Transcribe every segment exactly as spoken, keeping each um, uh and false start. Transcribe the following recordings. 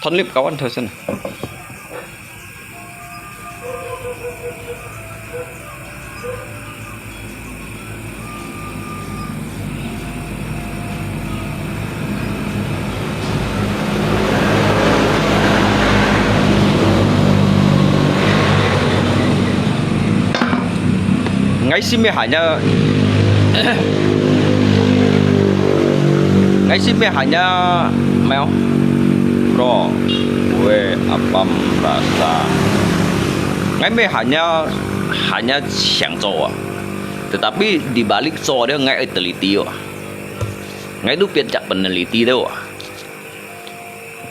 Thon lip kawan thoi sen. Ngai sim me hanya, ngai sim me hanya, meo, bro, we apam rasa. Ngai me hanya, hanya siang cho ah. Tetapi di balik cho dia ngai ai teliti ah. Ngai tu pian jak peneliti tu ah.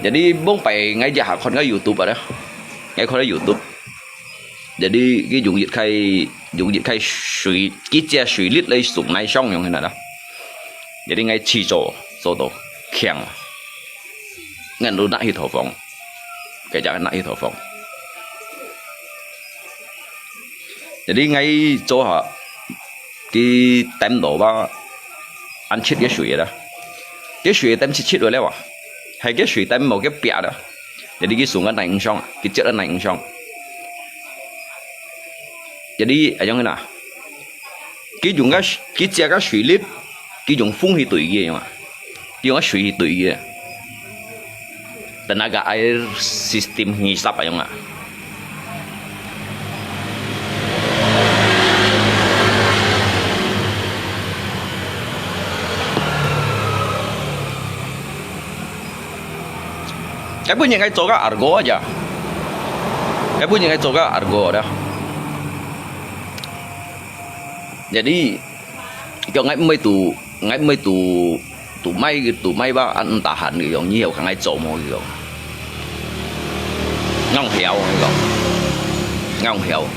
Jadi bông pai ngai jak hakon ngai YouTube ada. Ngai khon YouTube. Jadi佢用一个，用一个水，佢借水力来送来上用个啦。Jadi ngai試做，做到強。Ngan lu nak hit thổ phong. Cái chắc nak hit thổ phong. Jadi ngai cho ha, cái tem đó ba, ăn chết cái水đó. Cái水tem chết chết rồi leo à. Hay cái水tem một cái bia đó. Jadi cái súng ăn này sang, cái chết ăn này sang. Jadi ayong na. Cái dùng cái, cái chia cái水力, cái dùng phun hi tui cái mà. Cái dùng cái水hi tui cái. Tenaga air system ngisap ayong ah. Cái bữa ngai cho cái argo aja. Cái bữa ngai cho cái argo đó. Jadi, cái ngai mới tu, ngai mới tu, tu mai, tu mai ba ăn tahan cái yong, nhiều cái ngai cho mo cái yong. Ngang hiao cái yong. Ngang hiao.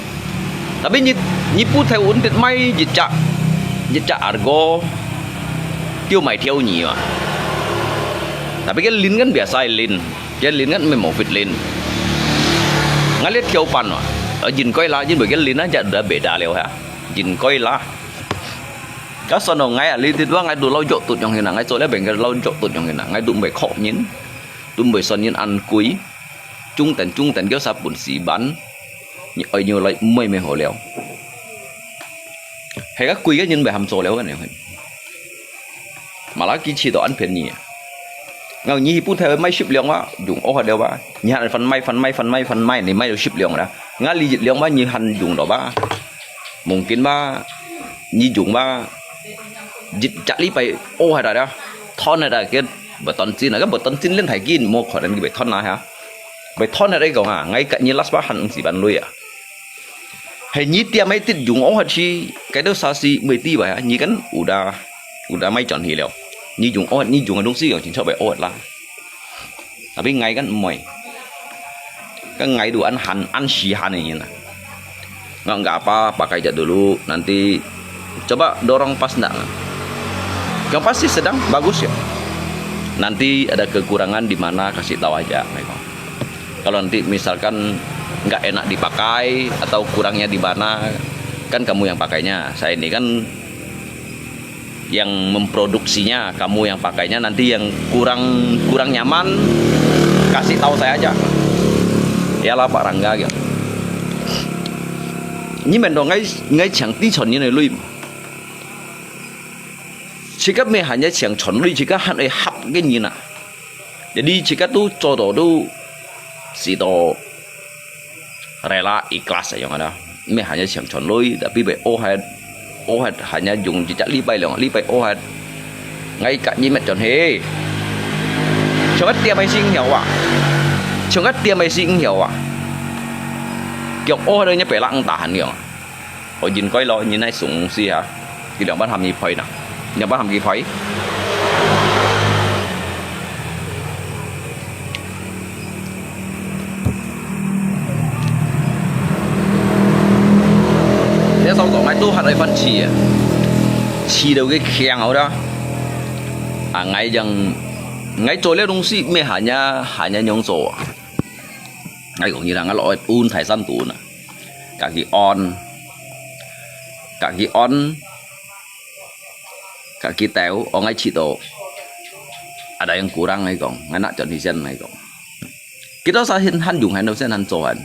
Tapi ni, ni pu thai un tit mai jit chak, jit chak argo. Tiêu mai thiêu nhì mà. Tapi cái lin kan biasa lin. Cái lin kan mới một fit lin. Ngai liệt thiêu pan mà. Ở jin coi là jin bởi cái lin á, jat đã bể đá liêu ha. Jin coi là. Các son ngai à, li tit wa ngai du lau jok tut yong hin à, ngai cho lẽ bèn cái lau jok tut yong hin à, ngai du bể khok nyin. Du bể son nyin ăn kui. Chung tèn chung tèn kéo sa bún xì bán. Oi nhiều lại mười mười hồ liêu. Hay các kui cái nyin bể hàm cho liêu cái này. Mà lá kí chỉ đó ăn phiền nhỉ. Ngao nyi hi pu thai mai ship liang wa, dùng ô hạt đeo ba. Nyi hàn phần mai, phần mai, phần mai, phần mai, ni mai được ship liang đó. Ngã li dịch liang ba, nyi hàn dùng đó ba. Mungkin ba, nyi dùng ba. Dịch chặt li pai ô hạt đó. Thon hạt đó, cái bờ ton chín, cái bờ ton chín lên thái kin, mua khỏi đến cái bờ thon na ha. Bờ thon hạt đấy còn à, ngay cả nyi last ba hàn si ban lui à. Hay nyi tiêm mai tit dùng ô hạt si, cái đó sa si mười tí ba ha, nyi kan udah, udah mai chọn hi liao. Nyi dùng ô hạt, nyi dùng cái东西còn chính xác bè ô hạt la. Tapi ngai kan mười. Kan ngai du ăn hàn, ăn si hàn này nyi na. Nggak, nggak apa, pakai aja dulu. Nanti coba dorong pas nggak. Yang pasti sedang bagus ya. Nanti ada kekurangan di mana, kasih tahu aja, Michael. Kalau nanti misalkan nggak enak dipakai atau kurangnya di mana, kan kamu yang pakainya. Saya ini kan yang memproduksinya, kamu yang pakainya, nanti yang kurang, kurang nyaman, kasih tahu saya aja. Iyalah Pak Rangga gitu. Nyi men dong ngai, ngai chang ti chon nyi lui. Chika me hanya chang chon lui, chika han ai hap ke nyi na. Jadi chika tu cho do tu si to rela ikhlas ayong ada. Me hanya chang chon lui, tapi be ô hạt, ô hạt hanya dùng chỉ chắc li pai liang, li pai ô hạt. Ngai ka nyi met chon he. Chong tiêm mai sing hiao wa. Chong tiêm mai sing hiao wa. Kiok ô hạt nya pe lang tahan liang. Ôi, nhìn coi lo, nhìn này súng xì hả? Cái lượng bát hàm gì phơi nè? Lượng bát hàm gì phơi? Thế sau đó ngay tu hạt ai phân chia. Chia đâu cái khen hậu đó. À, ngay rằng, ngay trôi leo đông xì, mẹ hả nha, hả nha nhông trôi. Ngay cũng như là ngay lọ un thái san tú nè. Kaki on. Kaki on. Kaki teo, ong ai chito. Ada yang kurang ai kong, ngana chon hisen ai kong. Kita sa hin han yung han sen han cho han.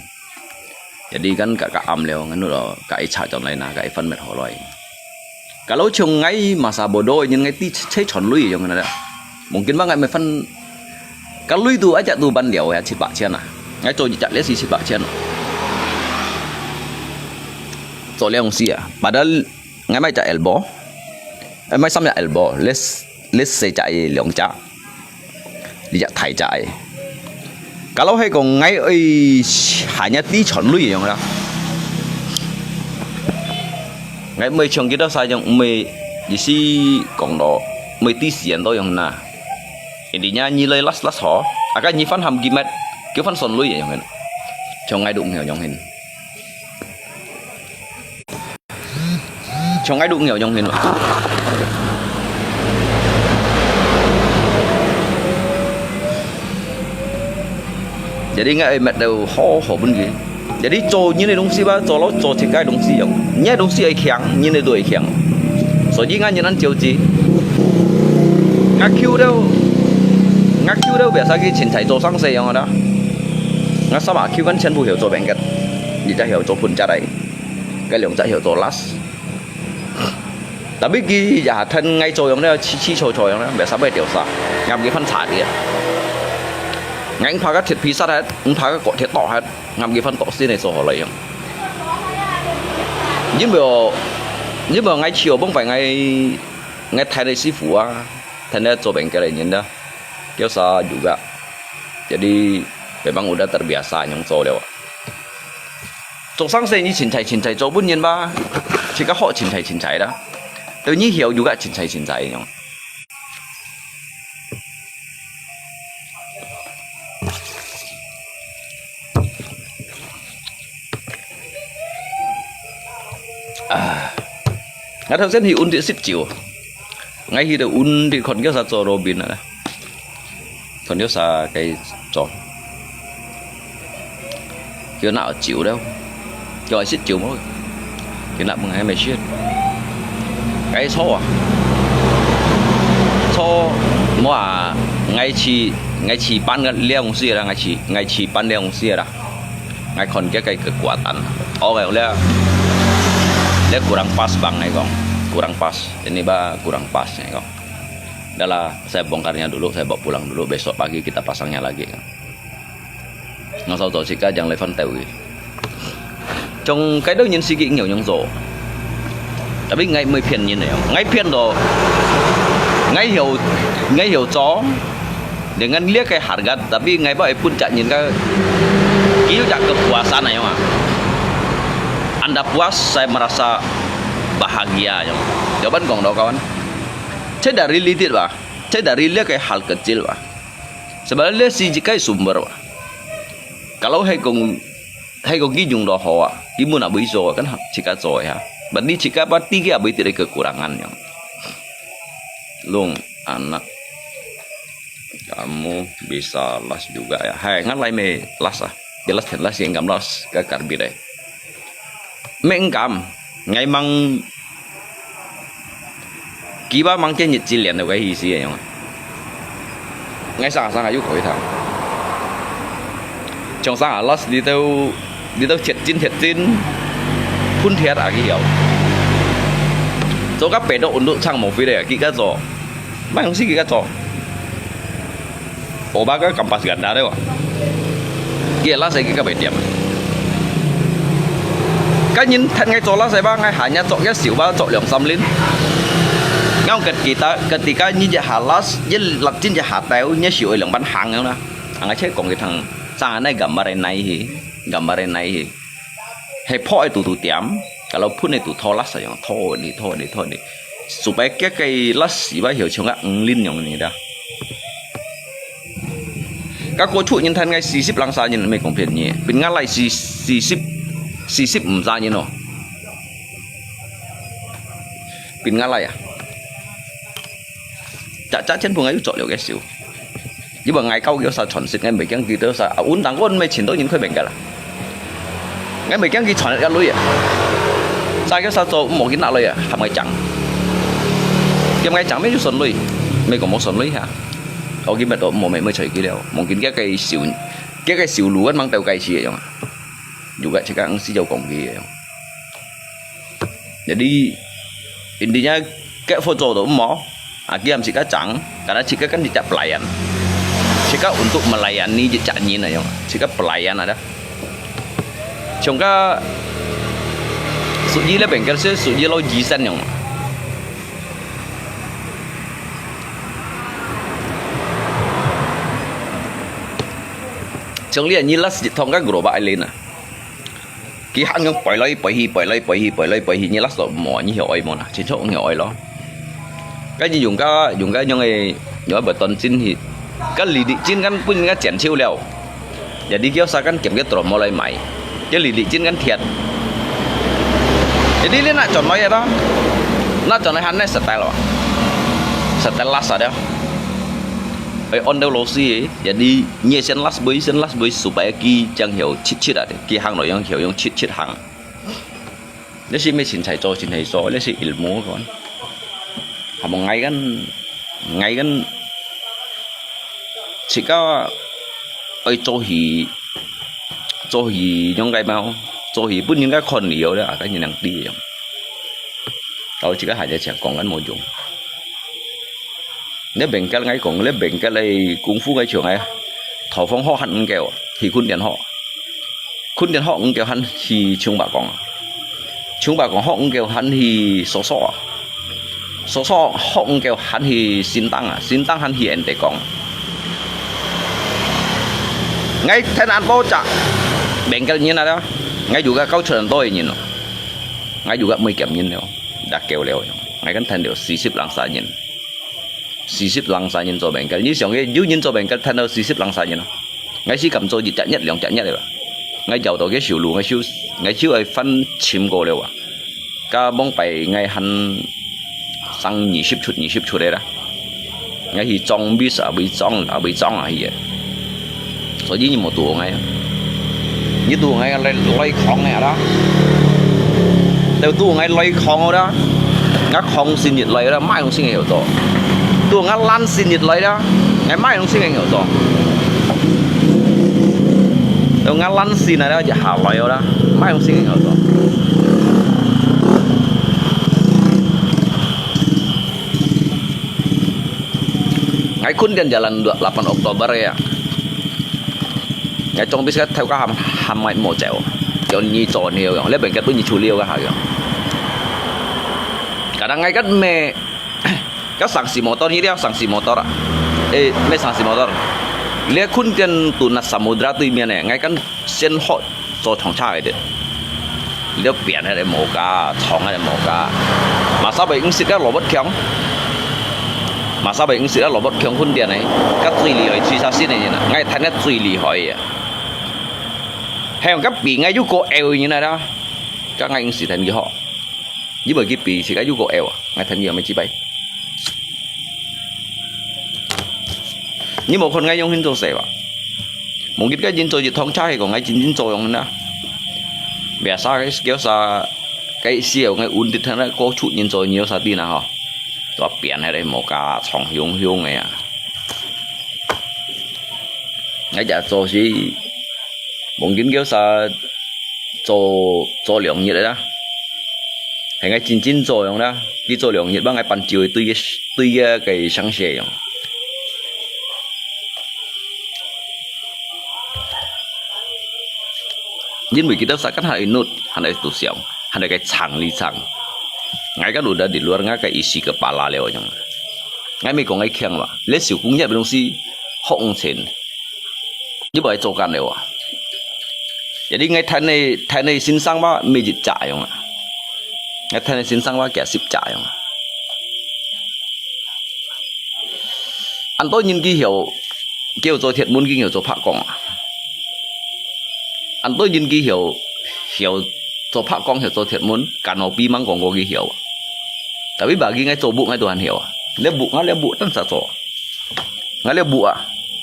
Jadi kan ka ka am leo ngan lo ka i cha chom lai na ka i fan met ho loi. Kalau chung ngai masa bodo nyin ngai ti che chon lui yong na. Mungkin ba ngai me fan ka lui tu aja tu ban liao ya chit ba chian na. Ngai cho chak le si chit ba chian. Cho liao si ya. Padahal ngai mai chak elbow. Ai mai sam ya elbow. Les les se chak i liang chak. Li chak thai chak i. Kalau hai kong ngai oi hanya ti chon lui yong la. Ngai mei chong kita sa yong mei isi kong lo mei ti sian to yong na. Intinya nyi lai las las ho. Aka nyi fan ham gimet. Kiu fan son lui yong hin. Chong ngai duk ngiau yong hin. Chong ai duk ngiau yong hin lo. Jadi ngai ai met dau ho ho bun ki. Jadi cho nyin ai dong si ba, cho lo cho chik ai dong si yong. Nyi ai dong si ai khiang, nyin ai tu ai khiang. So ji ngai nyin an chiu ji. Ngai kiu dau, ngai kiu dau biasa ki chin chai cho sang se yong ada. Ngai sama kiu kan chen bu hiu cho bengket. Ni ja hiu cho phun ja dai. Cái liang ja hiu cho las. Tapi ki ya thân ngai cho yong le, chi chi cho cho yong le, biasa bai tiu sa. Ngam ki phan cha ki. Ngai pha ka thiệt phi sat hat, pha ka ko thiệt to hat, ngam ki phan to si ne so ho lai yong. Yin bo, yin bo ngai chiu bông phải ngai, ngai thai le si fu a, thân le cho beng ke le yin da. Kiu sa juga. Jadi memang udah terbiasa yong cho le. Cho sang se ni chin chai chin chai cho bun yin ba. Chi ka ho chin chai chin chai da. Teu ni hiu juga chin chai chin chai yong. Ah. Ngai thau sen hi un di sip chiu. Ngai hi de un di kon kiu sa cho Robin a. Kon kiu sa cái cho. Kiu na chiu leo. Kiu ai sip chiu mo. Kiu na mung ai me shit. Cái cho a. Cho mo a ngai chi ngai chi pan liang si la ngai chi ngai chi pan liang si la. Ngai kon kiu cái kekuatan. Oke, le le kurang pas bang ngai kong. Kurang pas. Ini ba kurang pas ngai kong. Dah lah, saya bongkarnya dulu, saya bawa pulang dulu. Besok pagi kita pasangnya lagi. Ngasau to sika jang lefan teu. Trong cái đó nhìn si ki nhiều nhung zo. Tapi ngai mới phiền nhìn này. Ngai phiền đó. Ngai hiểu ngai hiểu cho. Dengan lihat cái harga, tapi ngai bao pun cak nhìn cái. Kiu cak kepuasan ayo ah. Anda puas, saya merasa bahagia ayo. Jawaban kong đó kawan. Cek dari litit ba. Cek dari lihat cái hal kecil ba. Sebenarnya si jikai sumber ba. Kalau hai kong hai kong ki jung do hoa, ki mun a bui so kan chika so ya. Berarti chika pati ki a bui tidak kekurangan yang. Lung anak kamu bisa las juga ya. Hai ngan lai me las ah. Jelas jelas yang kam las ka karbit ai. Me engkam ngai mang Kiba mang chen yit chi lian tau ke hi si yong. Ngai sang sang ayu koi thang. Chong sang a las di tau di tau thiệt chin thiệt chin. Phun thiệt a ki hiau. Cho ka pe do un du chang mo phi de ki ka cho. Mai hong si ki ka cho. Oba ka kampas ganda de wa. Kia la sai ki ka bai tiam. Ka nyin than ngai cho la sai ba ngai ha nya cho kia siu ba cho liang sam lin. Ngang kat kita ketika nyi ja ha las ye lat chin ja ha tau nya siu liang ban hang na. Ang che kong ki thang sang anai gambar nai hi. Gambar nai hi. He pho ai tu tu tiam. Kalau phun ai tu tho las sai yong tho ni tho ni tho ni. Supaya kia kai las si ba hiu chung a ng lin yong ni da. Ka ko chu nyin than ngai si sip lang sa nyin me kong phian nyi. Pin nga lai si si sip si sip m sa nyin no. Pin nga lai a. Cha cha chen phung ayu cho liu ke siu. Yi ba ngai kau kio sa chon sit ngai me kiang ki to sa. A un tang kon me chin to nyin khoi beng ka la. Ngai me kiang ki chon ya lui a. Sa kio sa cho mo ki na lui a. Ham ngai chang. Kiam ngai chang me yu son lui. Me ko mo son lui ha. Au ki me to mo me me choi ki liao. Mong kin kia kai siu. 該个修路个吂兜該去个樣啊，有个自家毋識有講佢个樣。Jadi intinya該佛做到毋好，啊，佢毋識个講，karena自家kan tidak pelayan，自家 untuk melayani 一隻人个樣，自家 pelayan ada。像个屬於咧，bengkel係屬於老醫生樣。 像你啊，你last一趟个gerobak lain啊，佢行樣擺來擺去，擺來擺去，擺來擺去，你last到無，你曉愛無啦？清楚你曉愛咯。該你用个用个用个用个beton tin去，該lilin tin kan分人家剪手了，jadi佢要sa kan kiểm个drop無來買，該lilin tin kan thiệt。Jadi你拿轉來个啦，拿轉來還係style啊，style last啊了。 Ai on到老師，jadi你先last杯，先last杯，supaya佢正曉切切啊，佢行路樣曉用切切行。這係咩清彩做，清彩做，這係ilmu kan。Hamong ngai kan ngai kan，自家愛做戲，做戲用个嘛，做戲分人家看了咧，啊，跟人知樣。到自家還在想講緊無用。 你bengkel ngai講，你bengkel个功夫个像个，頭放學還毋夠，去訓練學。訓練學毋夠還去唱白講啊。唱白講學毋夠還去soso啊。soso學毋夠還去新tăng啊，新tăng還去人哋講。Ngai then恁多隻bengkel人啊，ngai juga kau全多人咯。Ngai juga每兼人了，打夠了，ngai kan then了四十零三人。 四十零三人做bengkel，你想个有人做bengkel，聽到四十零三人啊？Ngai係敢做一隻月、兩隻月个吧？Ngai找到个收入，ngai就，ngai就愛翻尋過了啊。加往擺ngai還生二十出、二十出个啦。Ngai去裝bis啊，會裝啊，會裝啊，去个。 所以你莫堵𠊎啊！你堵𠊎來，來扛个啦！都堵𠊎來扛个啦！𠊎扛先入來啦，買東西个有做。堵𠊎爛先入來啦，𠊎買東西个有做。都𠊎爛先來啦，就下來个啦，買東西个有做。𠊎訓練jalan dua puluh delapan Oktober ya. Ngai trong bis ka thâu ka ham, ham ngai mo chèo. Yon nyi cho nyo yong, le ben ka tu nyi chu liu ka ha yong. Kadang ngai kan me, ka sanksi motor nyi dia, sanksi motor. Eh, me sanksi motor. Le khun tian tu na samudra tu mian eh, ngai kan sien hot cho chong cha de. Liu pian hai de mo ka, chong hai de mo ka. Masa bai ing sit ka robot kiang. Masa bai ing sit ka robot kiang khun tian eh. Ka tui li hoi, tui sa sin eh, ngai than ka tui li hoi eh. Hai ka pi ngai yu ko eu nyi na da. Ka ngai ing sit than ki ho. Nyi bai ki pi sit ka yu ko eu. Ngai than nyi me chi bai. Nyi mo khon ngai yong hin cho se ba. Mungkin ka jin cho jit thong cha he ko ngai jin jin cho yong na. Biasa ka kêu sa, ka siu ngai un dit than ko chu jin cho nyi sa ti na ho. Tua pian hai de mo ka chong hiung hiung ya. Ngai ja cho si, mungkin kêu sa cho, cho liang yit da. Hai ngai jin jin cho yong da, ki cho liang yit ba ngai pan chiu tui, tui ya kai sang se yong. Jin bai ki da sa kan hai nut, han hai tu siang, han hai kai chang li chang. Ngai kan udah di luar ngai kai isi kepala liu yong. Ngai mi ko ngai kiang ba, le siu kung yat bai dong si, hok chen. Nyi bai cho kan liu a. Jadi ngai than ne, than ne sin sang ba, me jit cha yong a. Ngai than ne sin sang ba, kia sip cha yong a. An to nyin ki hiu, kiu cho thiet mun ki hiu cho phak kong a. An to nyin ki hiu, hiu cho phak kong hiu cho thiet mun, kan o pi mang kong ko ki hiu. Tapi bagi ngai cho bu ngai tu han hiu a. Le bu ngai le bu tan sa cho. Ngai le bu a,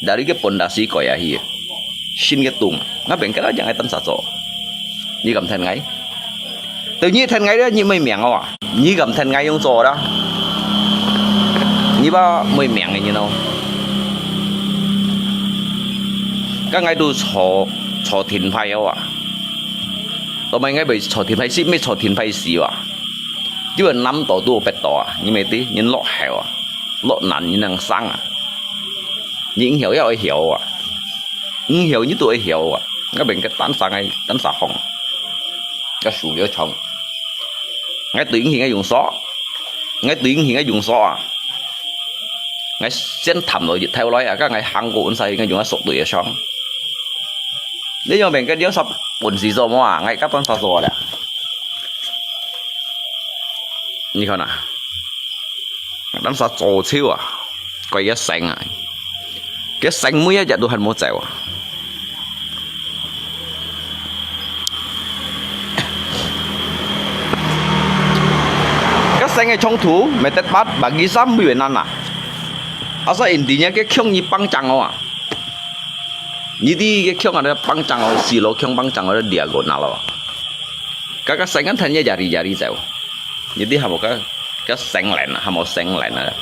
dari ke pondasi koi ahi. Shin ke tung, ngai beng ke la jang ai tan sa cho. Nyi kam than ngai. Teu nyi than ngai le nyi mai miang a. Nyi kam than ngai yong cho da. Nyi ba mai miang nyi no. 該𠊎都坐，坐天牌哦啊。都毋係𠊎會坐天牌，係毋係坐天牌死啊？就係南島都有北島啊，你毋知，人落後啊，落難人能生啊。你毋曉也會曉啊，毋曉你都會曉啊。𠊎變个單生个，單生風，个樹要長。𠊎對應該用索，𠊎對應該用索啊。 𠊎先探落日頭來啊，該𠊎行過恁細，𠊎用个速度也上。你用面个兩隻本事做麼啊？𠊎个單隻做了。你看啊，單隻做手啊，怪个神啊，个神每一日都還無走啊。 該生个衝突，每得八，bagi sam會難啊。Asal intinya个強你幫正哦啊。你知个強啊，幫正哦，死咯，強幫正哦，dia guna咯。該个生个天也jari-jari走。 你知還無个，个生人啊，還無生人啊。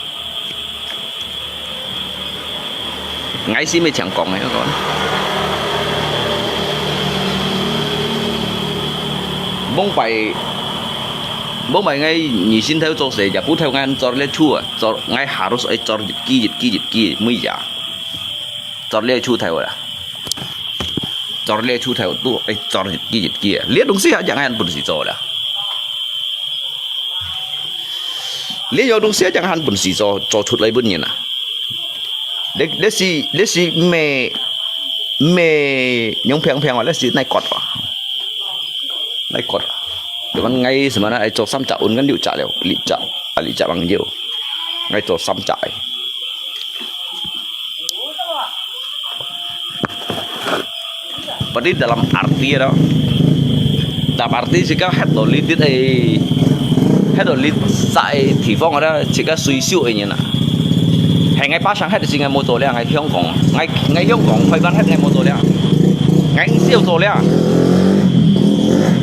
𠊎係毋係聽講个，𠊎講。往擺，往擺𠊎二線頭做事，也不頭𠊎做這處啊，做，𠊎harus愛做一支一支一支，每日。做這處頭啦。做這處頭都愛做一支一支啊，這東西還正還本事做啦。 你有東西正還本事做，做出來分人啊。你，你係，你係咩，咩，用平平啊，你係哪國啊？哪國啊？Cuman𠊎什麼呢？愛做三隻，運跟六隻了，六隻，啊，六隻朋友，𠊎做三隻个。 Berarti dalam arti đó. Dalam arti自家歇到你啲个，歇到你晒个地方个啦，自家水燒个人啊。係𠊎巴生歇个時，𠊎無做了，𠊎香港，𠊎，𠊎香港開班歇，𠊎無做了，𠊎毋少做了。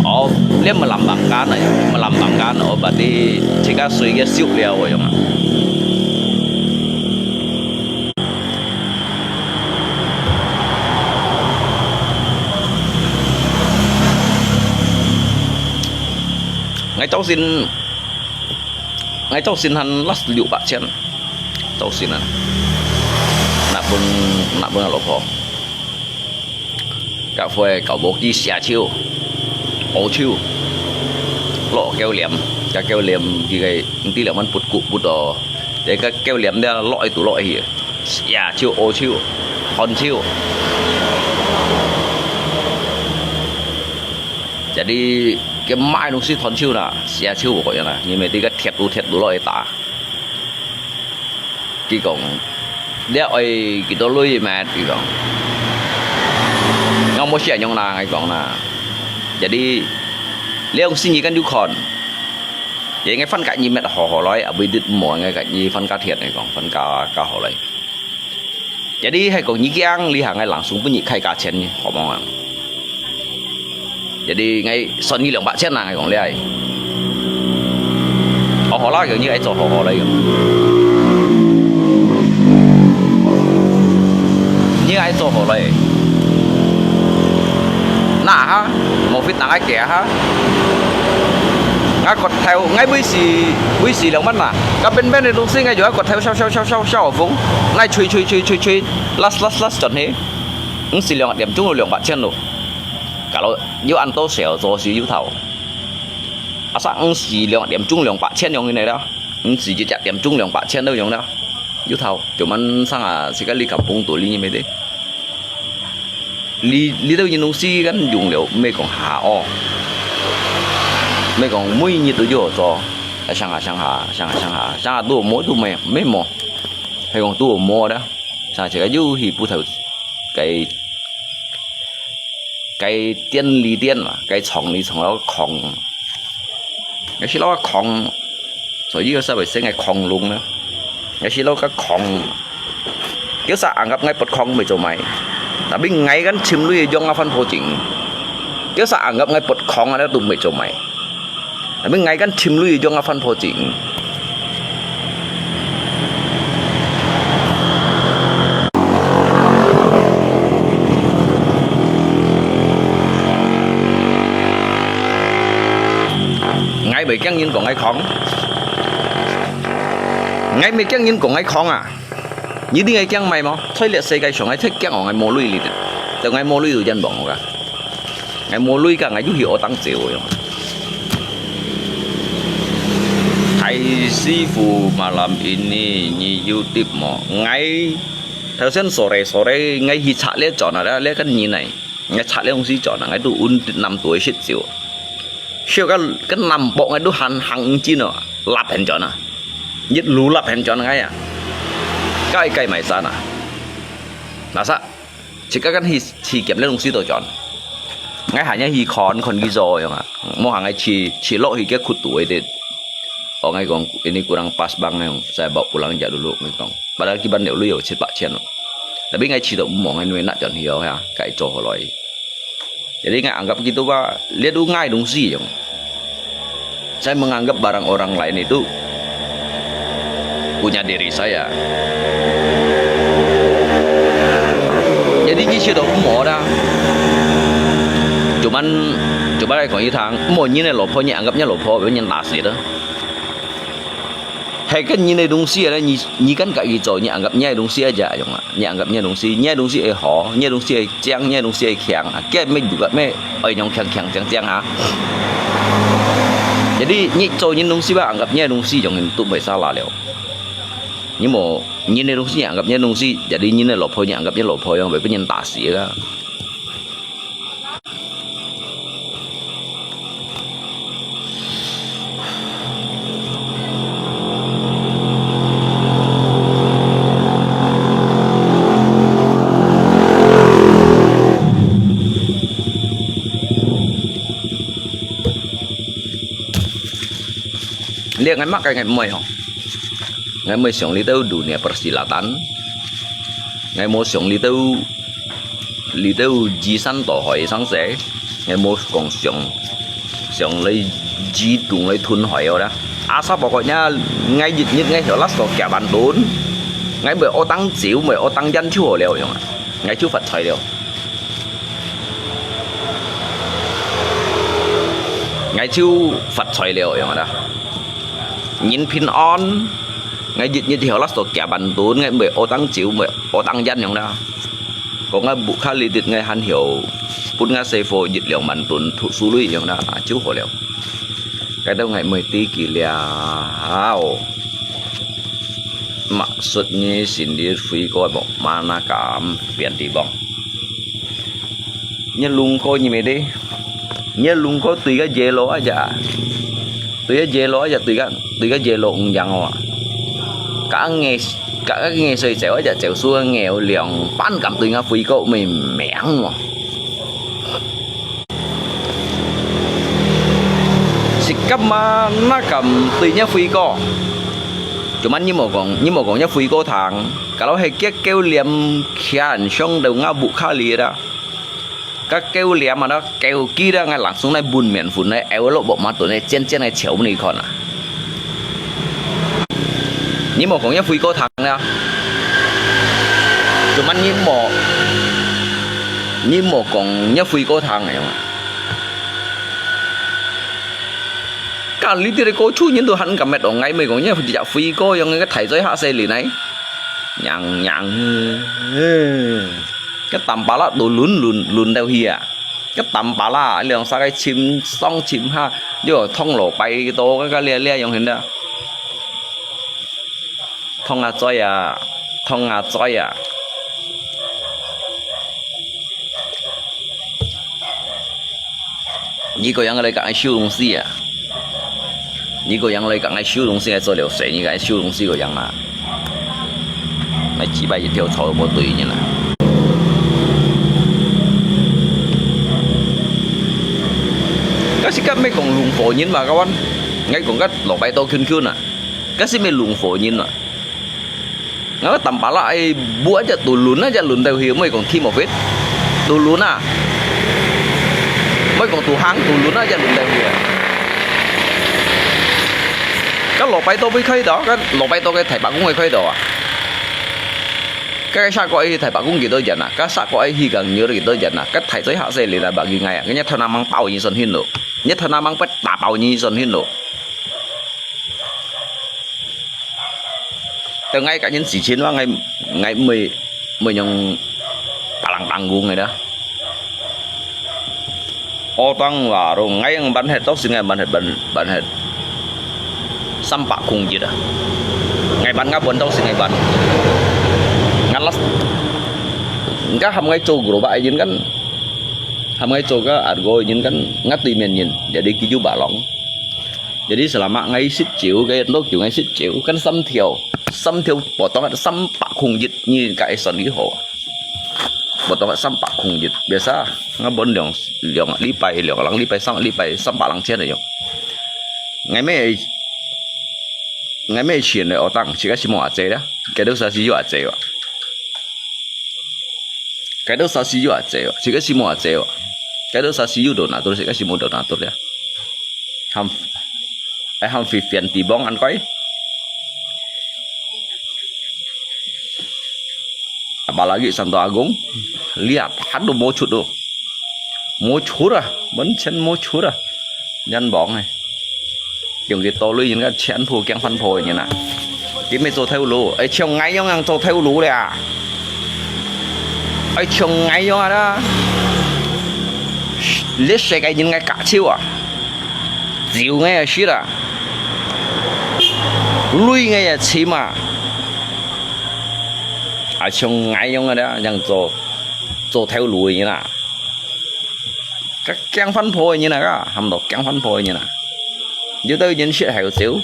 哦，這麼lambang kan啊，麼lambang kan，哦，berarti自家水个燒了个樣啊。 𠊎朝晨，𠊎朝晨還last六百千，朝晨啊，拿分，拿分阿老婆。 甲會搞無機寫手、屙手、落狗臉，甲狗臉佢个毋知兩萬不骨不哦，這个狗臉了落一度落去，寫手、屙手、汗手。Jadi，佢買東西汗手啦，寫手無可以啦，因為這个鐵路鐵路落去打。 佢講，你愛幾多鐳咩？佢講，𠊎無寫樣啦，𠊎講啦。Jadi，你用心意跟就看。Jadi𠊎翻甲你乜好好來，啊，不一定無，𠊎甲你翻甲天，𠊎講，翻甲，甲好來。Jadi係講你驚，你行𠊎langsung分你開價錢，好無啊？ Jadi，𠊎算你兩百千啦，𠊎講你係。哦，好啦，佢你愛做好好來个。你愛做好來。那哈，莫非打个假哈？𠊎骨頭，𠊎每時，每時兩萬啦。該邊邊个東西，𠊎就愛骨頭燒燒燒燒燒風，𠊎吹吹吹吹吹，last last last轉去。毋使兩點鐘就兩百千咯。 Kalau有恁多少做事有頭。Asal毋使兩點鐘兩百千樣个啦，毋使一隻點鐘兩百千都樣啦，有頭。Cuman生啊，自家你kampung都你乜得。你，你都用東西kan用了，毋係講下哦。毋係講每日都有做，啊，上下上下上下上下上下都無都無無，係講都無啦。上下自家有去不頭，該 該電力電嘛，該廠裡廠了个礦，該係了个礦，所以有時會升个礦洞啦。該係了个礦，叫啥anggap𠊎拔礦毋係做賣，tapi𠊎kan chim lui用啊翻破井，叫啥anggap𠊎拔礦啊都毋係做賣。 Tapi𠊎kan chim lui用啊翻破井。毋驚人講𠊎狂，𠊎毋驚人講𠊎狂啊！你知𠊎驚麼个無？在這世界上，𠊎忒驚哦，𠊎無鐳哩，就𠊎無鐳就人亡个，𠊎無鐳个，𠊎就去學當朝个。大師傅，malam ini你有tip無？𠊎頭先sore-sore，𠊎去查這轉啊，這，這个人呢，𠊎查這東西轉啊，𠊎都搵南都个食朝。 燒个，个南北个都行行毋進哦，立很轉啊，一路立很轉个呀，該該買山啊，那啥，自家跟去去檢个東西都轉，𠊎還要去看看佢做樣啊，莫行个去去落去个窟肚个，哦，𠊎講，ini kurang pas bang呢，saya bawa pulang aja dulu，𠊎講，padahal佢本來有七八千哦，tapi𠊎去到毋望，因為拿轉去哦呀，該做好來。 Jadi ngai anggap gitu ba, lihat tu ngai dong si yang. Saya menganggap barang orang lain itu punya diri saya. Jadi nyi situ mo da. Cuman, cuman ai kong itang, mo nyi ne lo po nyi anggap nyi lo po, nyi nasi da. 係个人个東西咧，你你跟家己做，你anggap你个東西aja用啊，你anggap你个東西，你个東西會好，你个東西會靚，你个東西會強啊，該咩如果咩愛用強強強強哈。Jadi你做人東西吧，anggap你个東西用都袂使啦了。你無人个東西anggap你个東西，jadi人个老婆你anggap你老婆用，會被人打死个。 你个麼个个妹吼？ 𠊎無想你兜dunia persilatan，𠊎無想你兜，你兜移山倒海生死，𠊎無講想，想你移洞來吞海哦啦。Asal pokoknya𠊎一日𠊎曉拉到幾萬噸，𠊎毋愛當酒，毋愛當煙就好了樣啊，𠊎就發財了。 𠊎就發財了樣啦。人平安，𠊎日日曉拉到幾萬噸，𠊎毋愛愛當酒，毋愛愛當煙樣啦。講𠊎屋下裡底𠊎還曉分𠊎細伙一兩萬噸土司鐳樣啦，就好了。該兜𠊎毋愛知佢了。Maksudnya sendiri飛過無，mana敢變地方。 你龍哥你咩的？你龍哥對个yellow aja，對个yellow aja，對个對个yellow毋樣哦。Ka nge ka nge soi céu aja céu su nge liang pan kam對nga fui ko mei meng哦。Sikap mana kam對nya fui ko。Cuman你莫講，你莫講nya fui ko thang。Kalau he kia kêu liam kian song deu nga bu kali da. Ka kêu liam mà nó kêu kia da ngai langsung nai bun miền phun nai eo lo bok ma tu nai chen chen nai chèo ni kon à. Ni mo kong ya fui ko thang ya. Cuman ni mo ni mo kong ya fui ko thang ya. Ka li ti ko chu nyin tu han ka met ong ngai me kong ya fui ko yong ka thai zoi ha se li nai. Nhang nhang. Cái tầm bả lạ đồ lún lún lún đâu hìa. Cái tầm bả lạ liang sa cái chim song chim ha. Yo thong lô bay tô cái cái lia lia yong hin da. Thong à choi à. Thong à choi à. Ni ko yang lai ka ai siu lung si à. Ni ko yang lai ka ai siu lung si ai zo liu se, ni ka ai siu lung si ko yang à. Ai chỉ bay 一條草 mo tui ni à. Ka si ka me kong lung fo nyin mà ka wan. Ngai kong ka lô bay tô kyun kyun à. Ka si me lung fo nyin à. Nga tamba la ai bu aja tulun aja lun teu hi, moi kong thi mo fit. Tulun a. Moi kong tu hang tulun aja lun teu hi. Ka lô pai to bui khai do, ka lô pai to ke thai pa kung khai do a. Ka sa ko ai thai pa kung ki do jan a, ka sa ko ai hi kang nyur ki do jan a, ka thai choi ha se li la ba ki ngai a, ka nya thana mang pao ni son hin lo. Nya thana mang pet ta pao ni son hin lo. 到𠊎个人事情哇，𠊎，𠊎毋會，毋會用打冷打工个啦。我當話咯，𠊎樣辦忒，到時𠊎辦忒，辦，辦忒三百空一啊！𠊎辦𠊎本，到時𠊎辦。𠊎last，人家喊𠊎做guru ba人kan，喊𠊎做个阿哥人kan，𠊎對面人，jadi kiyu balong。Jadi selama ngai sit chiu, kaya ndo kiu ngai sit chiu, kan samthiau. Samthiau potong at sampak khung jit ni ka eson iho. Potong at sampak khung jit. Biasa, nga bon liang, liang lipai, liang lang lipai, sang lipai, sampak lang chen yo. Ngai me, ngai me chien le otang, chika simo ache da. Kedo sa si yo ache wa. Kedo sa si yo ache wa. Chika simo ache wa. Kedo sa si yo donatur, chika simo donatur ya. Ham, eh, ham fifian tibong an koi. Apalagi Santo Agung, lihat, hadu mochut tu. Mochut ah, mencen mochut ah. Nyan bong eh. Yung ki to lui yin ka chen phu kiang phan phu yin ah. Ki me zo theu lu, eh, chiang ngai yong yang zo theu lu le ah. Ai，像𠊎樣啊啦，這世界人𠊎家超啊，酒𠊎也食啊，鐳𠊎也尋啊。啊，像𠊎樣啊啦，樣做，做頭路个人啊，該驚翻破个人啊，該，喊到驚翻破个人啊。有兜人食好酒，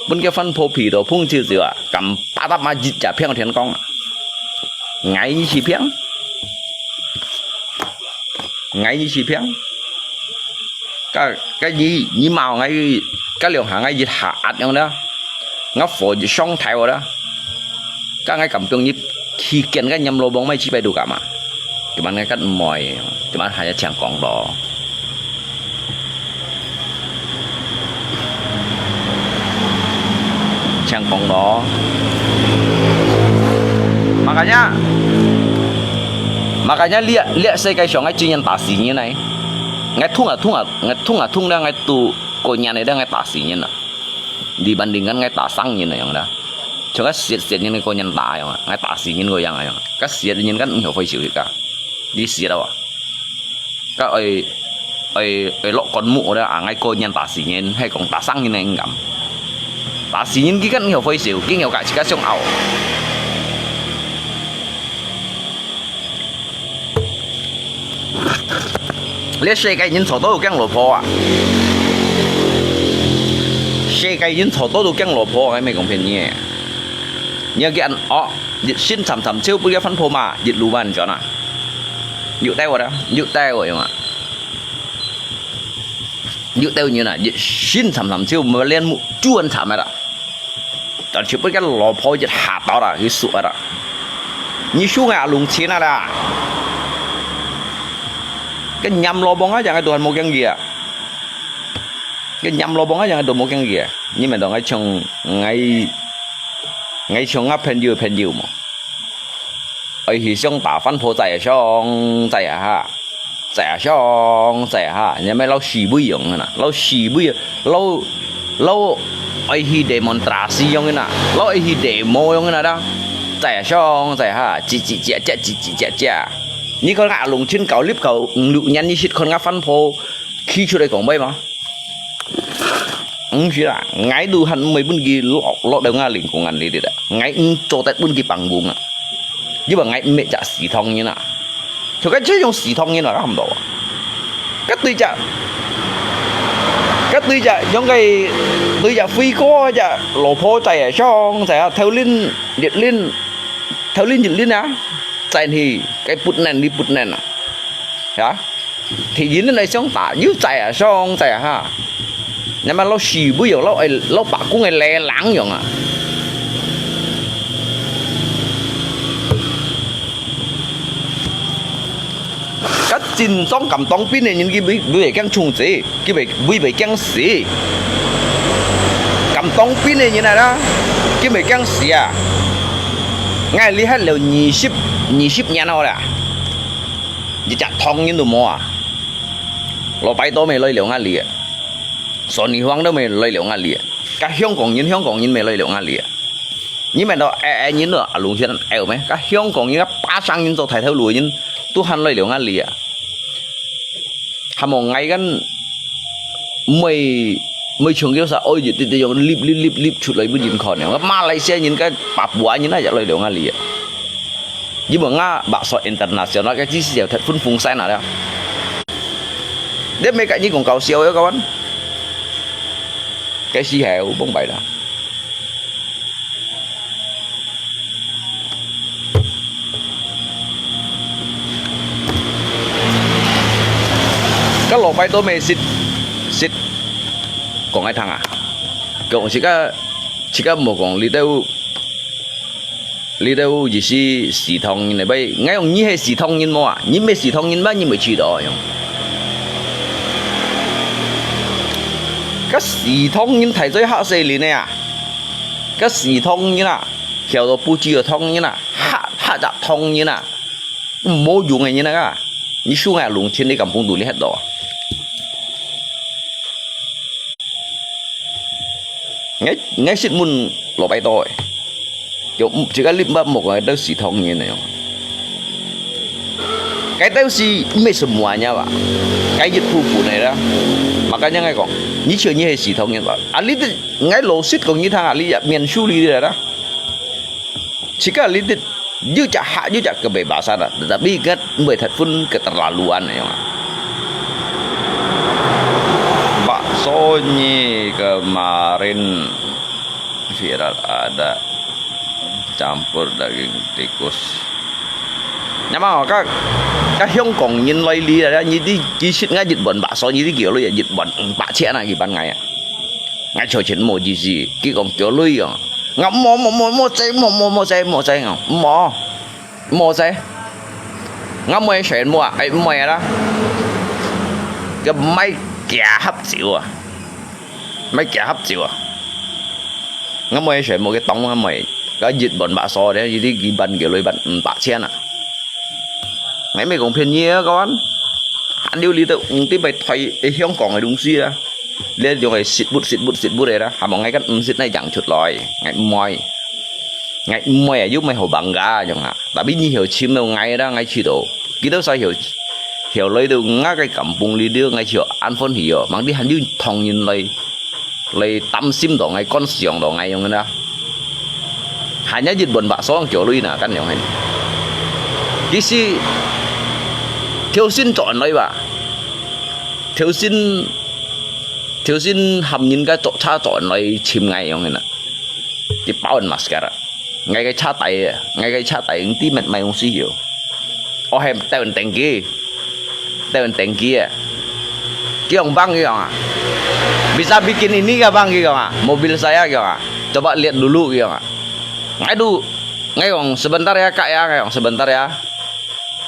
分佢翻破皮到碰少少啊，敢巴達嘛一隻平天光啊。 𠊎一時平，𠊎一時平。該，該你，你罵𠊎，該兩下𠊎一下壓樣啦，𠊎火一上頭啦，該𠊎敢放你去見該閻羅王，乜幾百度幹嘛？今晚𠊎該毋愛，今晚還要請講咯。 請講咯。Makanya，makanya這，這世界上𠊎只能打死人呢。𠊎痛啊痛啊，𠊎痛啊痛了，𠊎都過年了，𠊎打死人啊。Dibandingkan𠊎打生人那樣的，像𠊎死，死人个過年打樣啊，𠊎打死人个樣啊樣。該死人个毋曉會休息啊，你死了啊？ 該愛，愛，愛落棺木个啊，𠊎個人打死人，係講打生人个應該。打死人佢間曉會笑，佢曉自家想拗。這世界人坐到有驚老婆啊！世界人坐到有驚老婆，𠊎毋係講騙你个。你愛佢恁惡，一心慘慘，就分佢翻破嘛，一路彎轉啊！ 有兜个啦，有兜个用啊。有兜人啊，一心慘慘就無戀慕，就恁慘个啦。但係分該老婆一下到啦，佢輸个啦。你輸𠊎阿龍錢啊啦！該閻羅王啊，樣个都還無驚佢啊！該閻羅王啊，樣个都無驚佢啊！你們當𠊎像，𠊎，𠊎像𠊎朋友个朋友無？ 愛去想打翻破，在啊想，在啊哈，在啊想，在啊哈，你乜老死尾樣个啦，老死尾，老，老愛去demonstrasi樣个啦，老愛去demo樣个啦，在啊想，在啊哈，吱吱喳喳，吱吱喳喳。你看𠊎阿龍春九粒九五六年，你識看𠊎翻破，企出來講話嗎？ 毋係啦，𠊎都還毋會分佢落，落到𠊎零工眼裡底啦，𠊎毋做得分佢放工啊。因為𠊎毋係隻死唐人啊，就該這種死唐人啊，看毋到啊。該對隻，該對隻，用該對隻飛哥隻老婆在啊，想在啊，頭輪、日輪，頭輪、日輪啊，在你該不能，你不能啊，啊？ 第二你來想打，又在啊想在啊哈。那麼老師傅又老，老伯公个來人樣啊。該真正敢當兵个人，佢會，會驚衝死，佢會，會，會驚死。敢當兵个人啊啦，佢會驚死啊。𠊎這下了二十，二十年了啦。 一隻唐人都無啊！老拜都無來了𠊎這啊！孫女方都無來了𠊎這啊！該香港人，香港人無來了𠊎這啊！你問到，哎，哎，人咯，啊，龍先生，哎，有咩？該香港人，該巴生人做大頭路个人，都還來了𠊎這啊。還無𠊎kan每，每場叫啥，哦，一直，一直用live，live，live，live出來分人看呢。馬來西亞人，該巴布亞人啊，也來了𠊎這啊。因為𠊎bakso international，該只係有分風扇啊了。你毋係，你講搞笑个，kawan？該時候，崩壞啦。 該老闆都無識，識講𠊎聽啊。講自家，自家無講，你兜，你兜意思係唐人个，𠊎講你係唐人無啊？你毋係唐人嘛，你毋會知道樣。該唐人大嘴嚇死你呢啊！ 該唐人啊，曉得不知个唐人啊，嚇，嚇隻唐人啊，無用个人啊，你輸𠊎龍錢你敢碰到你核到啊？𠊎，𠊎識問老闆多誒，就，自家live嘛，莫講到唐人个樣。 該兜係無麼个啊吧？該一部分个啦。Makanya𠊎講，你像你係唐人吧？啊，你兜，𠊎老實講你聽啊，你也面書裡个啦。自家你兜有隻客，有隻kebebasan啦，tapi kan毋會忒分keterlaluan个樣啊。Bakso-nya kemarin viral ada campur daging tikus. Nyaman哦，該，該香港人來這啊，你知，其實𠊎一碗bakso，你知幾多鐳啊？一碗五百千啊，佢分𠊎啊。𠊎超錢無意思，佢講幾多鐳啊？𠊎莫，莫，莫，莫使，莫，莫，莫使，莫使，𠊎莫，莫使。𠊎莫使莫啊，哎，莫啦。佢買幾盒酒啊，買幾盒酒啊。 𠊎莫使莫，佢當𠊎莫，該一碗bakso咧，一日佢分幾鐳，分五百千啊。𠊎毋係講便宜啊，kawan。還有你兜毋知買台，誒，香港个東西啊。這種个食物，食物，食物个啦，還無𠊎kan毋識拿樣出來，𠊎毋愛。𠊎毋愛啊，又毋係好bangga樣啊。Tapi你曉尋到𠊎啦，𠊎知道。佢兜使曉，曉來到𠊎个kampung裡了，𠊎就恁歡喜哦。Mangdi還有唐人來 來擔心到𠊎，關心到𠊎樣个啦。Hanya一碗bakso幾鐳呢，kan樣係。其實，頭先轉來吧，頭先，頭先喊人家坐車轉來尋𠊎樣个啦。佢包緊masker啊。 𠊎个車底啊，𠊎个車底毋知乜買東西喲。哦，係，帶人登記，帶人登記啊。佢講bang佢講啊，bisa bikin ini ka bang佢講啊，mobil saya佢講啊，coba lihat dulu佢講啊。𠊎都，𠊎講sebentar ya kak ya，𠊎講sebentar ya。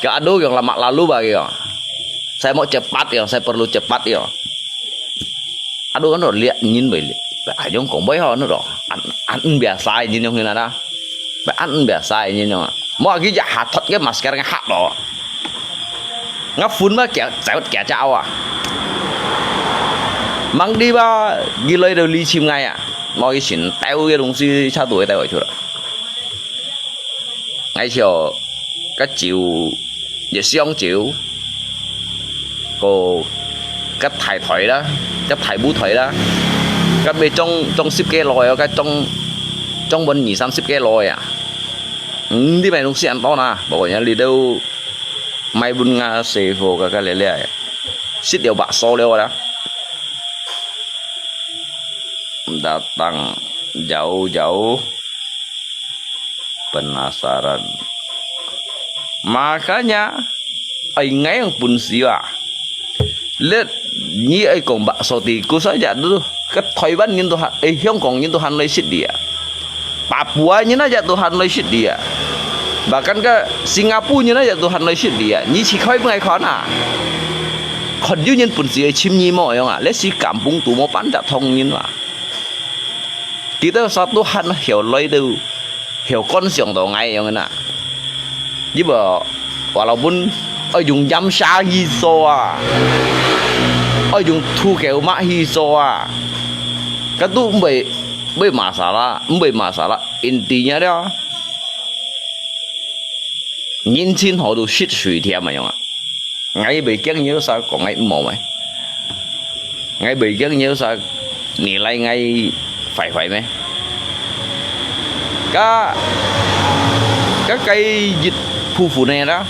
佢阿都講lama lalu吧佢講，saya mau cepat佢講，saya perlu cepat佢講。 Aduh，ano lihat人會，啊，用講話吼，ano咯，an，an biasa人用个啦，an biasa人用啊。莫佢一下脱个masker个嚇咯，𠊎分乜驚，走驚走啊。Mangdi吧，佢來到你尋𠊎啊，莫佢先帶个東西，車都會帶回去了。 𠊎就該酒，一箱酒，過該大台啦，該大舞台啦，該尾裝，裝十幾鐳哦，該裝，裝滿二三十幾鐳啊。嗯，你買東西恁多啦，無過你兜買分𠊎細貨个，个了了，食了bakso了啦。Datang jauh-jauh. Penasaran. Makanya，哎，𠊎樣本事啊。你，你愛講bakso tikus saja都，該台灣人都還，哎，香港人都還來食哩啊。巴布亞人啊，也都還來食哩啊。Bahkan該新加坡人啊，也都還來食哩啊。你試開分𠊎看啊。看有人本事愛尋你無樣啊，你係kampung都無半隻唐人啊。 佢兜煞都還曉來到，曉觀賞到𠊎樣个啦。你無，walaupun愛用鹽沙去做啊，愛用土狗嫲去做啊，該都毋會，毋會masalah，毋會masalah。India了，人盡好都食水甜啊樣啊。𠊎袂驚你有啥講𠊎毋好咩？𠊎袂驚你有啥你來𠊎壞壞咩？該，該該一部分个啦，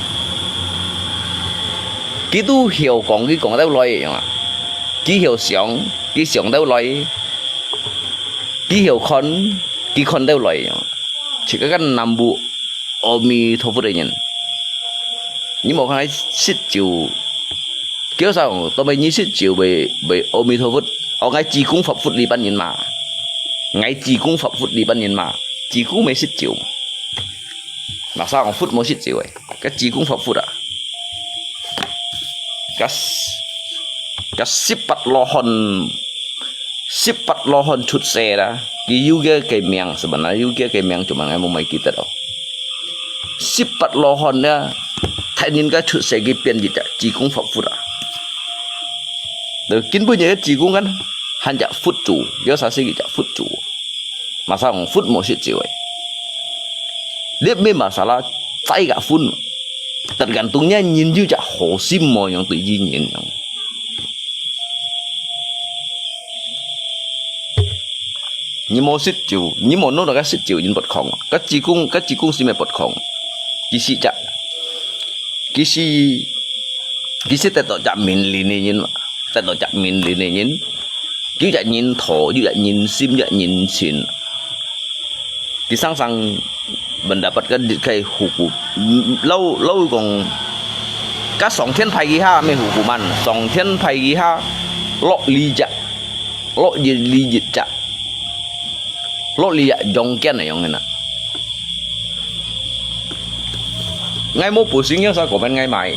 佢都曉講，佢講得來樣啊。佢曉想，佢想得來。佢曉看，佢看得來樣。自家个南部阿彌陀佛个人，你莫看𠊎食酒，叫啥講，到尾你食酒會，會阿彌陀佛，哦，𠊎濟公佛佛這班人嘛，𠊎濟公佛佛這班人嘛，濟公會食酒，嘛啥講佛無食酒誒，該濟公佛佛啊，該，該十八羅漢 十八羅漢出世啦，佢有个个名，sebenarnya有个个名，cuma𠊎無乜記得哦。十八羅漢呢，大人个出世佢變一隻濟公佛佛啊。就根本个濟公kan，喊隻佛祖，有啥事佢隻佛祖。Masa講佛無食酒誒。這咩masalah，齋个分。Tergantung你人有隻好心無樣對於人樣。 你無食酒，你無弄到个食酒人不空啊，个濟公，个濟公是咩不空？佢是隻，佢是，佢是得到隻命令个人嘛，得到隻命令个人，有隻人道，有隻人心，有隻人情。 Di sang-sang mendapat ka di kai hukum. Lau, lau kong ka 上天派佢下咩hukuman, 上天派佢下落地獄，落地獄，落地獄中間个樣个。 𠊎無不信，有啥个分𠊎買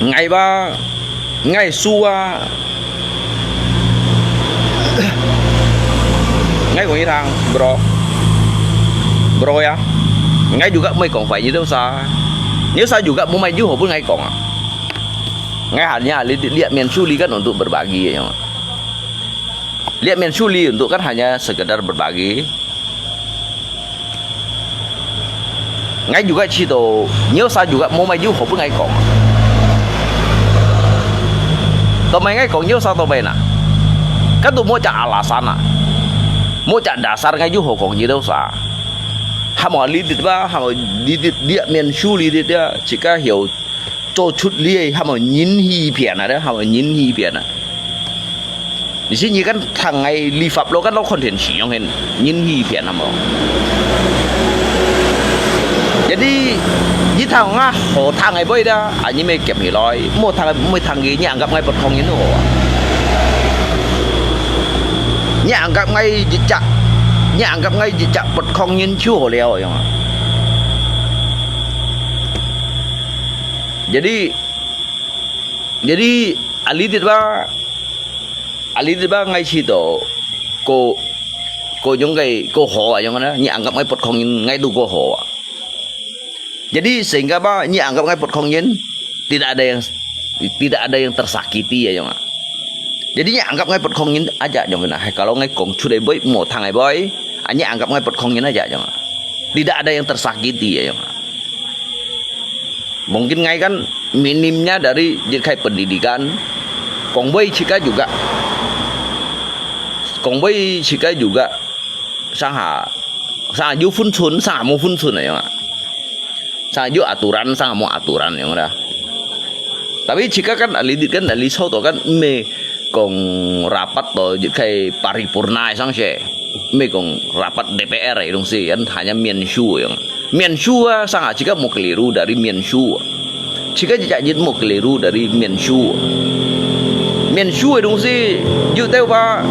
？𠊎吧，𠊎輸啊！𠊎講你聽，bro，bro呀，𠊎juga無講壞你兜啥，你啥juga無買，又何不𠊎講啊？𠊎hanya你，你面處理kan untuk berbagi，你面處理untuk kan hanya sekedar berbagi。 𠊎juga知道，你有啥juga無買，又何不𠊎講啊？到尾𠊎講，你有啥到尾呐？Kan都無隻alasan啊，無隻dasar，𠊎又何講你兜啥？Hamo lidit ba，hamo lidit dia，面處理lidit dia，自家曉 做出這个hamo人欺騙啊，這hamo人欺騙啊。你是你kan聽𠊎live up lo kan lo content樣，人欺騙hamo。Jadi，你聽𠊎好聽个話啦，啊，你乜挾起來；無聽，無聽佢，你anggap𠊎不當人好啊。你anggap𠊎一隻，你anggap𠊎一隻不當人就好了，樣啊。Jadi， Jadi，啊，lidit ba，啊，lidit ba，𠊎知道，過，過樣个，過好啊，樣个啦，你anggap𠊎不當人，𠊎都過好啊。Jadi，sehingga ba，你anggap𠊎不當人，tidak ada yang，tidak ada yang tersakiti啊，樣啊。Jadi，你anggap𠊎不當人，aja，樣个啦。Hai，kalau𠊎講出來會，無聽个會，啊，你anggap𠊎不當人，aja，樣啊。Tidak ada yang tersakiti啊，樣啊。 Mungkin𠊎kan minimnya dari一个pendidikan，講話自家juga，講話自家juga，上下，上下有分寸，上下無分寸个樣啊。上下有aturan，上下無aturan樣啦。Tapi自家kan lidit kan lidit soto kan，毋係講rapat到一个paripurna上下。 Mê kong rapat D P R東西，kan hanya面書樣。面書啊，sanga自家無keliru dari面書。自家一隻人無keliru dari面書。面書个東西，有兜吧，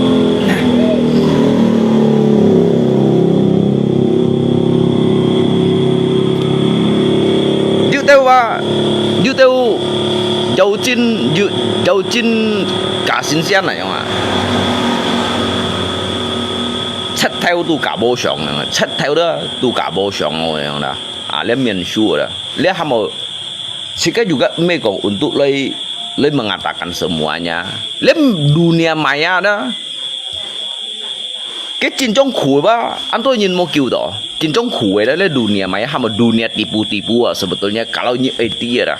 有兜吧，有兜有真，有，有真假新鮮那樣啊。 七頭都加無上樣，七頭都，都加無上樣啦。啊，這面書啦，這還無，自家juga mê kong untuk來，來mengatakan semuanya。這dunia maya啦。該真正苦个吧，恁多人無救到，真正苦个咧，咧dunia maya，喊dunia tipu-tipu啊，sebetulnya kalau你會知个啦。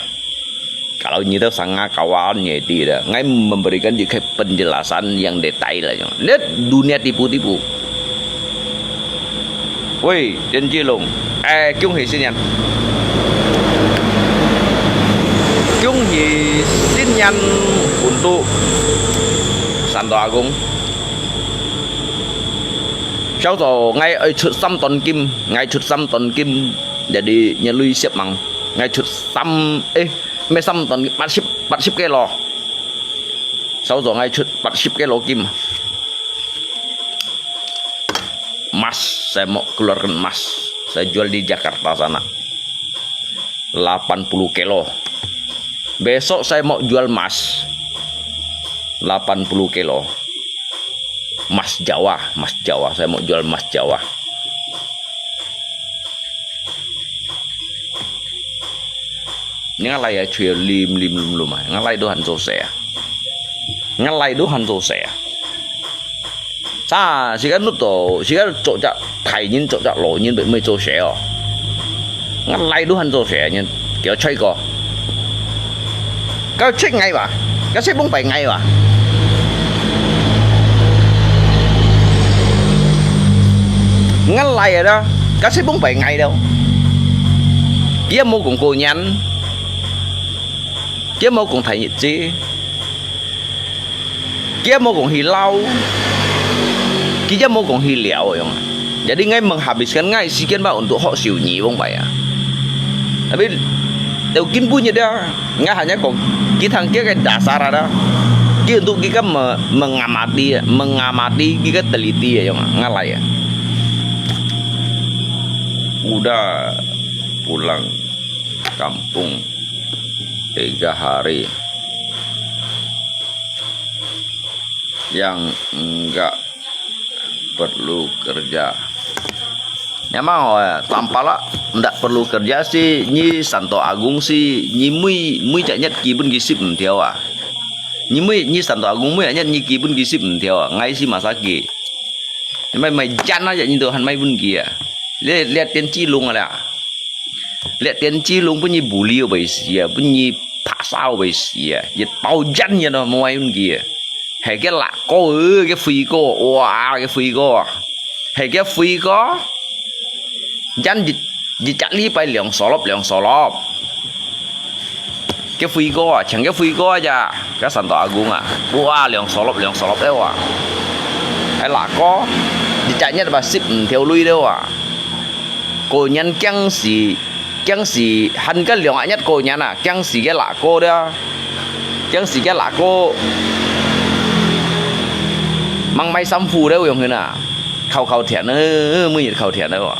Kalau你都生啊，搞啊，你會知个，𠊎memberikan一個penjelasan yang detail啦，你dunia tipu-tipu。喂，田志龍，哎，恭喜新年！恭喜新年untuk Santo Agung。 Sawzawng𠊎愛出三段金，𠊎出三段金，jadi nyelui siap mang。𠊎出三，eh，毋係三段金，八十，八十kilo。Sawzawng𠊎出八十kilo金。Emas，saya mau keluarkan emas。Saya jual di Jakarta sana。 Delapan puluh kilo. Besok saya mau jual emas. Delapan puluh kilo. Emas Jawa, emas Jawa. Saya mau jual emas Jawa. Ngalai ya cuy lim lim lum lum ah. Ngalai Tuhan susah ya. Ngalai Tuhan susah ya. Sa, sika nut to, sika cok cak Thai人，cok cak老人，毋會做事哦。Ngalai Tuhan做事，你叫吹過。Kau cek ngai ba? Kau sih pun pai ngai ba? Ngalai ada, kau sih pun pai ngai đâu. Dia mau kong konyan, dia mau kong Thai Nyitji. 佢也無講去撈，佢也無講去撩樣啊。Jadi ngai menghabiskan ngai時間吧untuk學手語往擺啊。Tapi teu kin bunyi dia, ngai hanya講，佢聽佢个dasar ada，佢untuk佢个me-，mengamati，mengamati佢个teliti樣啊，ngalai啊。Udah pulang kampung tiga hari. Yang enggak perlu kerja. Memang oh, tampaklah ndak perlu kerja si nyi Santo Agung si nyi每，每隻日基本佢食毋掉啊。Nyi每，nyi Santo Agung每隻日基本佢食毋掉啊，ngai si masakit。Mai，mai jan aja nyi Tuhan mai分佢啊。這，這電子龍啊啦。 這電子龍分你無聊會死啊，分你拍手會死啊，一包煙人都無愛用佢啊。係个辣哥，呃，个輝哥，哇，个輝哥啊，係个輝哥，煙一，一隻禮拜兩solop，兩solop。个輝哥啊，像个輝哥啊，个Santo Agung啊，哇，兩solop，兩solop了啊。係辣哥，一隻月吧，十五條鐳了啊。 過年驚死，驚死，還个兩日過年啊，驚死个辣哥了，驚死个辣哥，吂買衫褲了，用去啊，烤烤甜啊，每日烤甜了啊。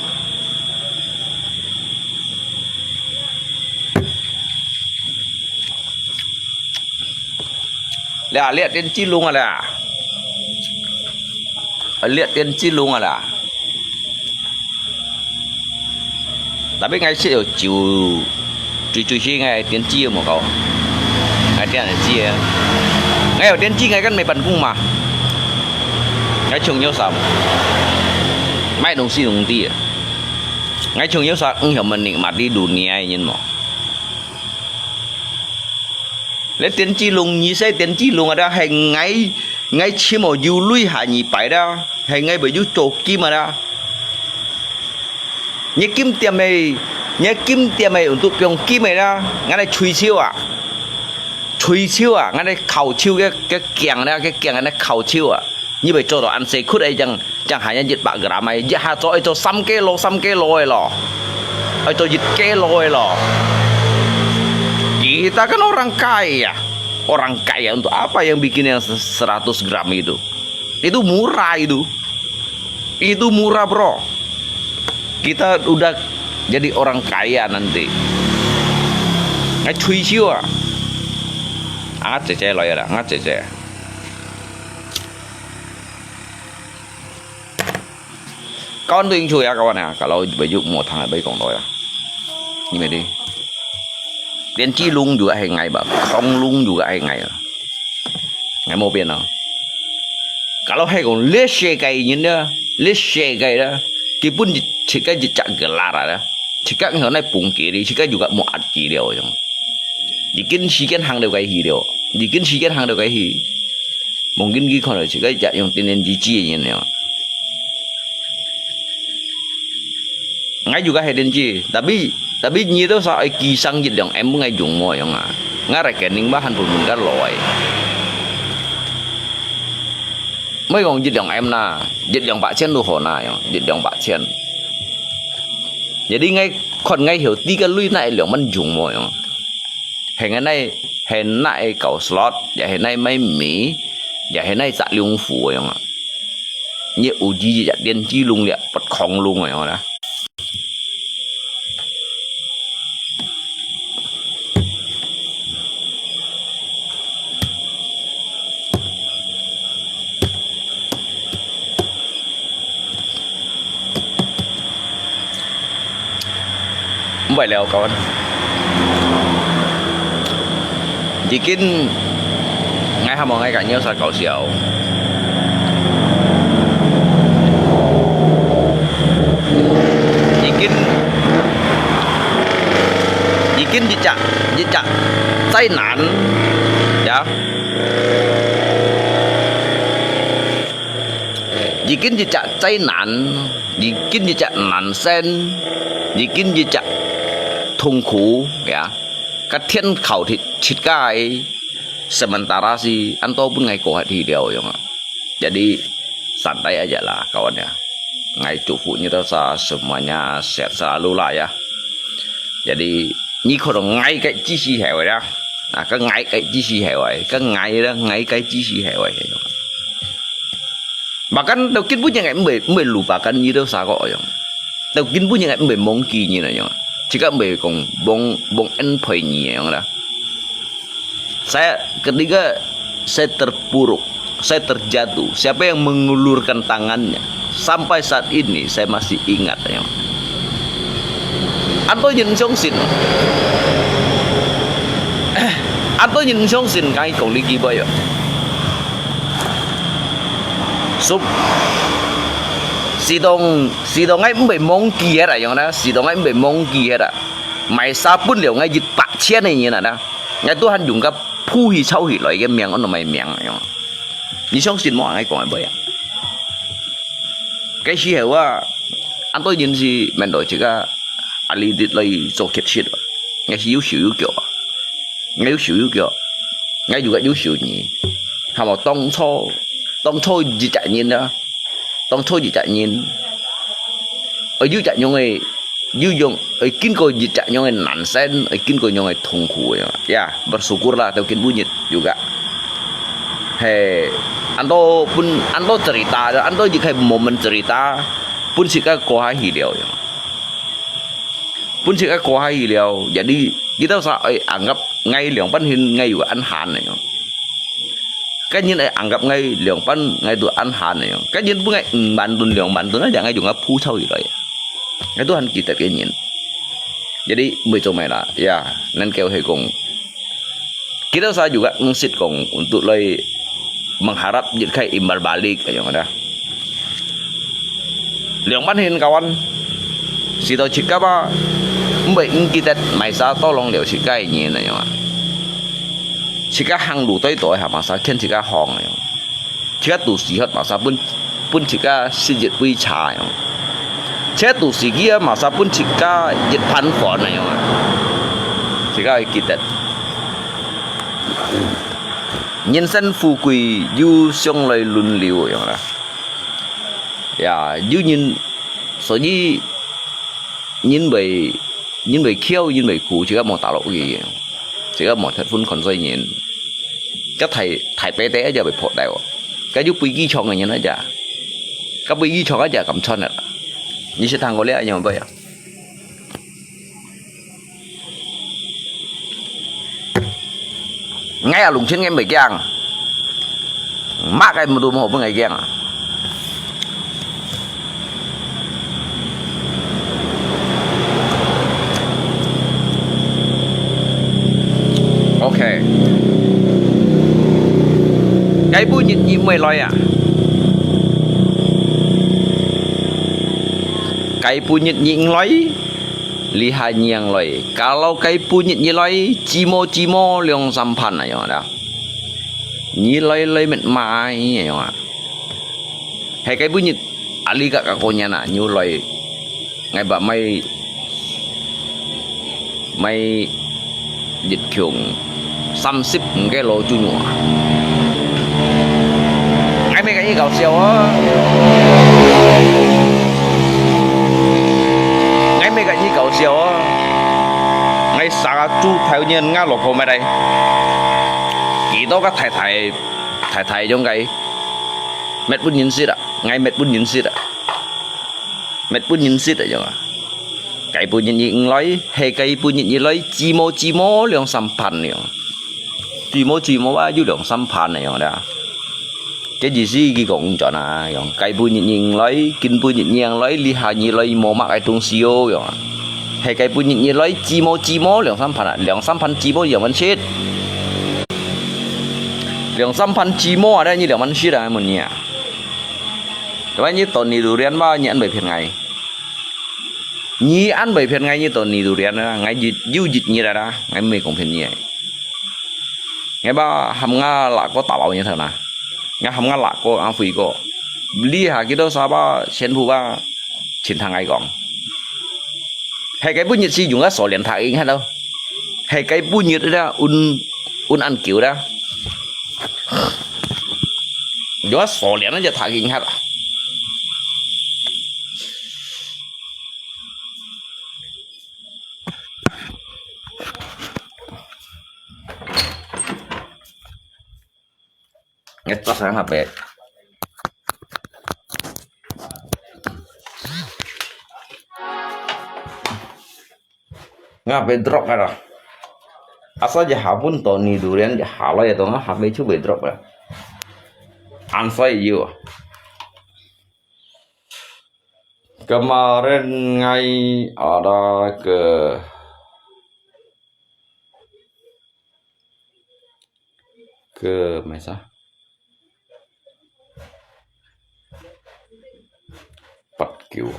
這，這電子龍啊，這。這電子龍啊，這。Tapi ngai sit有酒，最最先ngai電子有無夠？Ngai電子啊。Ngai有電子，ngai kan may panpung嘛。Ngai窮有啥？買東西用的。Ngai窮有啥？Ngai有menikmati dunia ini無？ 這電子龍，你說電子龍啊，這係ngai，ngai全部有鐳下二擺啦，係ngai會有做金啊啦。你金店个，你金店个用到放金个啦，𠊎來吹簫啊，吹簫啊，𠊎來烤簫个，个鏡啦，个鏡，𠊎來烤簫啊。 你會做到恁細窟个，正，正還有一百gram个，一下做愛做三kilo、三kilo个咯，愛做一kilo个咯。Kita kan orang kaya, orang kaya untuk apa yang bikin yang seratus gram itu? Itu murah itu, itu murah bro. Kita udah jadi orang kaya nanti. Ngai 退休啊，啊，姐姐來了，啊，姐姐。 Kawan tu yang cuy ya kawan ya, kalau baju mau thang apa kong lo ya. Ini mesti. Tian Ci Lung juga hai ngai ba, Kong Lung juga hai ngai. Ngai mau pian no. Kalau係講這世界人呢，這世界呢，佢分一，自家一隻个啦啦呢，自家向來崩解哩，自家juga無壓佢了樣。已經時間行到該去了，已經時間行到該去，望緊佢看到自家一隻用天然之子个人了。 𠊎juga係恁樣，tapi，tapi你都sa愛寄上一兩M分𠊎用無樣啊？𠊎rekening吧還分分个來。莫講一兩M啦，一兩百千都好啦，樣，一兩百千。Jadi𠊎看𠊎曉得个鐳哪兩萬用無樣？係𠊎哪，係哪搞slot，也係哪買米，也係哪摘龍虎樣啊？ 你有一隻電子龍了，不空龍个樣啦。Mbai liao kawan. Jikin ngai hamong ngai ka nyo sa kau siau. Jikin, jikin jijak, jijak 災難, ya. Jikin jijak 災難, jikin jijak 難生, jikin jijak 痛苦, ya. Ka 天靠自，自家个，sementara si，安到分ngai過下去了樣啊。Jadi santai aja lah kawan ya. Ngai祝福你兜sa semuanya sehat selalu lah ya. Jadi你可能ngai个知識係會啦，啊，个ngai个知識係會，个ngai啦，ngai个知識係會。Bahkan tau kin punya ngai mbe mbe lupakan你兜sa ko yang. Tau kin punya ngai mbe mongki ni na yang. Jika mbe kong bong bong en poi ni yang lah. Saya ketika saya terpuruk, saya terjatuh, siapa yang mengulurkan tangannya? Sampai saat ini saya masih ingat, ya. Anto nyin 相信, anto nyin 相信 ngai kong li ki boy. Sup, sidong, sidong ngai mbe mongki ya, yang na, sidong ngai mbe mongki ya. Mai sa pun liao ngai jit pak chian ni na. Ngai Tuhan jung ka phu hi chau hi loi ke miang ono mai miang yang. Ni 相信 mo ngai kong ai boy ya. Cái 時候啊，安到人是面對自家壓力的來做決策啊，𠊎係有手有腳啊，𠊎有手有腳，𠊎有个有手呢。係無？當初，當初一隻人啊，當初一隻人，愛有隻樣个，有樣，愛經過一隻樣个難生，愛經過樣个痛苦个，ya，bersyukurlah，到今晡日。 juga. He, anto pun, anto cerita, anto jika momen cerita, pun sika koha hilio yang. Pun sika koha hilio, jadi kita sa ai anggap ngai liang pan hin ngai yu an han yang. Kan yin ai anggap ngai liang pan ngai tu an han yang. Kan yin pun ngai ban tun liang ban tun aja ngai yu ngai pu chau hilio. Ngai tu han kita kan yin. Jadi, mui chau mai la, ya, nan kêu he kong. Kita sa juga ngsit kong untuk lai mengharap jit khai imbal balik kayong ada. Liang pan hin kawan, si tau chika ba, mbai ngkitet mai sa tolong liao chika nyi na yong. Chika hang lu toi toi ha masa ken chika hong yong. Chika tu si hot masa pun, pun chika si jit pui cha yong. Chika tu si kia masa pun chika jit pan fon na yong. Chika kitet. Nhân sinh富貴由相來輪流樣啦。Ya, yu nhân, so yi nhân bai, nhân bai kiao, nhân bai ku, chika mo ta lo yi. Chika mo thật phun kon so nhân. Ka thai, thai pe te aja bai phot dai wo. Ka yu pui ki chong nhân aja. Ka pui ki chong aja kam chon na. Ni si thang ko le aja bai ya. Ngai a lùng chén ngai mbai kiang. Mah kai mtu mo pun ngai kiang. Ok. Ngai bu nit nyi mui loi a. 該晡日你毋來，這下你正來；假如該晡日你來，至無至無兩三盤啊樣啦。你來來乜買啊樣啊。係該晡日，阿里嘎嘎過年啊，你來，𠊎把買 買一共三十五个老豬肉啊。𠊎毋係佮你搞笑啊！𠊎毋係佮你搞笑啊！𠊎生个豬頭年𠊎老婆買來，幾多个太太，太太樣个，搣分人食啊！𠊎搣分人食啊！搣分人食啊樣啊！ 該晡日你毋來，係該晡日你來，至無至無兩三盤了。至無至無啊，有兩三盤了樣啦。這意思佢講轉啊，樣，該晡日你毋來，今晡日你正來，這下你來無麼个東西哦，樣啊。係該晡日你來，至無至無兩三盤啊，兩三盤至無兩萬七。兩三盤至無啊，你兩萬七啊，問你啊。Tapi你tahun ni durian mah，你恁會騙𠊎。 你恁會騙𠊎，你到你都連啦，𠊎一，有一日啦啦，𠊎毋係講騙你个。𠊎爸喊𠊎辣哥打包你頭啦，𠊎喊𠊎辣哥阿輝哥，這下幾多沙巴全部吧，請聽𠊎講。係該晡日是用个鎖鏈讀音核咯，係該晡日啦，運，運恁久啦，用个鎖鏈那隻讀音核啊。 Ngecas sangat, Pek. Ngah bedrop ka dah. Asa ja hapun to ni durian ja halai to ngah hape chu bedrop ka. Ansai yu. Kemarin ngai ada ke ke mesa. Pat kiu.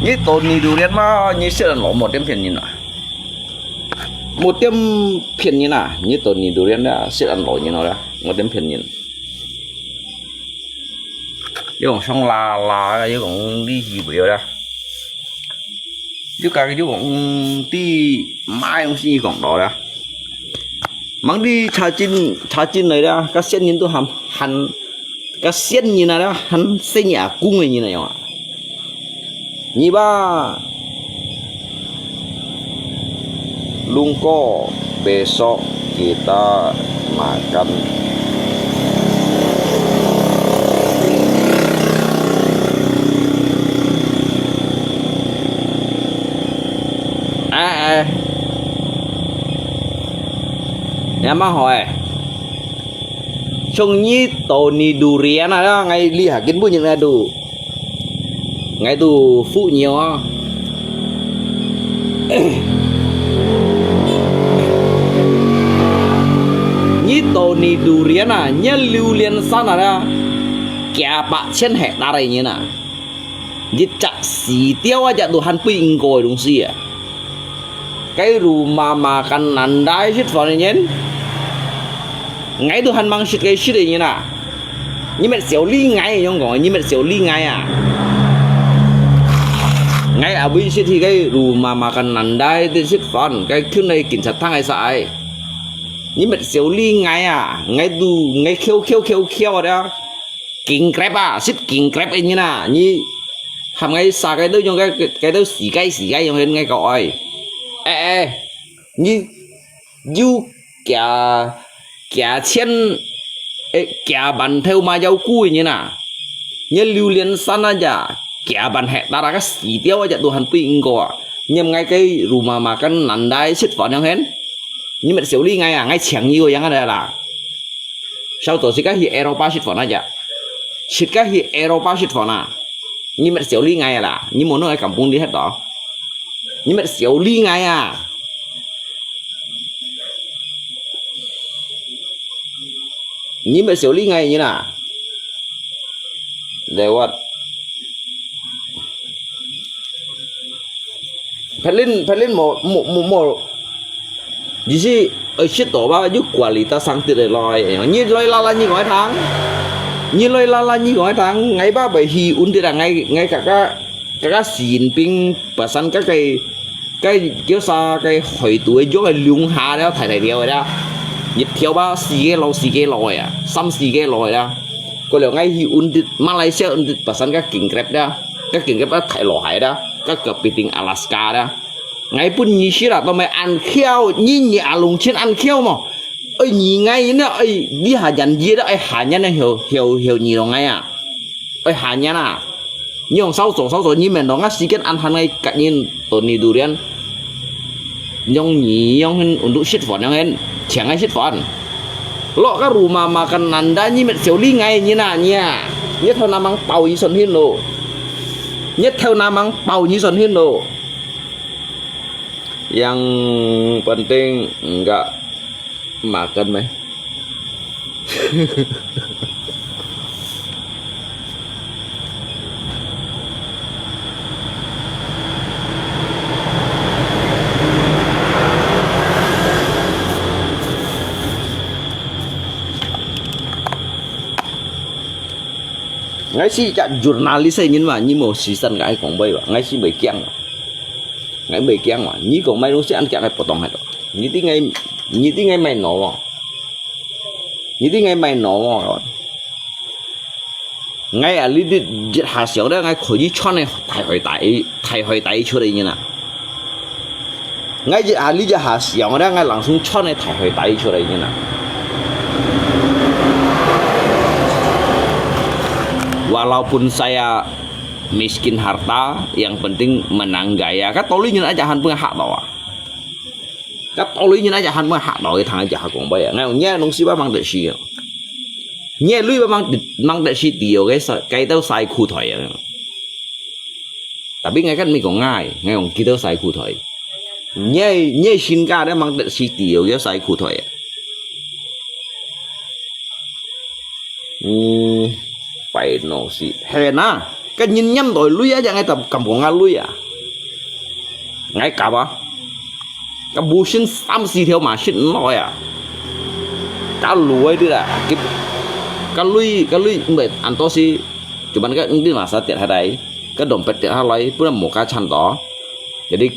Ni to ni durian ma, ni siat an lo, mo tiam pian nin a. Mo tiam pian nin a, ni to ni durian a, siat an lo nin a, mo tiam pian nin. Yong song la la, yong li hi bu liu da. Yong ka yong ti mai yong si kong lo da. Mang di cha chin, cha chin lai da, ka sian nin tu ham han. Ka sian nin a da, han sian nin a kung nin a yong a. Nyiba, lungko, besok kita makan. Eh, eh. Yang mana hoi? Song ni to ni durian ada ngai lihat kin bunyi ada. Ngai tu fu nyo. Ni to ni durian a, ni liu lian san a, kia pak chen hek na rai ni na. Ni chak si tiao a jak tu han pui ing koi dong si a. Cái rumah makan Nandai sit fon nyen. Ngai tu han mang sit cái sit nyen a. Ni met siau li ngai yong kong, ni met siau li ngai a. Ngai a bui sit hi cái rumah makan Nandai ti sit fon, cái khun nai kin chat thang ai sa ai. Ni met siau li ngai a, ngai tu, ngai khiau khiau khiau khiau da. King crab a, sit king crab nyen a, ni. Ham ngai sa cái tu yong cái, cái tu si cái si cái yong ngai kau ai. Eh, eh. Ni yu kia, kia chen, eh, kia ban thêu ma yau ku nyen a. 你榴槤山啊隻，幾萬hektar啊，該死掉啊隻都還不應該啊。你𠊎个Rumah Makan Nanda食飯樣hen？你乜笑理𠊎啊？𠊎請你个樣啊啦。小組自家去Eropa食飯啊隻，自家去Eropa食飯啊。你乜笑理𠊎啊啦？你無弄个kampung你歇到？你乜笑理𠊎啊？你乜笑理𠊎人啊？ Lewat. Phetlin, Phetlin mo, mo, mo, mo. Di si, eh, shit to ba, yu kualita sangtit eh loi. Ni loi lala ni kong ai thang. Ni loi lala ni kong ai thang. Ngai ba bai hi undit ah, ngai, ngai kaka, kaka Xi Jinping pasan kaka該叫啥，該海島个，用个龍蝦了，大大條个啦。一條吧，四個羅，四個羅个啊，三四個羅个啦。過了，𠊎去undit，馬來西亞undit，pasan个king crab啦，个king crab啊，大羅蟹啦，个Kepiting Alaska啦。𠊎分你食啦，都毋係恁巧，你你阿龍親恁巧無？哎，你𠊎呢，哎，你下人熱啦，哎，下人呢，曉曉曉你咯，𠊎啊。 哎，hanya na. Nyong sao so, sao so, nyi men dong, nga siken an han ngai kat nyin to ni durian. Nyong nyi, nyong hen untuk shit fon, nyong hen, chiang ngai shit fon. Lo ka rumah makan nanda nyi met siau li ngai nyi na, nyi a. Nyi thau namang pau nyi son hin lo. Nyi thau namang pau nyi son hin lo. Yang penting enggak makan meh. Ngai si jak jurnalis sai nyin wa, nyi mo sisan ngai kong bai wa, ngai si bai kiang wa. Ngai bai kiang wa, nyi kong mai lu si an kiang ngai potong hai to. Nyi ti ngai, nyi ti ngai mai no wa. Nyi ti ngai mai no wa. Ngai a li di jit ha siau de ngai kho yi chon e thai hoi tai, thai hoi tai chu de nyin a. Ngai jit a li jit ha siau de ngai langsung chon e thai hoi tai chu de nyin a. Walaupun saya miskin harta, yang penting menang gaya. Ka to li nyin aja han pun hak to a. Ka to li nyin aja han pun hak to, thang aja hak kong bai a. Ngai ong nyi nong si ba mang de si a. Nyi lui ba mang, mang de si ti yo ke sa, kai tau sai khu thoi a. Tapi ngai kan mi kong ngai, ngai ong ki tau sai khu thoi. Nyi, nyi sin ka de mang de si ti yo ke sai khu thoi a. Hmm, pai no si. He na, ka nyin nyam doi lui a, yang ngai tam kam kong ngai lui a. Ngai kap a. Ka bu sin sam si theo ma sin noi a. Ka lui di la. Kip. Ka lui, ka lui, mbe, an to si. Cuman ka ngi di masa tiat ha dai. Ka dompet tiat ha lai, pun mo ka chan to. Jadi,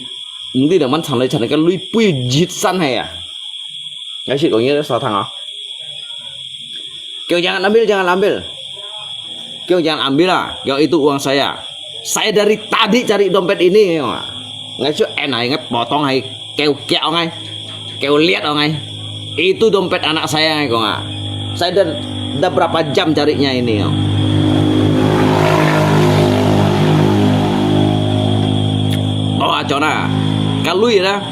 ngi di man chan lai chan ka lui pui jit san hai a. Ngai si kong nyi sa thang a. Kau jangan ambil, jangan ambil. Kau jangan ambil lah. Kau itu uang saya. Saya dari tadi cari dompet ini. Ngai su en hai ngai potong hai kau kiau ngai. Kau lihat ngai. Itu dompet anak saya ngai kong ah. Saya dah, dah berapa jam carinya ini. Oh, acau na. Ka lui dah.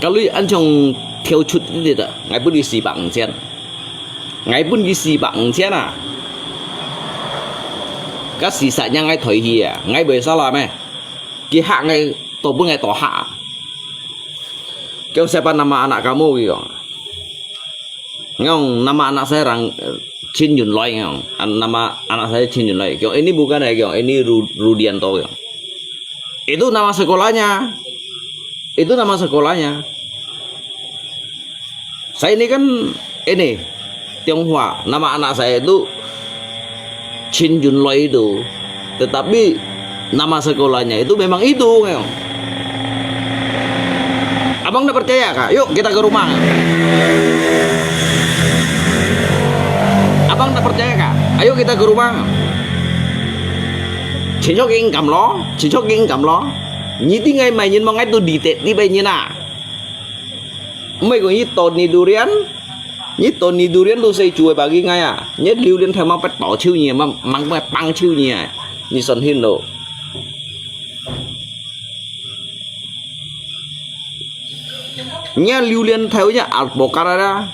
Ka lui an chong theo chut ti ta. Ngai pun di si bang chen. Ngai pun ki si bak ng chen a. Ka si sa nyang ngai thoi hi a, ngai bai sa la me. Ki hak ngai to pun ngai to hak a. Kêu siapa nama anak kamu ki kong. Ngong nama anak saya rang, eh, Chin Yun Loi ngong. An-, nama anak saya Chin Yun Loi. Kêu ini bukan ya kêu, ini Ru-, Rudianto kêu. Itu nama sekolahnya. Itu nama sekolahnya. Saya ini kan ini Tionghoa, nama anak saya itu Chin Yun Loi itu. Tetapi nama sekolahnya itu memang itu, ngayong. Abang tak percaya kah? Yuk kita ke rumah. Abang tak percaya kah? Ayo kita ke rumah. Chin Chok King kam lo, Chin Chok King kam lo. Nyi ti ngai mai nyin mo ngai tu di te ti bai nyin a. Mai kong yi to ni durian. 你到你durian都係做个bagi ngai啊，你榴莲頭嘛不倒手你，嘛，嘛，嘛幫手你啊，你信唔信咯？你榴莲頭你alpukat啊，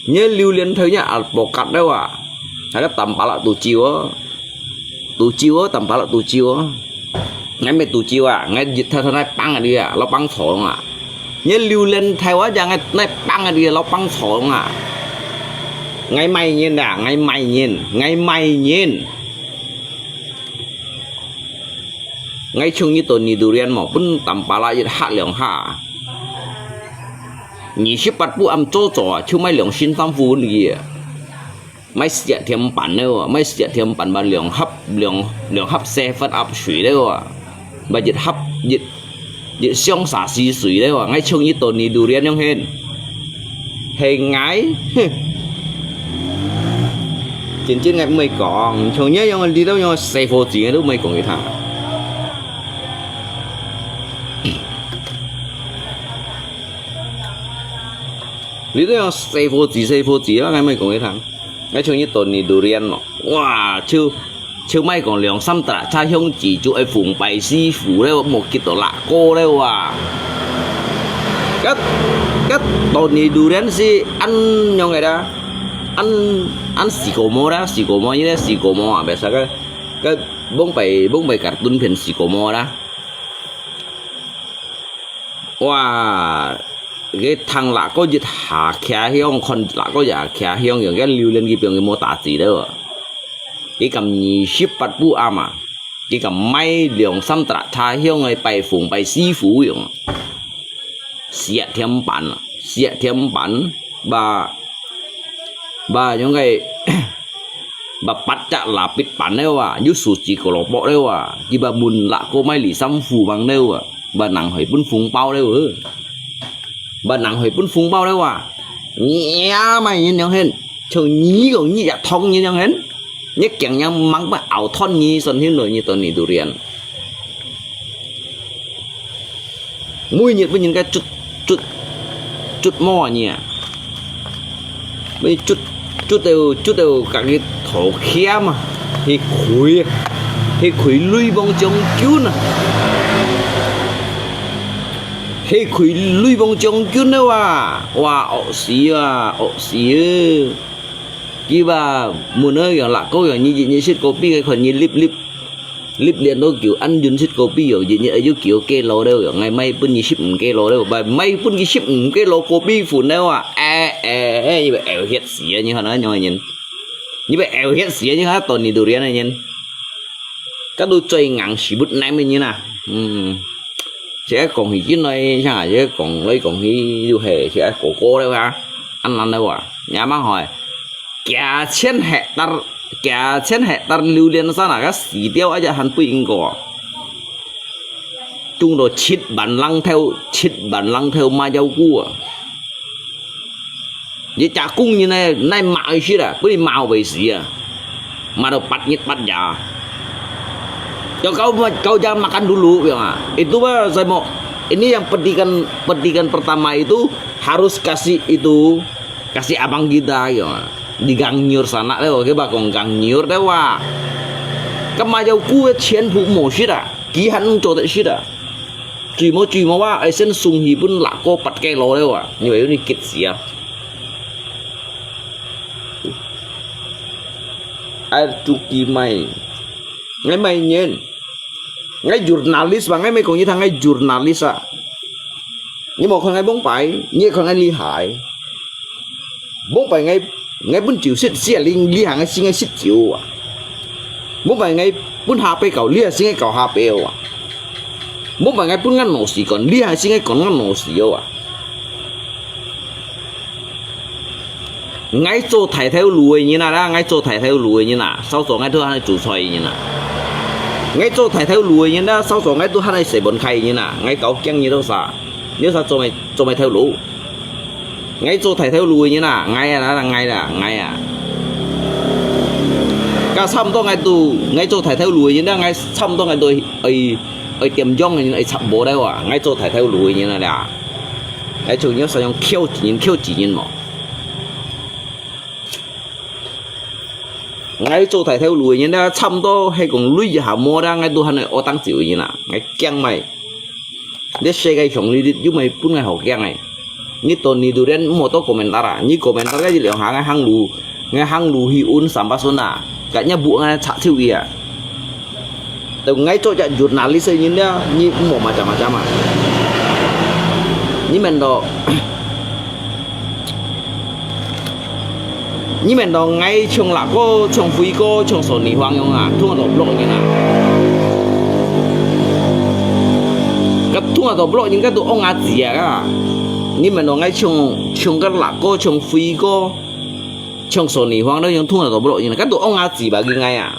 你榴莲頭你alpukat了啊，還个tampa啦都酒啊。 Tujuh oh, tampalak tujuh oh. Ngai mai tujuh ah, ngai jit thai thai nai pang dia, lo pang chong ah. Ngai liu lian thai wa jang ngai nai pang dia, lo pang chong ah. Ngai mai nyin da, ngai mai nyin, ngai mai nyin. Ngai chung nyi to nyi durian mo, pun tampalak jit hak liang ha. Nyi shi pat pu am cho cho ah, chu mai liang shin tam fu ngi ah. Mai siak thiam pan leu ah, mai siak thiam pan ba liang hap, liang, liang hap seven up sui leu ah. Ba jit hap, jit, jit siang sa si sui leu ah. Ngai chung jit to ni durian yong hen. He ngai. Jin jin ngai mui kong, chung nyi yong li dau yong sai fo ji ngai lu mui kong i thang. Li dau yong sai fo ji, sai fo ji, ngai mui kong i thang. Ngai chung jit to ni durian lo. Wa, chu, chu mai kong liang sam tra cha hiong ji chu ai phung pai si fu leu, mo kit to la ko leu wa. Kat, kat to ni durian si an yong ngai da. An, an si ko mo da, si ko mo, ni si ko mo ah, biasa ka, ka bong pai, bong pai kartun phen si ko mo da. Wa, cái thằng lạ có dịch Hà Khả Hiông, con lạ có giả Khả Hiông, yung cái liu lian cái biang cái mô tả gì đó. Cái cầm nhị ship bắt bu ama. Cái cầm máy liang sam tra cha hiông cái bài phùng bài si fu yung. Siak thiam pan, siak thiam pan, ba, ba yung cái, ba pat chak la pit pan leu wa, yu su chi ko lo po leu wa, ki ba mun la ko mai li sam fu bang leu wa. Ba nang hoi pun phung pao leu ơ. Ba nang hoi pun phung pao leu à. Nyi mai nyin yong hen. Chong nyi kong nyi ya thong nyin yong hen. Nyi kiang yang mang ba ao thon nyi son hin lo nyi to ni durian. Mui nyi pun nyin ka chut, chut, chut mo nyi à. Mui chut, chut têu, chut têu kak ngi thổ khiam à. Hi khui, hi khui lui bong chong chun à. Hi khui lui bong chong chun à wa. Wa, ok si à, ok si ơ. Ki ba, mun ơ yang lak ko yang nyi, nyi sit kopi cái kon nyi lip lip. Lip lian to kiu ăn yun sit kopi yo, yit yit ayu kiu kê lo leu yo, ngai mai pun yit sip ng kê lo leu, bai mai pun yit sip ng kê lo kopi phun leu à. Ê, ê, ê, nyi bai eo hiet si à, nyi hana nyong nyin. Nyi bai eo hiet si à, nyi hana to ni durian nyin. Ka tu choi ngang si but nai mai nyin à. Hmm. Sẽ kong hi jin noi, sa, sẽ kong loi kong hi yu he, sẽ ko ko leu à. Ăn ăn leu à. Nyi mang hoi. Kia chen hectare, kia chen hectare liu lian sa na ka si tiao aja han pui ing ko. Chung do chit ban lang theo, chit ban lang theo ma yau ku. Ye cha kung ni nai, nai ma ai shi da, pui ma wei si a. Ma do pat nyit pat ya. Cho kau ma, kau jangan makan dulu, ya. Itu ba saya mau, ini yang petikan, petikan pertama itu harus kasih itu Kasi abang kita yo, di gang nyur sana leu, ke ba kong gang nyur leu wa. Ka ma yau ku chen phu mo shi da, ki han cho de shi da. Chui mo chui mo wa, ai sen sung hi pun la ko pat ke lo leu wa. Ni bai ni kit sia. Ai tu ki mai. Ngai mai nyen. Ngai jurnalis ba, ngai mai kong ni thang ngai jurnalis a. Ni mo kon ngai bong pai, ni kon ngai li hai. Bong pai ngai, ngai pun chiu sit sia ling li hai ngai si ngai sit chiu a. Bong pai ngai pun ha pe kau li hai si ngai kau ha pe a. Bong pai ngai pun ngan no si kon li hai si ngai kon ngan no si a. Ngai cho thai thêu lùi nyin na, ngai cho thai thêu lùi nyin na, sau cho ngai tu han chu choi nyin na. Ngai cho thai thêu lùi nyin na, sau cho ngai tu han ai se bon khai nyin na, ngai kau kiang nyi tu sa. Nyi sa cho mai, cho mai thêu lùi. Ngai cho thai thêu lùi nyin na, ngai a, ngai a, ngai a. Ka sam to ngai tu, ngai cho thai thêu lùi nyin na, ngai sam to ngai tu, ai, ai tiêm jong nyin, ai chap bo dai wa, ngai cho thai thêu lùi nyin na. 𠊎像你想用扣錢，扣錢無？𠊎做大頭路个人咧，差毋多係講累一下無啦，𠊎都還會屙當走个人啊，𠊎驚咩？這世界上你，你又毋係分𠊎好驚个。你到你都連莫到komentar啊，你komentar个一兩下，𠊎行路，𠊎行路去un sampah sun啊，該若不𠊎插手伊啊。 Tau ngai cok jak jurnalis ini dah, ni mo macam-macam ah. Ni mendo, ni mendo ngai chung lako, chung fuiko, chung soni huang yong ah, thung ato blok ni na. Kat thung ato blok ni kat tu ong aji ah ka. Ni mendo ngai chung, chung kat lako, chung fuiko, chung soni huang dah yong thung ato blok ni na. Kat tu ong aji bagi ngai ah.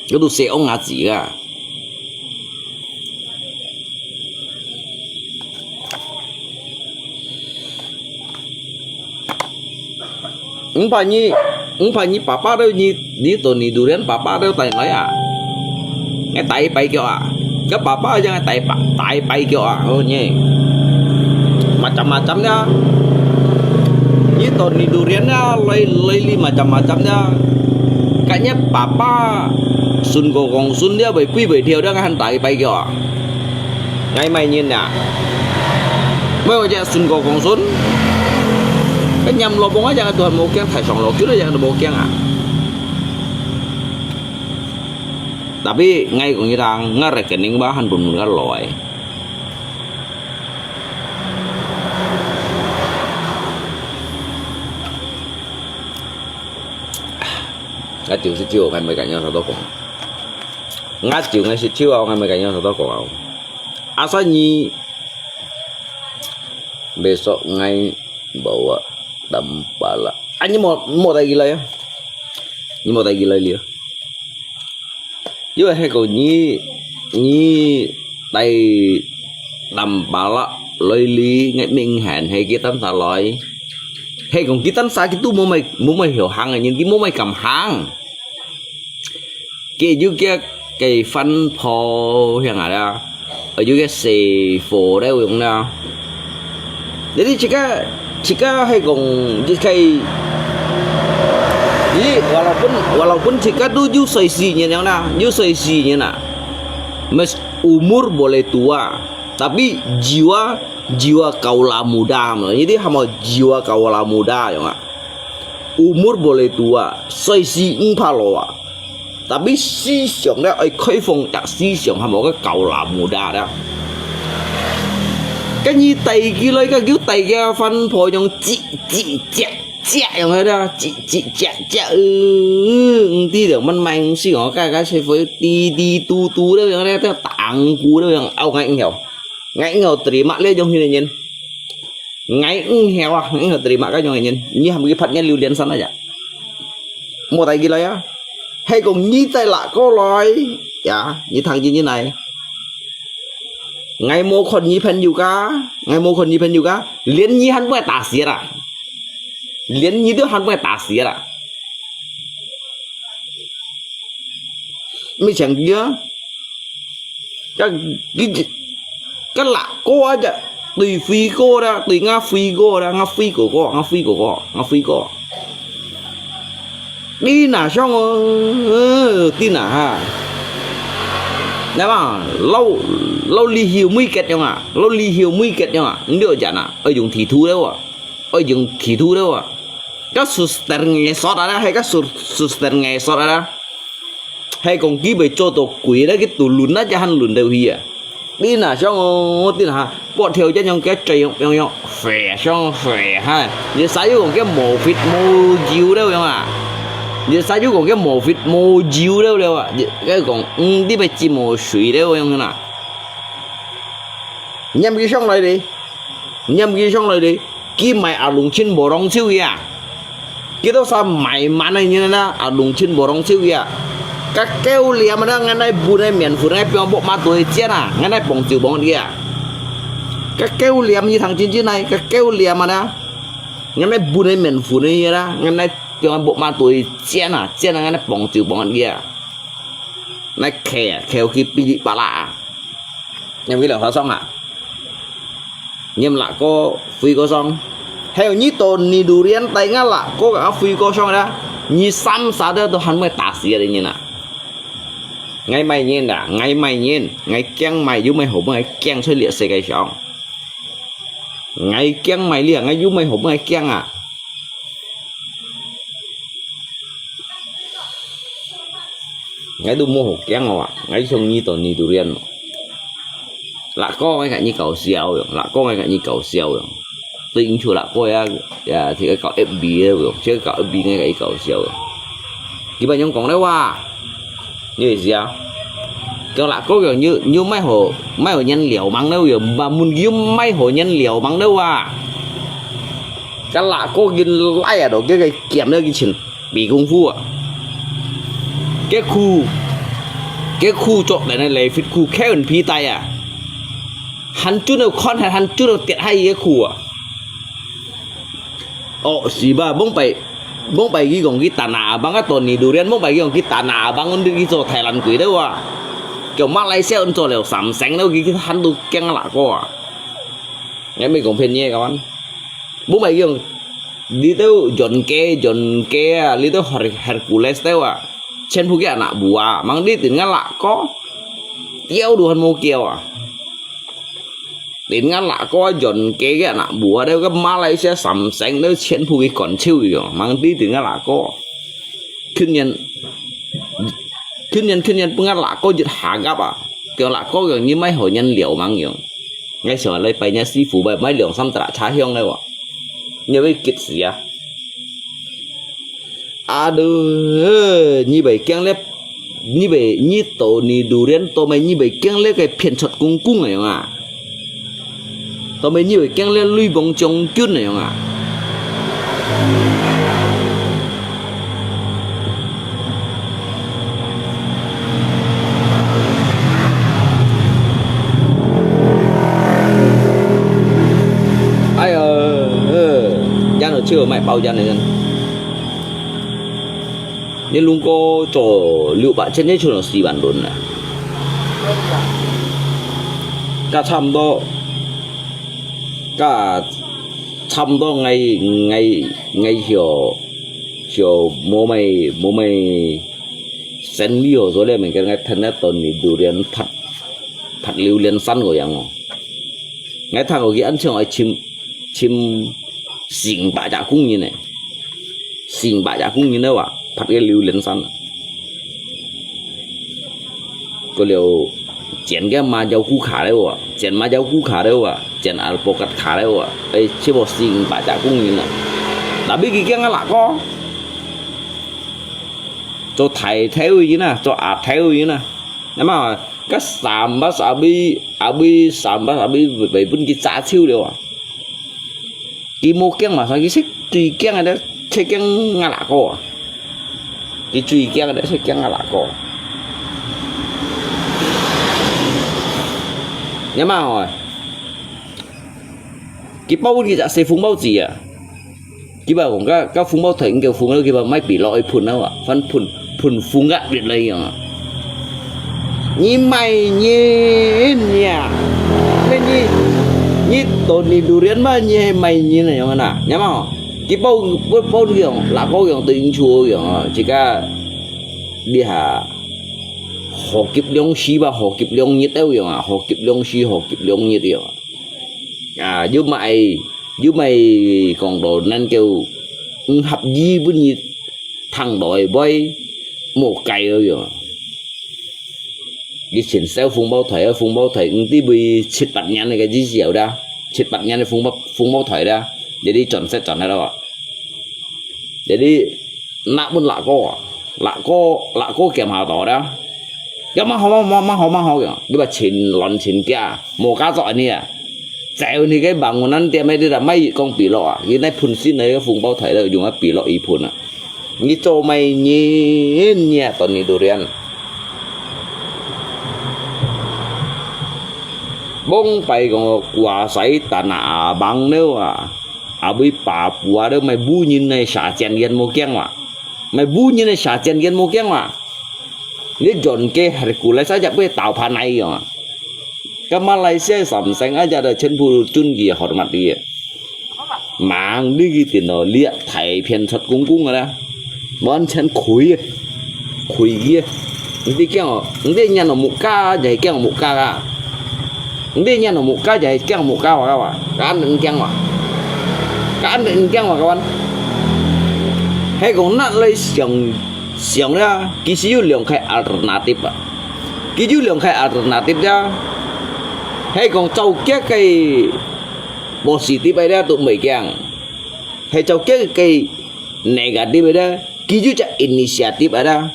Kat tu se ong aji ka. Ung pa ni, ung pa ni papa dah ni, ni to ni durian papa dah tai lai ah. Ngai tai pai kio ah. Ka papa jang ngai tai pa, tai pai kio ah. Oh ni. Macam-macam nya. Ni to ni durian nya, lai, lai li macam-macam nya. Ka ni papa sun ko kong sun dia bai pui bai thiau dia ngai han tai pai kio ah. Ngai mai nyin nya. Mai wa ja sun ko kong sun. Ka nyam lo bong aja tuan mo kiang thai song lo kiu lo yang mo kiang ah. Tapi ngai kong ni tang, ngai rekening ba han bun mun ka loi. Ngai tiu si tiu, ngai mai ka nyong sa to kong. Ngai tiu ngai si tiu, ngai mai ka nyong sa to kong. Asa ni besok ngai bawa tampala. Ani mo, mo tai gila ya. Ni mo tai gila liu. Yua hai ko ni, ni tai tampala loi li ngai ming han hai ki tan sa loi. Hai ko ki tan sa ki tu mo mai, mo mai hiu hang ni ki mo mai kam hang. Ki yu kia cái văn phòng hiang ada. Ở dưới cái xe phổ đấy không đó. Jadi jika, jika hai kong, jika, jadi walaupun, walaupun jika tu yu sai si nyen yang na, yu sai si nyen na. Mes umur boleh tua, tapi jiwa, jiwa kaulah muda. Jadi hamo jiwa kaulah muda yang na. Umur boleh tua, sai si ung pha lo ah. Tapi思想咧愛開放，思想係無个高啦無啦啦。跟住第二句來，个叫第二番婆用吱吱喳喳用个啦，吱吱喳喳，呃，毋知了，問問事哦，个个師傅滴滴嘟嘟了樣咧，當鼓了樣，拗硬拗，硬拗terima了樣个人。 Ngai eng hiau ah, eng hiau terima ka nyong nyen. Ni ham ki phat nyen liu lian san aja. Mo tai ki lai ah. Hai kong ni tai la ko lai. Ya, ni thang jin jin nai. Ngai mo khon ni phen yu ka. Ngai mo khon ni phen yu ka. Lian ni han bue ta sia la. Lian ni tu han bue ta sia la. Mi chang ki ah. Ka, ki, ka la ko aja, tui fui ko da, tui nga fui ko da, nga fui ko ko, nga fui ko ko, nga fui ko. Đi na shong, ơ, đi na ha. Nè ba, lau, lau li hiu mui ket yong à, lau li hiu mui ket yong à, ndio jan à, ơ, dùng thị thu đâu à, ơ, dùng thị thu đâu à. Ka suster nge sot ada, hai ka sur-, suster nge sot ada. Hai kong ki bai cho to kui da ki tu lun na ja han lun deu hi à. Đi na shong ô, đi na ha. Bot theo chân yong kia chạy yong, yong, yong. Phè shong, phè ha. Ye sa yu kong kia mò phit mò jiu deu yong à. Ye sa yu kong kia mò phit mò jiu deu deu à. Ye, cái kong, ừ, đi bai chi mò sui deu yong na. Nhâm ki shong lai đi. Nhâm ki shong lai đi. Ki mai a lung chin bò rong chiu ya. Ki to sa mai man ai nyen na, a lung chin bò rong chiu ya. Ka kêu liam na, ngan nai bu nai mian fu nai piong bok ma tui chian na, ngan nai pong chiu pong dia. Ka kêu liam ni thang chin chin nai, ka kêu liam na. Ngan nai bu nai mian fu nai ya na, ngan nai piong bok ma tui chian na, chian na ngan nai pong chiu pong dia. Nai khe, khe ki pi di pa la. 你為了和尚啊？你們哪個飛過上？還有你到你都連帶𠊎哪個啊飛過上啦？你三儕都都還會打死个人啊！𠊎麼人啊？𠊎麼人？𠊎驚麼有麼好分𠊎驚出這世界上？𠊎驚麼哩啊？𠊎有麼好分𠊎驚啊？ 𠊎都無好驚哦啊！𠊎想你到你都連哦。哪個𠊎甲你搞笑喲，哪個𠊎甲你搞笑喲。對應出哪個呀，呀，這個搞F B个喲，這個搞F B𠊎甲你搞笑喲。佢般樣講了哇，你會知啊？講哪個个，你你莫好莫好人了忙了喲，問問佢莫好人了忙了哇。該哪個人來啊，都叫佢減了佢錢。 比功夫啊。該褲，該褲著等个內fit褲，Calvin皮帶啊，還準个看，還還準个跌下个褲啊。哦，是吧？往擺，往擺佢講佢打那abang啊，到你都連，往擺佢講佢打那abang，你去做Thailand鬼了啊。叫馬來西亞人做了三星了，佢佢還都驚哪個啊？你沒講騙你个，kawan。往擺佢講 你兜John K，John K啊，你兜Her-，Hercules兜啊，全部个anak buah，mang đi tỉnh ngăn lạ có，叫都還無叫啊。Tỉnh ngăn lạ có John K个anak buah兜，个Malaysia Samsung兜全部个趕走喲，mang đi tỉnh ngăn lạ có。Khuyên nhân，khuyên nhân，khuyên nhân，pengah lạ có giật hagap啊，叫lạ có yang你買好nhân料mang yang。 𠊎想來拜若師傅，買，買兩三隻車香來哇，你會急死啊！Aduh，你會驚咧，你會，你到你durian到尾，你會驚咧个騙出公公个樣啊！到尾你會驚咧雷锋將軍个樣啊！ 哎呀，呃，人都笑賣包煙个人。你弄个做六百千，你出了四萬輪啊？該差毋多，該差毋多，𠊎，𠊎，𠊎曉，曉無賣，無賣。 生理好做咧，物件𠊎聽得到你榴槤發，發榴槤山个樣哦。𠊎聽過佢恁像愛尋，尋四五百隻工人呢，四五百隻工人咧哇，發个榴槤山。過了，剪个麻椒菇卡咧哇，剪麻椒菇卡咧哇，剪alpukat卡咧哇，哎，差不多四五百隻工人啊。Tapi佢驚个哪個？ 做大頭个人啊，做阿頭个人啊。那麼，該三八十位，阿位三八十位，會分佢炸手了啊。佢無驚嘛，所以佢最驚个咧，最驚𠊎哪個啊。佢最驚个咧，最驚𠊎哪個。那麼哦， 佢包分佢隻細紅包紙啊。佢話講，該，該紅包袋，佢紅包，佢話買筆落去噴啊，反正噴，噴紅壓力來樣啊。你麼人呀？你，你到你榴槤嘛，你係麼人啊？樣啊？你嘛吼，佢包，包，包樣，哪個樣，對應出樣啊，自家，你哈，好急兩時吧，好急兩日了樣啊，好急兩時，好急兩日樣啊。 啊，又賣，又賣講到恁久，毋合意分你聽來會無計了樣。以前燒紅包袋啊，紅包袋，毋知會七八年个日子有啦，七八年个紅包，紅包袋啦，這裡轉色轉下了啊。這裡 拿分哪個啊？哪個，哪個檢下到啦？該麼好，麼，麼，麼好，麼好樣，你話錢亂錢假，無假作恁呢啊！走你个bangunan店个，你啦，莫講筆落啊！佢那噴信个紅包袋了，用啊筆落一噴啊！你做麼人呀，到你榴槤？往擺講，kuasa tanah abang了啊！ Abui Papua都賣烏人个沙尖煙無驚哇，賣烏人个沙尖煙無驚哇。你轉个係古來啥只會倒盤來个啊？該馬來西亞三星啊，這都全部尊佢hormat佢。吂，你去電腦，你啊大片出公公个啦，完全開个，開个。你驚哦，你驚哦木家，就係驚木家啊。你驚哦木家，就係驚木家話啊，敢你驚話，敢你驚話个話。係講，拿來想想啦，其實有兩個alternatif啊。 佢有兩個alternatif呀，係講做佢个positif个啦都毋會驚，係做佢个negatif个啦，佢有隻inisiatif个啦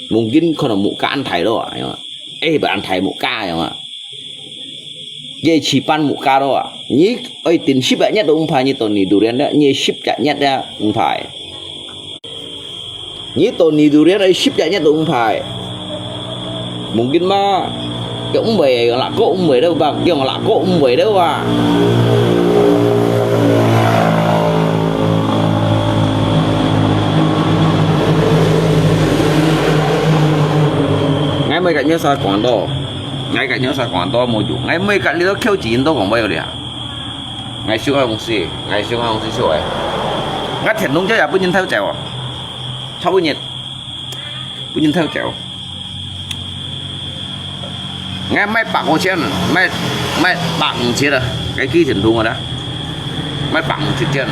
，mungkin可能木家恁大咯啊，樣啊，誒，毋恁大木家樣啊，佢試辦木家咯啊，你愛等十隻月都毋怕，你到你都連啦，你十隻月啦毋怕。 你到你都連來十隻月都毋怕。Mungkin嘛，佢毋會，若哥毋會了吧，佢若哥毋會了啊。𠊎每個月使講到，𠊎個月使講到無用，𠊎每個月都扣錢都講無有了。 𠊎想愛東西，𠊎想愛東西出來。𠊎電動車也分人偷走哦，頭一日分人偷走。𠊎買百五千，買買百五千啊，該幾錢通个啦？買百五十千，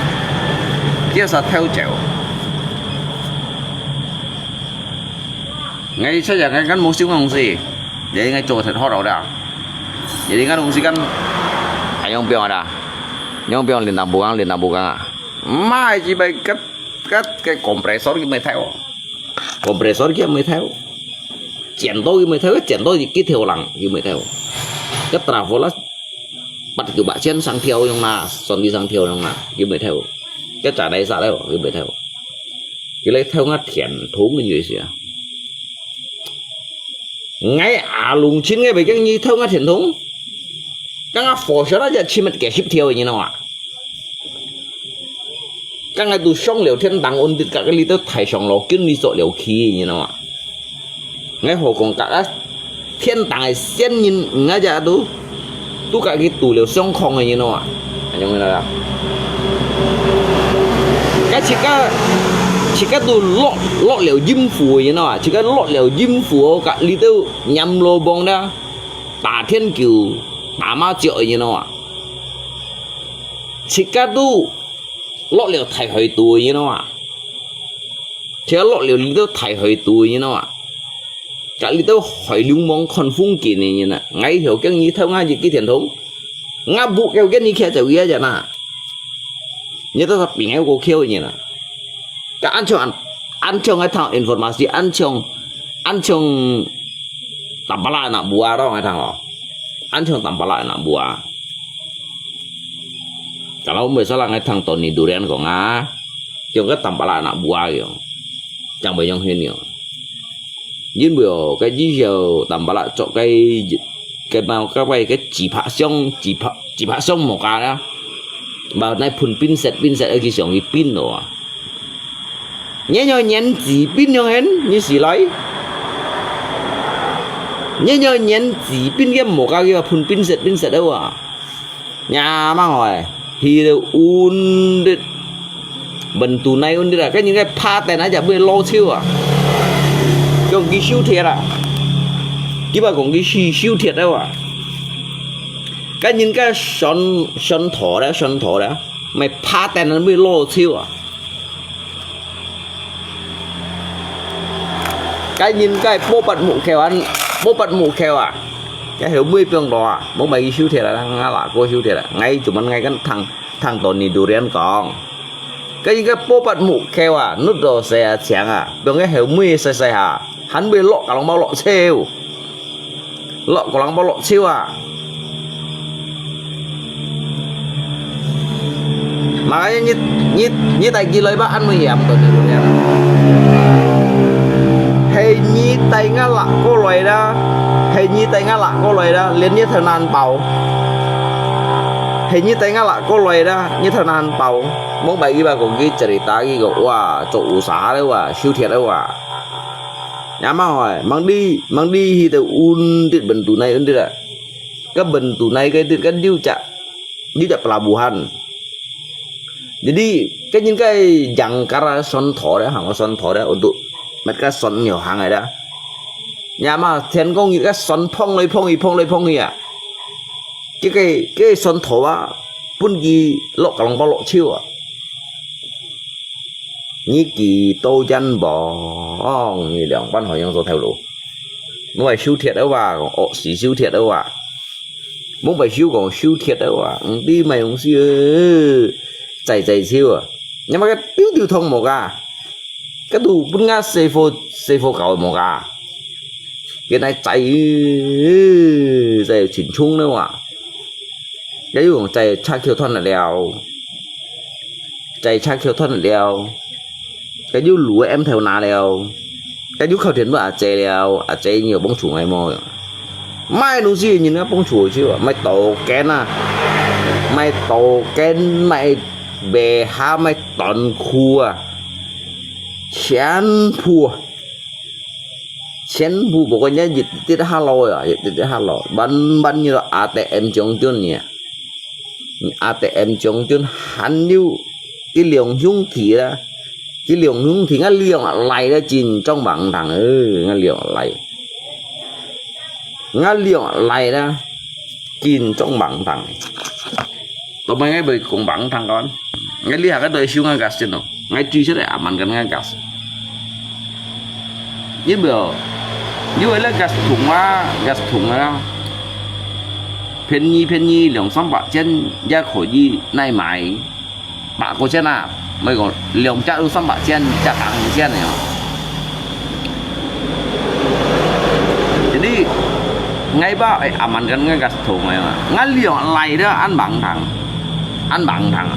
叫啥偷走？𠊎出來，𠊎敢無想愛東西，也應該做得好了啦。 Jadi kan東西kan，哎，用不用ada？用不用連打不gang，連打不gang啊？Mai，基本个个个compressor佢毋會偷哦，compressor佢毋會偷，剪刀佢毋會偷，剪刀佢幾條人佢毋會偷，个travola八九百千上條用啦，算佢上條用啦，佢毋會偷，个炸彈殺了佢毋會偷，佢來偷𠊎電筒个意思啊。 𠊎阿龍親个，會驚你偷𠊎電筒？該𠊎火燒那隻親密个十條，你知無啊？該𠊎都上了天堂，安得該个裡頭大上羅，跟你做了去，你知無啊？𠊎何況該个天堂个仙人，𠊎隻都 都甲佢堵了相抗个，你知無啊？恁樣个啦。該自家，自家都落，落了陰府个，你知無啊？自家落了陰府哦，甲裡頭拈羅棒啦，打天九，打麻雀个，你知無啊？自家都落了大海肚个，你知無啊？自家落了裡頭大海肚个，你知無啊？甲裡頭海流茫看風景个，你知無啊？𠊎曉驚你偷𠊎一支電筒。 𠊎無夠跟你徛在位仔哪，你都是比𠊎過徛个人啊。該恁像恁，恁像𠊎聽informasi，恁像，恁像tampalak anak buah咯，𠊎聽哦。恁像tampalak anak buah。Kalau毋會salah，𠊎聽Tony Durian講啊，像个tampalak anak buah樣，像袂樣形樣。 因為哦，該以後tampalak做該，該mau，該位該紙拍箱，紙拍，紙拍箱無加啦，mau拿噴檳色，檳色愛去上去檳咯啊。你要年紙檳樣形，你是來？你要年紙檳个無加个噴檳色，檳色个啊。 Nyamang oi, hilo undit. Bentuk nai undit ah, kan yung kay paten aja bui lo chiu ah. Kong ki siu thiet ah. Kiba kong ki si siu thiet ah. Kan yung kay son, son tho da, son tho da. Mai paten bui lo chiu ah. Cái nhìn cái bố bật mũ kéo ăn, bố bật mũ kéo à? Cái hiểu mươi piong đó à? Bố mày siêu thiệt là đang ngã lạ cô siêu thiệt là. Ngay chúng mình ngay cái thằng, thằng Tony Durian con. Cái nhìn cái bố bật mũ kéo à, nút đồ xe à, chàng à. Piong cái hiểu mươi sai sai hả? Hẳn bị lọ cả lòng bao lọ xêu. Lok kolang ba lok chiu ah. Makanya nyi, nyi, nyi tai ki loi ba an mui yam to ni lu yam. Hei nyi tai nga lak ko loi da. Hei nyi tai nga lak ko loi da. Lien nyi thơ nan pau. Hei nyi tai nga lak ko loi da. Nyi thơ nan pau. Mong bai ki ba kong ki cerita ki ko wa, cho usaha le wa, siu thiat le wa. Nyamang hoi, mang di, mang di hi te undit bentuk nai undit ah. 个bendungan个个六隻，六隻pelabuhan. Jadi，个人个yang kara算多咧，行个算多咧，untuk mereka算有行个啦。Ya嘛，天公日个算碰來碰去，碰來碰去啊！个个个算多啊，分佢落个龍包落手啊！你幾多間房，你兩班好像做頭路，你係修鐵个話，惡死修鐵个話。 Mông phải修講修鐵啊哇，毋知麼東西，在在修啊。Nhưng mà cái tiêu tiêu thông một à. Cái tụ bún ngã xe phô, xe phô cầu một à. Cái này chạy, chạy chỉnh chung nữa à. Cái dù chạy cha kêu thon là leo. Chạy cha kêu thon là leo. Cái dù lũ em theo nà leo. Cái dù khẩu thiện với à chạy leo, à chạy nhiều bóng chủ ngày mò. Mai nụ gì nhìn nó bóng chủ chứ, mai tổ kén à. Mai tổ kén, mai bè há, mai tòn khu à. Chén phù. Chén phù, bộ cái nhá, dịch tiết há lòi à, dịch tiết há lòi. Bắn, bắn như là A T M chống tuyến nhỉ. A T M chống tuyến hẳn như cái lượng hung khí đó. Cái lượng hung khí ngã lượng lại đó, chín trong bằng thằng, ừ, ngã lượng lại. Ngã lượng lại đó, chín trong bằng thằng. Tụi mày ngay bây cũng bằng thằng con. Ngay lý hạt cái tôi siêu ngã gas trên nó. Ngay truy xét lại ám ăn cái ngã gas. Như bây giờ, như vậy là gas thùng á, gas thùng á. Phiên nhi, phiên nhi, 兩三百千也可以拿買。百個錢啊，每個兩隻都三百千，一隻百五千呢。Jadi，ngay ba，哎，ám ăn kan ngã gas thùng á, ngã liang lai đó ăn bằng thằng. Ăn bằng thằng.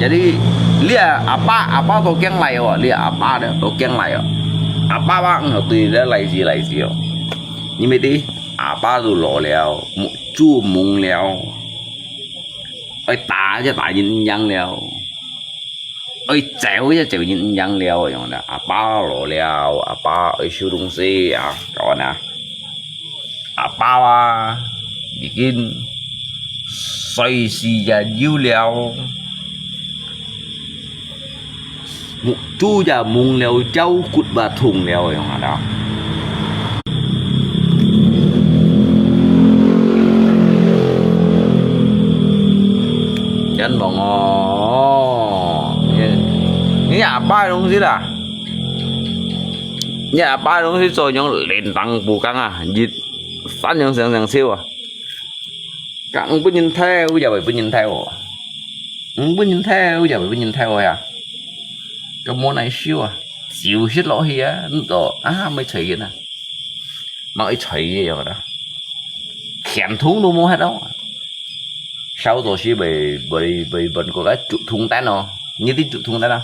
Jadi, lia apa, apa to keng lai oh, lia apa đó to keng lai oh. Apa bang hao tui lai lai gì lai gì oh. Ni mê ti, apa tu lo liao, mu chu mung liao. Ơi ta chứ ta nhìn yang liao. Ơi chéo chứ chéo nhìn yang liao, yong đó. Apa lo liao, apa ơi siu đông si à, có nè. Apa à, bikin soi si ya diu liao. Mu chu ya mung liao, chau kut ba thùng liao, yong đó. Chán bỏng ồ. Ini apa dong sih lah? Ini apa dong sih, so nyong lintang bukang ah. Jit san nyong seng seng siu ah. Kang bún nhìn theo, giờ phải bún nhìn theo. Bún nhìn theo, giờ phải bún nhìn theo à. Cái món này siu à. Siu xít lỗ hi á, đó, à, mới thấy gì nè. Mà ấy thấy gì rồi đó. Khiển thúng nó mua hết đó. Sau đó xí bởi, bởi, bởi, bởi có cái trụ thúng tán nó. Như tí trụ thúng tán nó.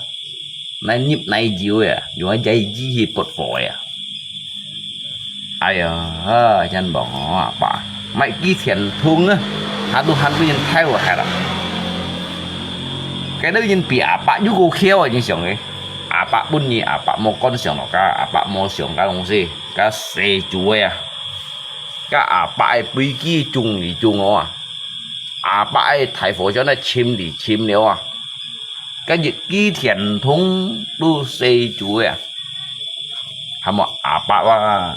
Nãy nhịp nãy dịu à, dù nó dây dí hi bột phổi à. Ai à, chân bỏng hả, bà. Mày ký thiện thúng á. Hả tụ hẳn bún nhìn theo à, hả. Cái đó nhìn bị à, bà, dù cô khéo à, nhìn xiong ấy. À, bà bún nhìn, à, bà mua con xiong nó cả, à, bà mua xiong cái đồng si. Cái xe chú ấy à. Cái à, bà ấy bùi ký chung lý chung ó à. À, bà ấy thái phổ cho nó chim lý chim liao à. Cái dịch ký thiện thúng đu xe chú à. Hả mà à, bà bà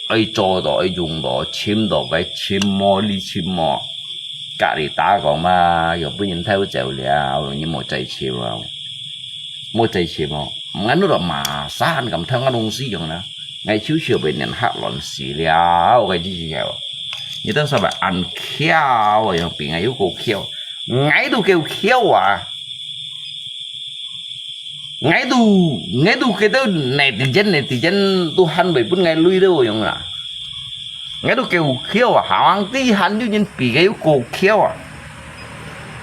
ấy cho đó, ấy dùng đó, chim đó, cái chim mò lý chim mò. Cả đi ta có mà, có bún nhìn theo chéo liao, nhưng mà chạy chim vào. Mua chạy chim mò. Ngắn nó mà xa hẳn cầm theo ngắn đông si yong nè. Ngay chiu chiu bị nên hát lộn xì liao, cái gì gì heo. Như tao sao bà ăn khéo, yong bị ngay yêu cô khéo. Ngay tụ kêu khéo à. Ngay tụ, ngay tụ cái tao nè tỉ chân, nè tỉ chân tụ hẳn bởi bún ngay lui đâu yong à. Ngay tụ kêu khéo à, hào hăng tí hẳn như nhìn bị cái yêu cô khéo à.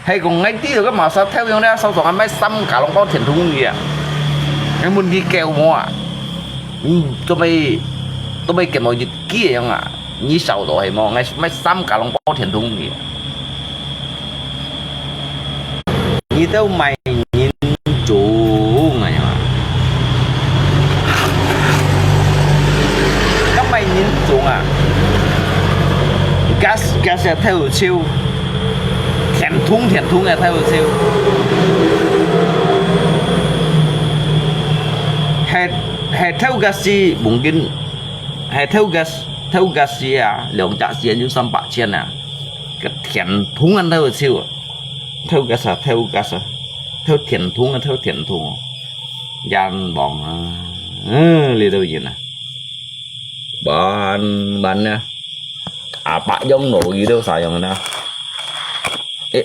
Hay còn ngay tí rồi cái mà sao theo yong đó, sao dòng ăn mấy xăm cả lòng bao thiện thúng gì à. Ngay muốn đi kêu mua à. Tụi mày, tụi mày kêu mua dịch kia yong à. Nhi sau đó hay mua, ngay mấy xăm cả lòng bao thiện thúng gì à. Nhi theo mày nhìn chủ ngay à. Các mày nhìn chủ à. Gas 該係頭手，甜筒甜筒个頭手。係係頭該時，mungkin係頭該頭該時啊，兩隻錢就三百錢啊，个甜筒个頭手啊，頭該係頭該係頭甜筒个頭甜筒哦，冤枉啊！嗯，這兜人啊，慢慢啊！ 阿伯養老佢兜啥樣呢？誒，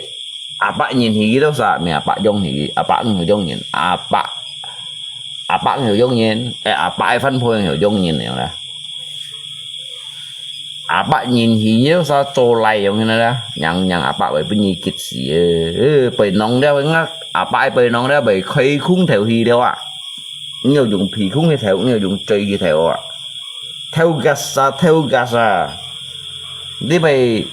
阿伯人去佢兜啥？咩阿伯養去，阿伯有養人，阿伯阿伯有養人，誒，阿伯个番婆有養人樣啦。阿伯人去佢兜啥做倈樣呢啦？樣樣阿伯會分佢激死誒，誒，背囊了，阿伯个背囊了，會開空頭去了啊！你要用鼻空去頭，你要用嘴去頭啊！ 偷吉沙，偷吉沙！你咪，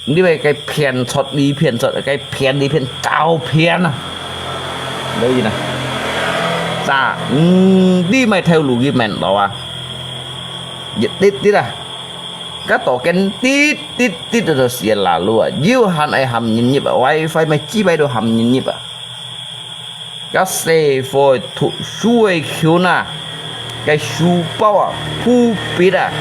你咪該騙出你騙出，該騙你騙搞騙啊！你呢？啥？嗯，你咪偷路佢面路啊！一滴滴啊！該多根滴滴滴到死啦路啊！又還愛含人入啊！WiFi咪幾百度含人入啊！ 該細貨讀書个時候啊，該書包啊，鋪筆啊，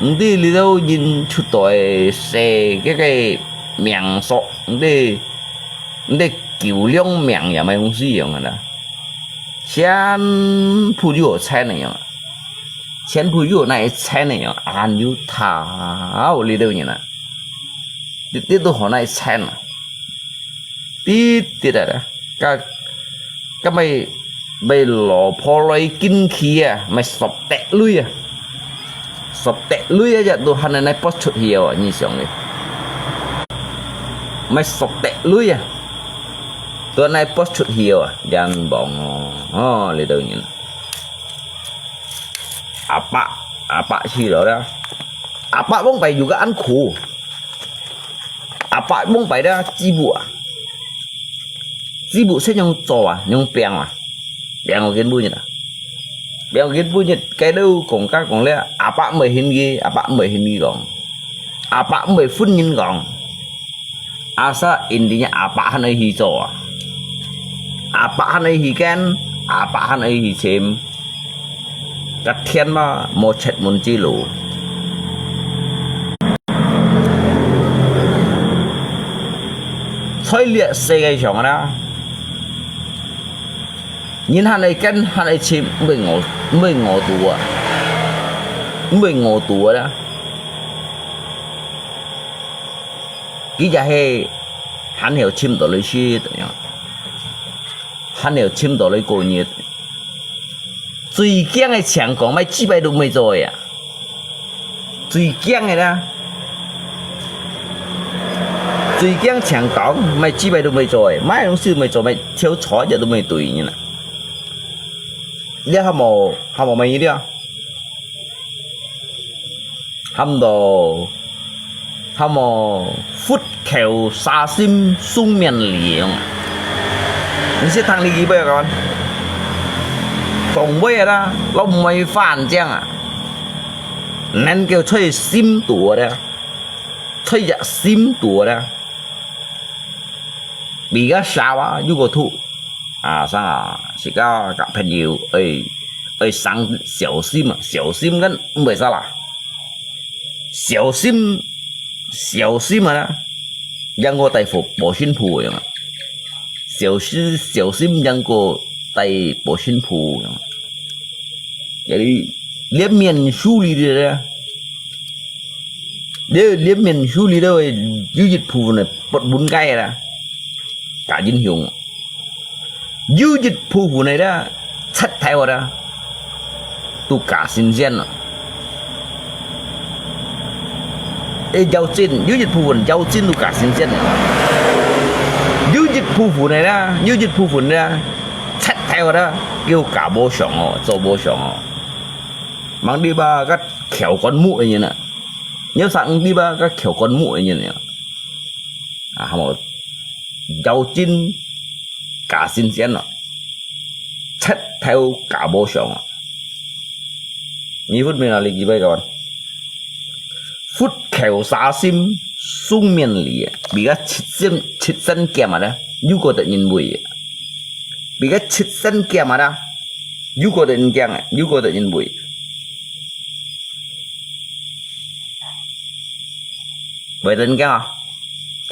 毋知這兜人出到个細个个名宿，毋知毋知九兩名也毋係講死樣个啦，全部有錢个樣，全部有哪會錢个樣，還有頭這兜人啊，這這都好哪會錢啊！ 滴滴答答，該該買買老婆來緊去啊，買十滴鐳啊，十滴鐳啊，也都還能來撥出去哦，你想咧？買十滴鐳啊，都還來撥出去哦，冤枉哦，哦，這兜人。阿伯阿伯去了啦，阿伯往擺有个恁苦。 阿伯往擺个支付啊，支付先用做啊，用病啊，病到今晡日啊，病到今晡日，該兜講價講了，阿伯毋會還佢，阿伯毋會還佢講，阿伯毋會分人講，阿啥因為阿伯還愛去做啊，阿伯還愛去跟，阿伯還愛去尋。 个天嘛，無出門之路。在這世界上啊，人還愛跟還愛尋，毋會餓，毋會餓肚啊，毋會餓肚啊。佢就係還曉尋到你食，還曉尋到你過日。 最驚个請講，買幾擺都毋會做个啊！最驚个啦！最驚請講，買幾擺都毋會做个，買東西都毋會做，買跳槽一隻都毋會對人啊！你還無還無買了？ 喊到，喊到佛口沙心送面禮樣啊！你識聽這句話無？講話啦，老妹反正啊，能夠在心肚个，在一心肚个，比較少啊，有個土啊，啥啊，自家个朋友，哎，哎，生小心啊，小心个，毋會啥啦。 小心，小心啊啦，贏過帶保保身符个樣啊。小心，小心贏過帶保身符个樣啊。Jadi，臉面書裡个啦，這臉面書裡个有一部分个不分解啦，加影響。 有一部分个啦，賊頭个啦，都假神仙啦。誒，妖精，有一部分妖精都假神仙啦。有一部分个啦，有一部分啦，賊頭个啦，叫假無相哦，做無相哦。吂知吧，甲翹棺木个人啊，有啥毋知吧，甲翹棺木个人啊。 啊，喊我妖精假神仙咯，賊頭假無相啊！你分明哪裡幾擺講？佛口沙心，雙面梨，比較七仙七仙減啊啦，又過得人畏啊，比較七仙減啊啦，又過得人驚啊，又過得人畏。 會得人驚啊，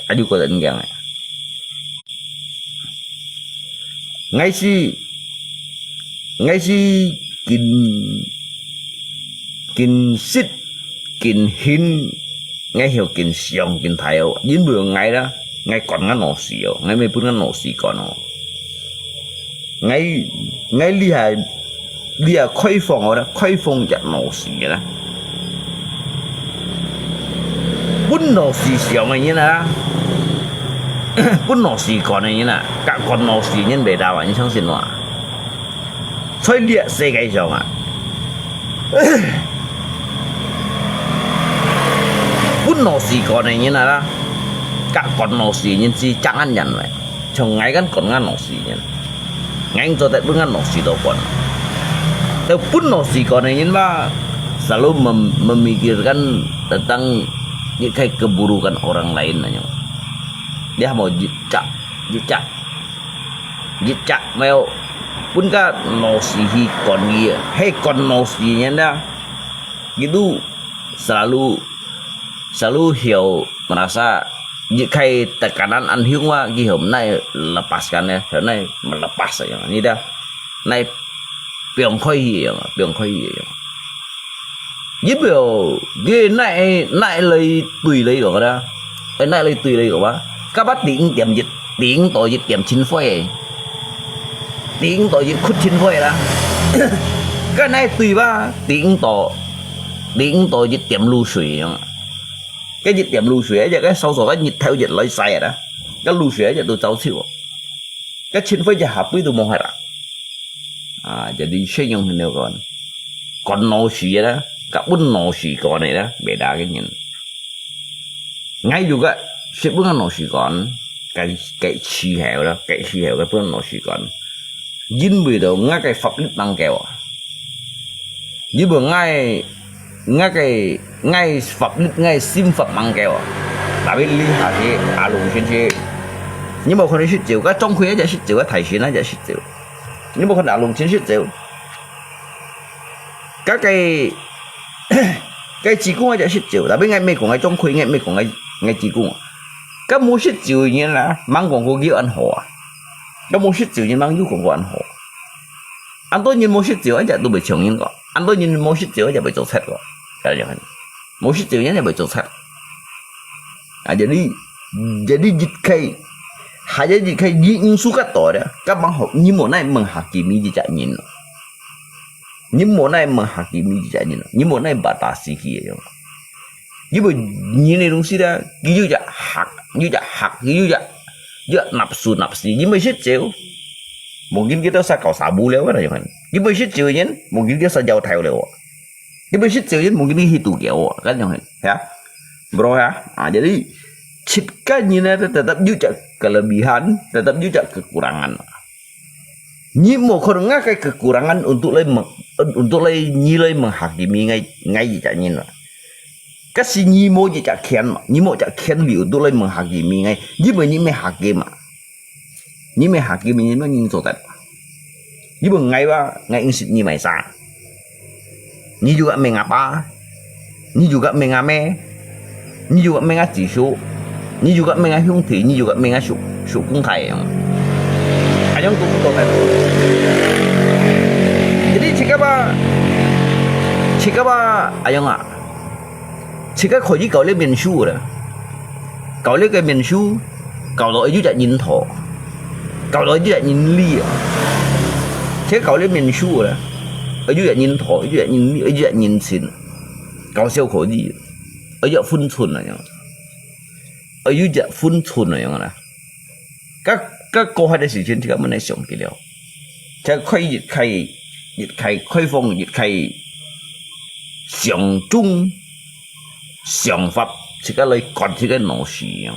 啊，又過得人驚啊。𠊎係，𠊎係緊，緊識，緊興，𠊎曉緊想，緊大哦，因為𠊎啦，𠊎管𠊎老師哦，𠊎毋會分𠊎老師管哦。 𠊎，𠊎這下，這下開放个啦，開放隻老師个啦。分老師想个人啊，分老師管个人啊，佮管老師个人袂搭啊，你相信無啊？在這世界上啊，分老師管个人啊啦，佮管老師个人係爭恁遠个。 像𠊎敢管𠊎老師呢，𠊎做得分𠊎老師都管。Tapi分老師管个人嘛，selalu mem-，memikirkan tentang一个keburukan orang lain aja. Dia mau jejak, jejak, jejak mau pun ka老師去管佢，係管老師呢，佢都selalu selalu曉merasa一个tekanan安凶啊，佢曉毋耐lepaskan呢，曉毋耐melepas啊，你知，耐放開去樣，放開去樣。你表佢耐耐來對你講个啦，哎，耐來對你講啊，甲把頂點一，頂到一點清灰，頂到一窟清灰啦，甲耐對吧，頂到，頂到一點露水樣。 該一點露水，而且該少少个日頭一來曬啊，該露水而且都走走哦。該清灰一下飛都無忒啦。啊，jadi先用現在講，管老師个啦，甲分老師管个啦，袂搭个人。𠊎有个識分老師管，該，該時候啦，該時候个分老師管。 因為到𠊎个法律吂夠啊。因為𠊎，𠊎个，𠊎法律，𠊎刑法吂夠啊。Tapi這下係阿龍先生，你無看到食酒，該張開一隻食酒，該大仙一隻食酒，你無看到阿龍先生食酒，該个，該濟公一隻食酒，tapi𠊎毋係講𠊎張開，𠊎毋係講𠊎，𠊎濟公啊。該無食酒个人啊，吂講過佢安好啊。 該無食酒人吂有講過恁好。恁多人無食酒，一隻都袂像人講；恁多人無食酒，一隻袂做賊講。該樣，無食酒人也袂做賊。啊，jadi，jadi一个，還有一个，你因素較大咧，該吂好，你無奈問下佢咪一隻人咯。你無奈問下佢咪一隻人咯，你無奈batasi佢个樣。 因為人个東西咧，佢有隻hakk，有隻hakk，佢有隻，有隻nafsu nafsi，你毋食酒，mungkin佢都煞搞sabu了，該樣。你毋食酒个人，mungkin佢煞搖頭了哦。你毋食酒个人，mungkin佢去賭博哦，該樣，係啊？Bro啊，啊，jadi，setiap人呢，tetap有隻kelebihan，tetap有隻kekurangan。 你無可能啊，該kekurangan untuk來問，untuk來，你來問hakimi𠊎，𠊎一隻人啊。該係你無一隻權嘛，你無一隻權利untuk來問hakimi𠊎，因為你毋係hakim嘛。你毋係hakim，你毋係人做得。你問𠊎話，𠊎應承你麼儕？ 你juga mengapa？你juga mengame？你juga mengaji su？你juga mengahung ti？你juga mengasuk sukung kai？Ayong tu betul kan? Jadi cakap apa? Cakap apa? Ayong ah. Cakap kau ji kau le mensu dah. Kau le ke mensu, kau lo ju jak nyin tho. Kau lo ju jak nyin li. Cakap kau le mensu dah. Ju jak nyin tho, ju jak nyin li, ju jak nyin chin. 搞笑可以，愛有分寸啊樣，愛有一分寸啊樣啦。該，該過後个時間，自家慢慢想起了。才開一開，一開開放，一開想中想法，自家來管自家老師樣。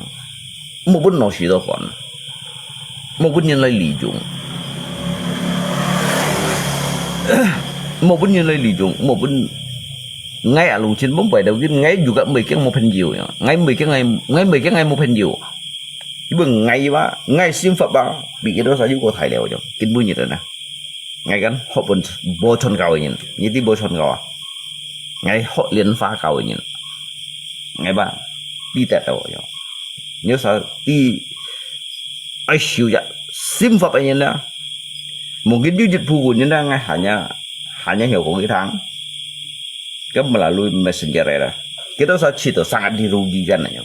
莫分老師都管，莫分人來利用，莫分人來利用，莫分， ，𠊎啊，龍青問拜到佢，𠊎又个毋會驚無朋友呀，𠊎毋會驚𠊎，𠊎毋會驚𠊎無朋友。因為𠊎話，𠊎心法吧，比佢多少又過大了就，根本就得啦。𠊎kan學本無傳教个人，你知無傳教啊？𠊎學蓮花教个人，𠊎吧，比得到呀。你啥知 愛修一心法个人啊，mungkin有一部分人啊，𠊎hanya，hanya曉講佢聽，該melalui messenger啦，kita sa cito sangat dirugikan aja.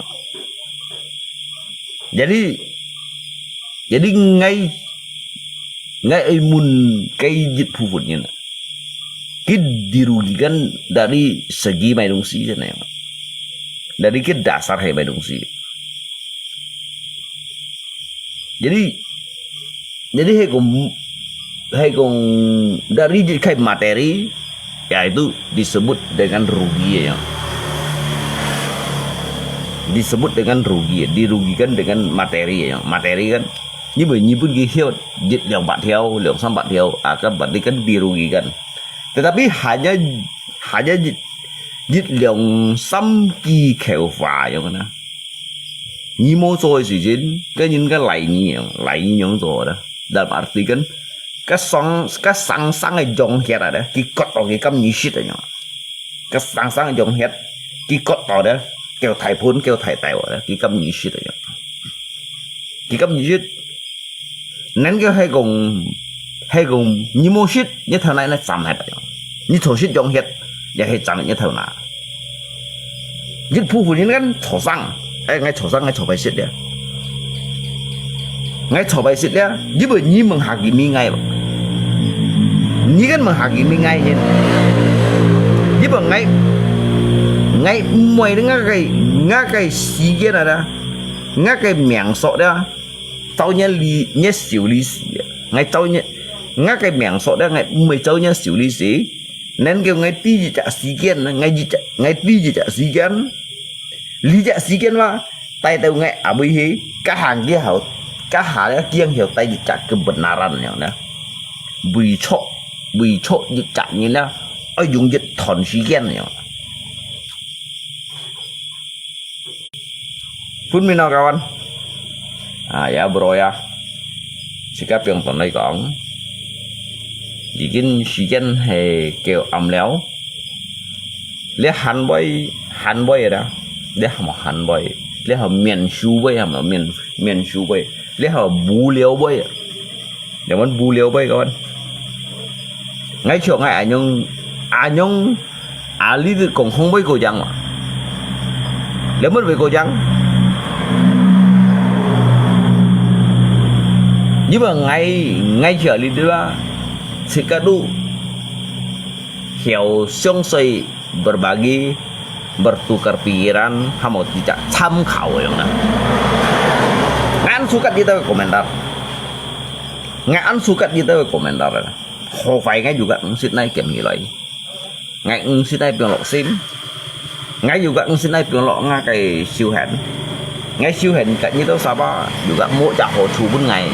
Jadi，jadi ngai，ngai ai mun kay一部分人啊，佢dirugikan dari segi mai東西真係，dari佢dasar hai mai東西。 Jadi，jadi係講，係講dari一个materi，ya itu disebut dengan rugi ya. Disebut dengan rugi，dirugikan dengan materi ya. Materi kan，因為日本佢曉一兩百條，兩三百條，啊，kan berarti kan dirugikan. Tetapi hanya，hanya一，一兩三句口話樣啊。 你無做个時節，該人該賴你樣，賴你樣做个，dalam arti kan，該生，該生生个用血啊，佢割到佢甘你食个樣，該生生个用血，佢割到个，叫大盆，叫大斗个，佢甘你食个樣，佢甘你食。 Nên kêu係講，係講你無食，你頭那那斬係白樣。你坐食用歇，也係斬你頭那。一部分人kan坐生，哎，𠊎坐生，𠊎坐排食了。𠊎坐排食了，你問你問下佢咪𠊎吧。你kan問下佢咪𠊎人。你問𠊎，𠊎毋會，𠊎个，𠊎个時間啊，𠊎个命數了。 照你理，你修理死啊。𠊎照你，𠊎个命數了，𠊎毋會照你修理死。Nên kêu𠊎知一隻時間，𠊎一隻，𠊎知一隻時間。這隻時間哇，帶到𠊎阿妹去，該行佢好，該下了，佢行曉帶一隻kebenaran樣呢。為著，為著一隻人呢，愛用一段時間樣。 分明咯，kawan。啊，ya bro ya。自家平常來講，已經時間係較暗了。你還會，還會啦，你還無還會，你還免收會，還無免，免收會，你還無聊會。 Nyaman beliau bai kawan. Ngai chok ngai anyong, anyong ali tu kong hong bai ko jang ma. Lemon bai ko jang. Nima ngai, ngai chok ali tu ba. Sikadu. Hiau siong soi berbagi, bertukar pikiran, hamo tidak 參考 yang na. Ngan sukat kita komentar. Ngan sukat kita komentar. Ho fai ngai juga ngsit nai kiam ngilai. Ngai ngsit nai piong lok sim. Ngai juga ngsit nai piong lok nga kai siu hen. Ngai siu hen kat nyi tau sapa juga mo ja ho chu bun ngai.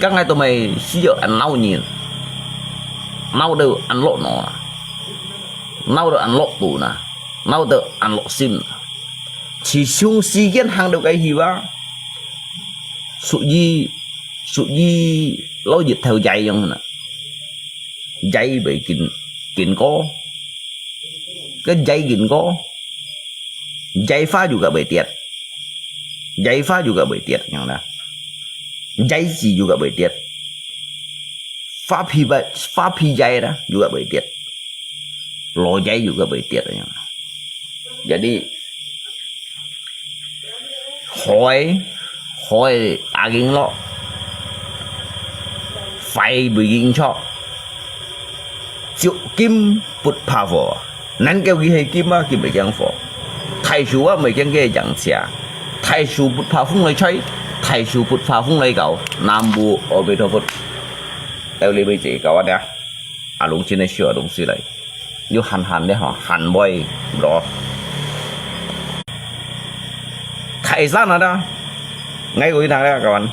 Kang ngai to mai si yo an nau nyi. Nau de an lok no. Nau de an lok tu na. Nau de an lok sim. Chỉ chung si kian hang de kai hiwa. Su yi, su yi lo yit thau jai yong na. Jai bai kin, kin ko. Ke jai kin ko. Jai fa juga bai tiat. Jai fa juga bai tiat yong na. Jai si juga bai tiat. Fa pi bai, fa pi jai da juga bai tiat. Lo jai juga bai tiat yong na. Jadi, hoi, hoi daging lo, fai bai ging chok, ciu kim put pa fo. Nan kêu ki hei kim ma kim bai kiang fo. Thai su wa mai kiang ke jang cia. Thai su put pa phung lai chai. Thai su put pa phung lai gao. Nam bu o bai tho put. Tao li bai cia gao wa da. A lung chin ai siu a lung si lai. Yu han han de ha, han boi, bro. Thai san na da. Ngai ko yu thang da kawan.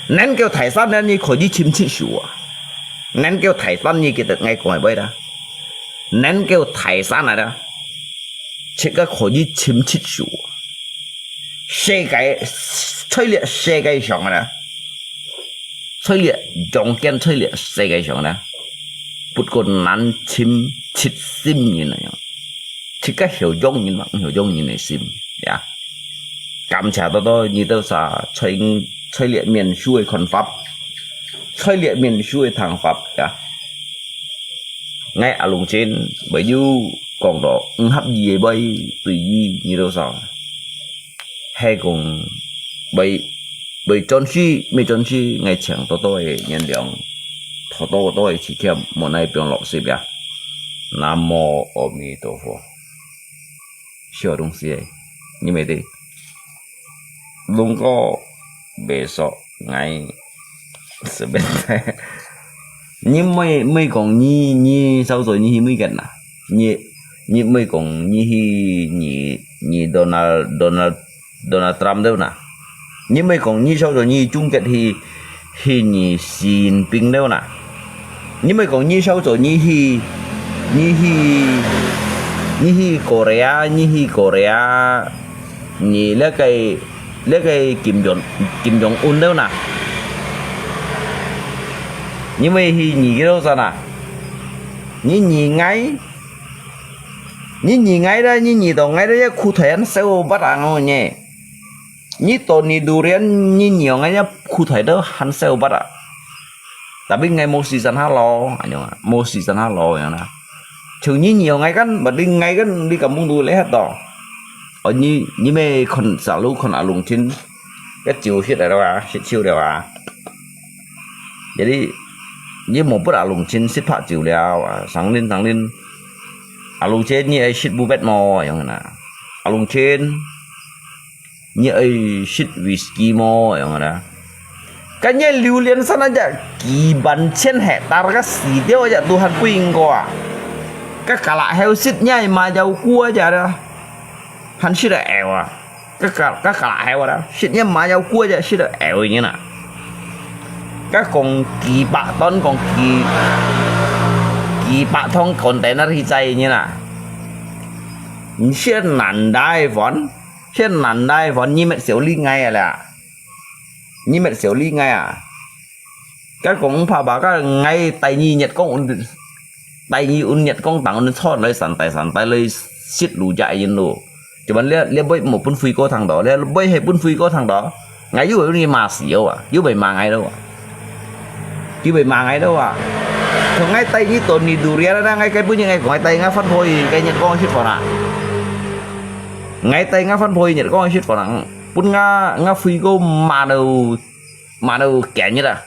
Nan kêu thai san na ni ko ji chim chi shu a. Nan kêu thai san ni kita ngai ko mai boi da. 能夠大山啊，自家可以尋七手。世界，在這世界上啊，在這陽間，在這世界上啊，不過難尋七心人啊，自家曉用人嘛，毋曉用人个心呀。感謝多多你兜儕在，在這面書个看法，在這面書个聽法呀。 𠊎阿龍真，會有講到毋合意个話，對於你兜儕，係講會，會轉世，毋轉世，𠊎請多多个原諒，多多个體貼，無奈放落心呀。南無阿彌陀佛。 小東西誒，你乜知？龍哥，besok𠊎sebentar。你毋係，毋係講你，你燒水你去每間啊？你，你毋係講你去，你，你Donald，Donald，Donald Trump兜啊？你毋係講你燒水你中間去，去你習近平兜啊？ 你毋係講你燒水你去，你去，你去Korea，你去Korea，你這個，這個Kim Jong，Kim Jong Un兜啊？你毋係去你个老山啊？你你𠊎，你你𠊎啦，你你到𠊎啦，這苦頭還燒不啊，𠊎呢？ 你到你durian，你仰𠊎這苦頭都還燒不啊？Tapi𠊎無時間下咯，恁樣啊，無時間下咯，恁樣啊。像你仰𠊎kan，berarti𠊎kan，你敢mung tu lihat to？哦，你，你乜看，selalu看阿龍真，該酒食了啊，食酒了啊。Jadi，你無不阿龍真食怕酒了啊，上輪，上輪，阿龍真你愛食不bet無，恁樣啊。阿龍真， 你愛食whisky無？恁樣啊。該你榴槤山該隻幾萬千hektar，該死掉該隻都還不應該啊。該gala後食，你愛麻藥菇該隻啊，還食得吽啊。該gala，該gala後啊，食你麻藥菇該隻食得吽个人啊。該講幾百噸，講幾，幾百ton container去載个人啊。你食難大飯？ 現難大飯，你乜少理𠊎啊啦！你乜少理𠊎啊！該講怕吧，該𠊎帶你月光，帶你運月光，當運坐來山大山大來食路隻人咯。Cuman這，這位無分輝哥聽到，這位係分輝哥聽到，𠊎又會你罵死哦啊，又會罵𠊎咯啊！ 佢會罵𠊎兜啊！同𠊎帶你到你durian啦，𠊎該本日𠊎講𠊎帶𠊎番婆去該月光食飯啊！𠊎帶𠊎番婆去月光食飯啊！分𠊎，𠊎輝哥罵到，罵到驚一啊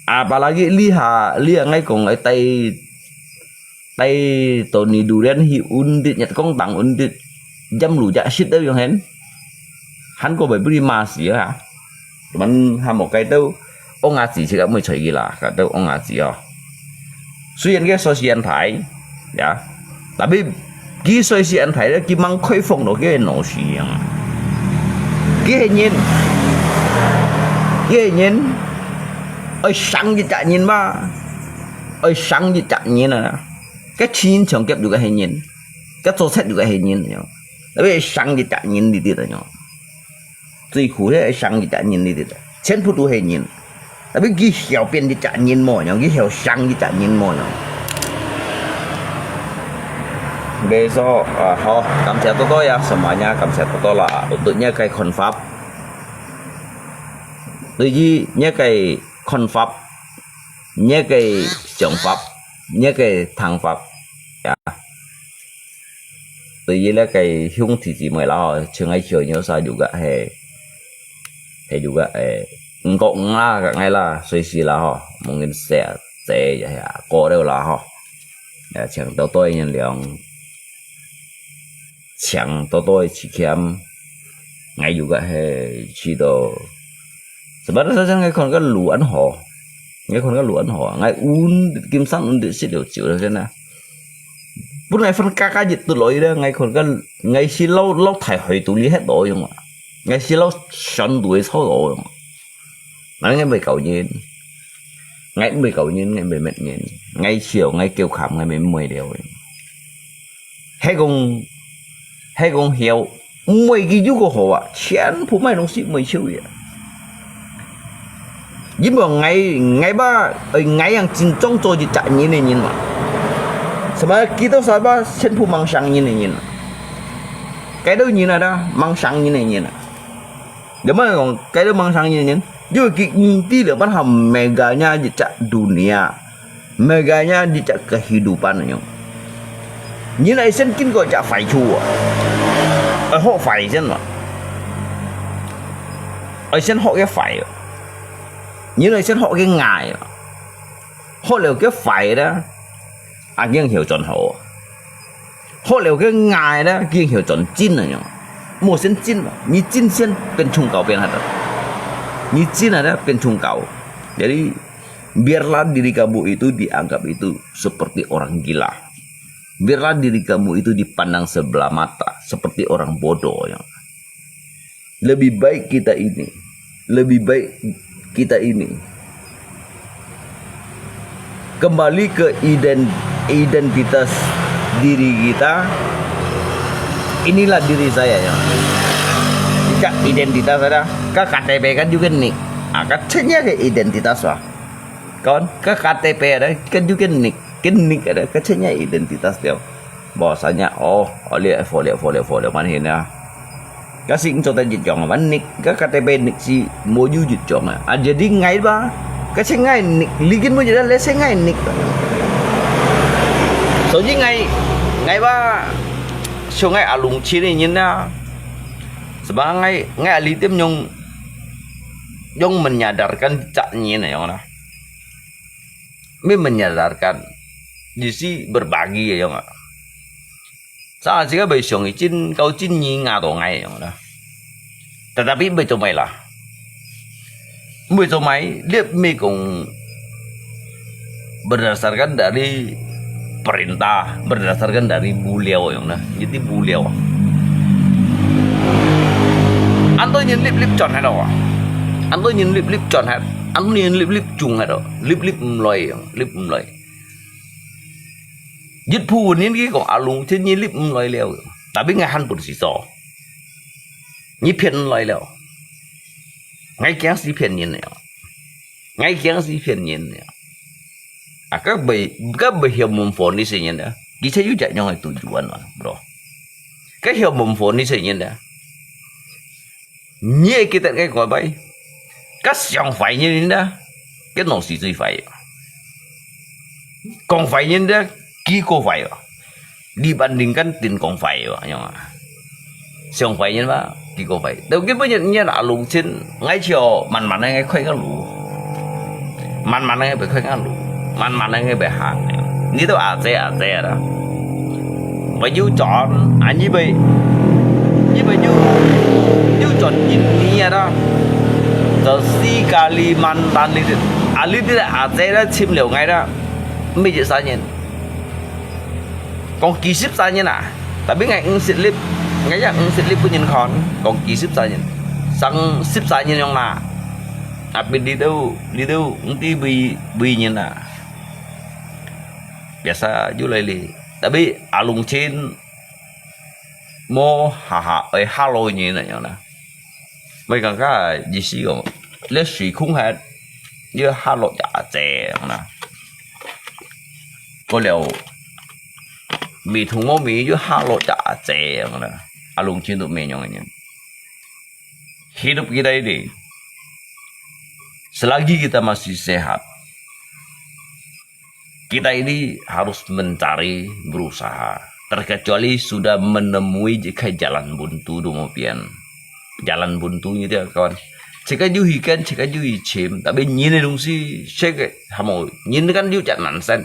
！Apalagi你哈，你哈𠊎講𠊎帶 帶到你durian去運得，月光當運得，jam路隻食得樣hen，還過會分你罵死啊！Cuman還無該兜，ông阿姊自家毋會睬佢啦，該兜ông阿姊哦。雖然佢歲數恁大，呀，tapi佢歲數恁大咧，佢吂開放到佢个腦屎樣。佢係人，佢係人，愛生一隻人嘛。 愛生一隻人啊！該親人長夾又个係人，該做賊又个係人，tapi生一隻人裡底啊！最苦个生一隻人裡底，全部都係人。Tapi佢曉變一隻人無樣，佢曉生一隻人無樣。Besok，啊，好，感謝多多呀，semuanya感謝多多啦，untuk你个看法。對於你个看法， 你个想法，你个聽法，呀。對於這个兄弟姊妹啦吼，像𠊎小妞儕有个係，係有个係，五角五啦，个𠊎啦，歲數啦吼，mungkin細，細也係過了啦吼。也請多多原諒，請多多个體貼，𠊎有个係知道 Sebab tu saja𠊎看个路恁好，𠊎看个路恁好，𠊎運金山運得食了酒了真啊。本來分家家一肚來咧，𠊎看个，𠊎係老，老大海肚裡歇到用啊，𠊎係老山肚个草到用啊。那應該袂搞人。，𠊎毋會搞人，𠊎毋會滅人，𠊎笑，𠊎叫喊，𠊎毋會了个。係講，係講曉，毋會佢有个好啊，全部買東西毋會笑个。因為𠊎，𠊎吧，𠊎樣真正做一隻人个人嘛。什麼幾多少吧，全部夢想人个人。該兜人啊，夢想人个人啊。 有麼个講，該兜夢想人，因為佢毋知了，辦法meganya一隻dunia，meganya一隻kehidupan樣。人愛先經過一隻壞處啊，愛學壞先嘛，愛先學个壞啊，人愛先學个壞啊，學了个壞咧，啊，正曉轉好啊。 學了个壞咧，正曉轉真啊樣。無先真嘛，你真先變宗教變下个，你真下咧變宗教。Jadi biarlah diri kamu itu dianggap itu seperti orang gila. Biarlah diri kamu itu dipandang sebelah mata seperti orang bodoh yang. Lebih baik kita ini, lebih baik kita ini kembali ke ident-, identitas diri kita. Inilah diri saya ya. Jika identitas ada, ka K T P kan juga nik. Ah, ka cenya ke identitas lah. Kan, ka K T P ada, kan juga nik. Kan nik ada, ka cenya identitas dia. Bahwasanya，哦，哦，你係佛了，佛了，佛了，滿天啊。該係做得一樣啊，滿nik，該K T P nik係無有一樣啊。啊，jadi𠊎吧，該係𠊎nik，你根本就係𠊎nik。所以𠊎，𠊎吧，像𠊎阿龍親个人啊，sebab𠊎，𠊎阿里點用，用menyadarkan責任那樣啦。 Meh menyadarkan, jadi berbagi ya, ya nggak? Sa sika bai siong icin kau cin nyi nga to ngai ya nggak? Tetapi bai comai lah. Bai comai, dia meh kong berdasarkan dari perintah, berdasarkan dari beliau ya nggak? Jadi beliau. Anto nyin lip lip chon hai to. Anto nyin lip lip chon hai. Anto nyin lip lip chung hai to. Lip lip mloi ya. 你毋來。一部分人佢講阿龍親，你，你毋來了，tapi𠊎還本事做，你騙毋來了，𠊎驚死騙人了，𠊎驚死騙人了。啊，該袂，該袂曉問佛呢些人呢，佢才有這樣个tujuan嘛，bro。該曉問佛呢些人呢， 你會記得个乖乖，該想壞人呢，該腦屎最壞啊。講壞人呢，佢過壞啊。你bandingkan定講壞啊，樣啊。想壞人嘛，佢過壞。但根本人，人阿龍親，𠊎就慢慢个開个路。 慢慢个會開个路，慢慢个會行个。你都阿姐阿姐啦，會有轉，啊，你會，你會有，有轉一年啊啦。就四Kalimantan呢啲，啊，呢啲阿姐啦，尋了𠊎啦，每一三年，講幾十三年啊，tapi𠊎五十粒，𠊎也五十粒分人看，講幾十三年，三十三年樣啦。 Tapi你都，你都毋知為，為人啊。Biasa就來哩。Tapi阿龍親，無下下愛下落人啊樣啦。Mai kang ka意思講，你水空下，你下落隻阿姐樣啦。過了，未同我未，又下落隻阿姐樣啦。阿龍親都咩樣个人。 Hidup kita ini, selagi kita masih sehat, kita ini harus mencari, berusaha. Terkecuali sudah menemui jika jalan buntu dumupian. Jalan buntu gitu ya, kawan. Cika juhi kan, cika juhi chim, tapi nyine dungsi, cek, hamo, nyine kan ju jalan sen.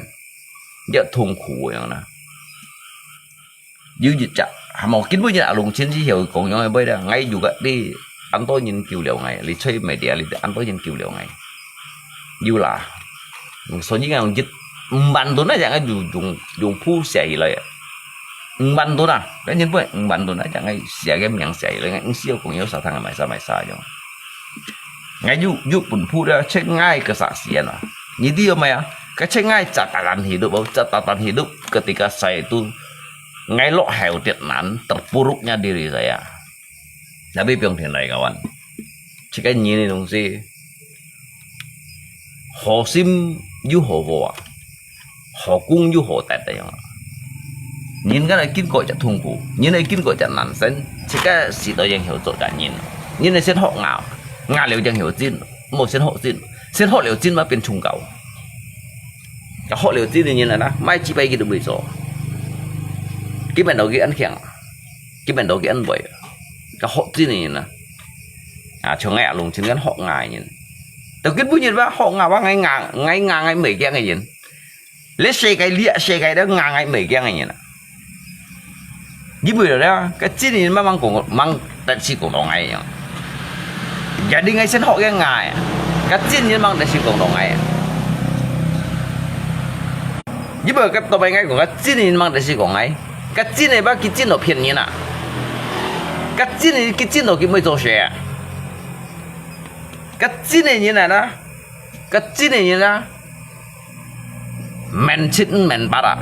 Dia tungku yang na. 有一隻，還無根本就阿龍親自曉講樣个話啦。𠊎有个你，恁多人救了𠊎，你在media裡，恁多人救了𠊎。有啦，所以講一五萬噸啊，隻𠊎用用用簿寫起來啊。五萬噸啊，該日本五萬噸啊，隻𠊎寫个名寫起來，𠊎毋需要講有啥通買啥買啥樣。 𠊎有有本簿了，全𠊎个啥時間啊？你知道没有？Kecil ngai catatan hidup, catatan hidup ketika saya itu ngai 落後跌難, terpuruknya diri saya. Tapi biar天來 kawan. 這個人个東西，好心有好報啊，好功有好德个樣。人个來經過一隻痛苦，人來經過一隻難生，這個時代正曉做隻人。人來先學咬，咬了正曉精，莫先學精，先學了精嘛變蟲狗。學了精个人啊，莫幾擺佢都會做。佢變到佢恁強，佢變到佢恁會，學精个人啊。 啊，像𠊎阿龍親跟學𠊎人，到今晡日吧，學𠊎話𠊎硬，𠊎硬𠊎袂驚个人，這世界這世界都硬𠊎袂驚个人啊。因為了，該真人慢慢講，慢得是講到𠊎樣。Jadi𠊎先學个𠊎，該真人慢得是講到𠊎啊。因為該到尾𠊎講，該真人慢得是講𠊎，該真个吧，佢真到騙人啊。該真个，佢真到佢會做事啊。 該真个人啊，該真个人啊，明七毋明八啊。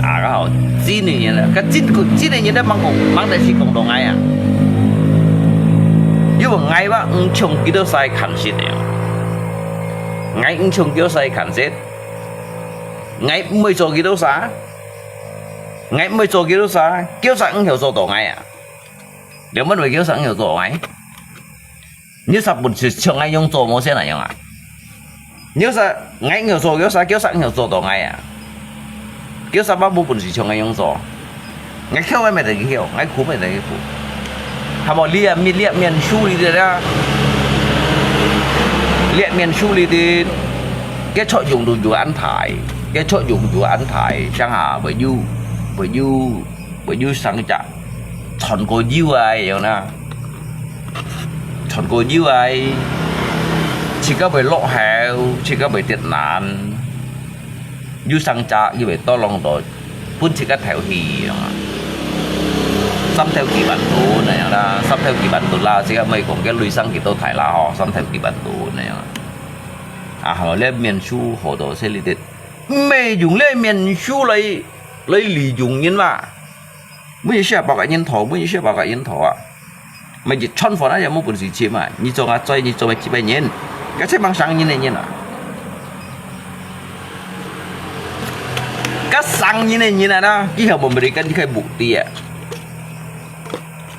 啊，該好，真个人啊，該真个，真个人咧，莫講，莫得是講到𠊎啊。因為𠊎話，毋像幾多儕看識个，𠊎毋像幾多儕看識，𠊎毋會做幾多儕，𠊎毋會做幾多儕，幾多儕毋曉做到𠊎啊。 你問𠊎幾多儕曉做𠊎？你儕本事像𠊎樣做無先哪樣啊？你儕𠊎曉做，幾多儕，幾多儕曉做到𠊎啊？幾多儕無本事像𠊎樣做？𠊎曉𠊎乜得佢曉，𠊎苦乜得佢苦。係無？你啊，你，你面書裡底啊，你面書裡底，該作用都有安排，該作用有安排，像啊，會有，會有。 會有生隻穿過腰啊，樣啦，穿過腰啊，自家會落後，自家會跌難，有生隻，佢會多浪到，分自家頭去樣啊。三頭幾萬度那樣啦，三頭幾萬度啦，自家毋係講該雷聲幾多大啦吼，三頭幾萬度那樣啊。啊，好，這面書好多，這裡的，毋係用這面書來，來利用人嘛。 每日寫包个人頭，每日寫包个人頭啊。乜一餐飯啊，也無本事食嘛。你做啊，做，你做乜幾百年？該這幫生人个人啊。該生人个人啊，佢曉無American佢个目的啊。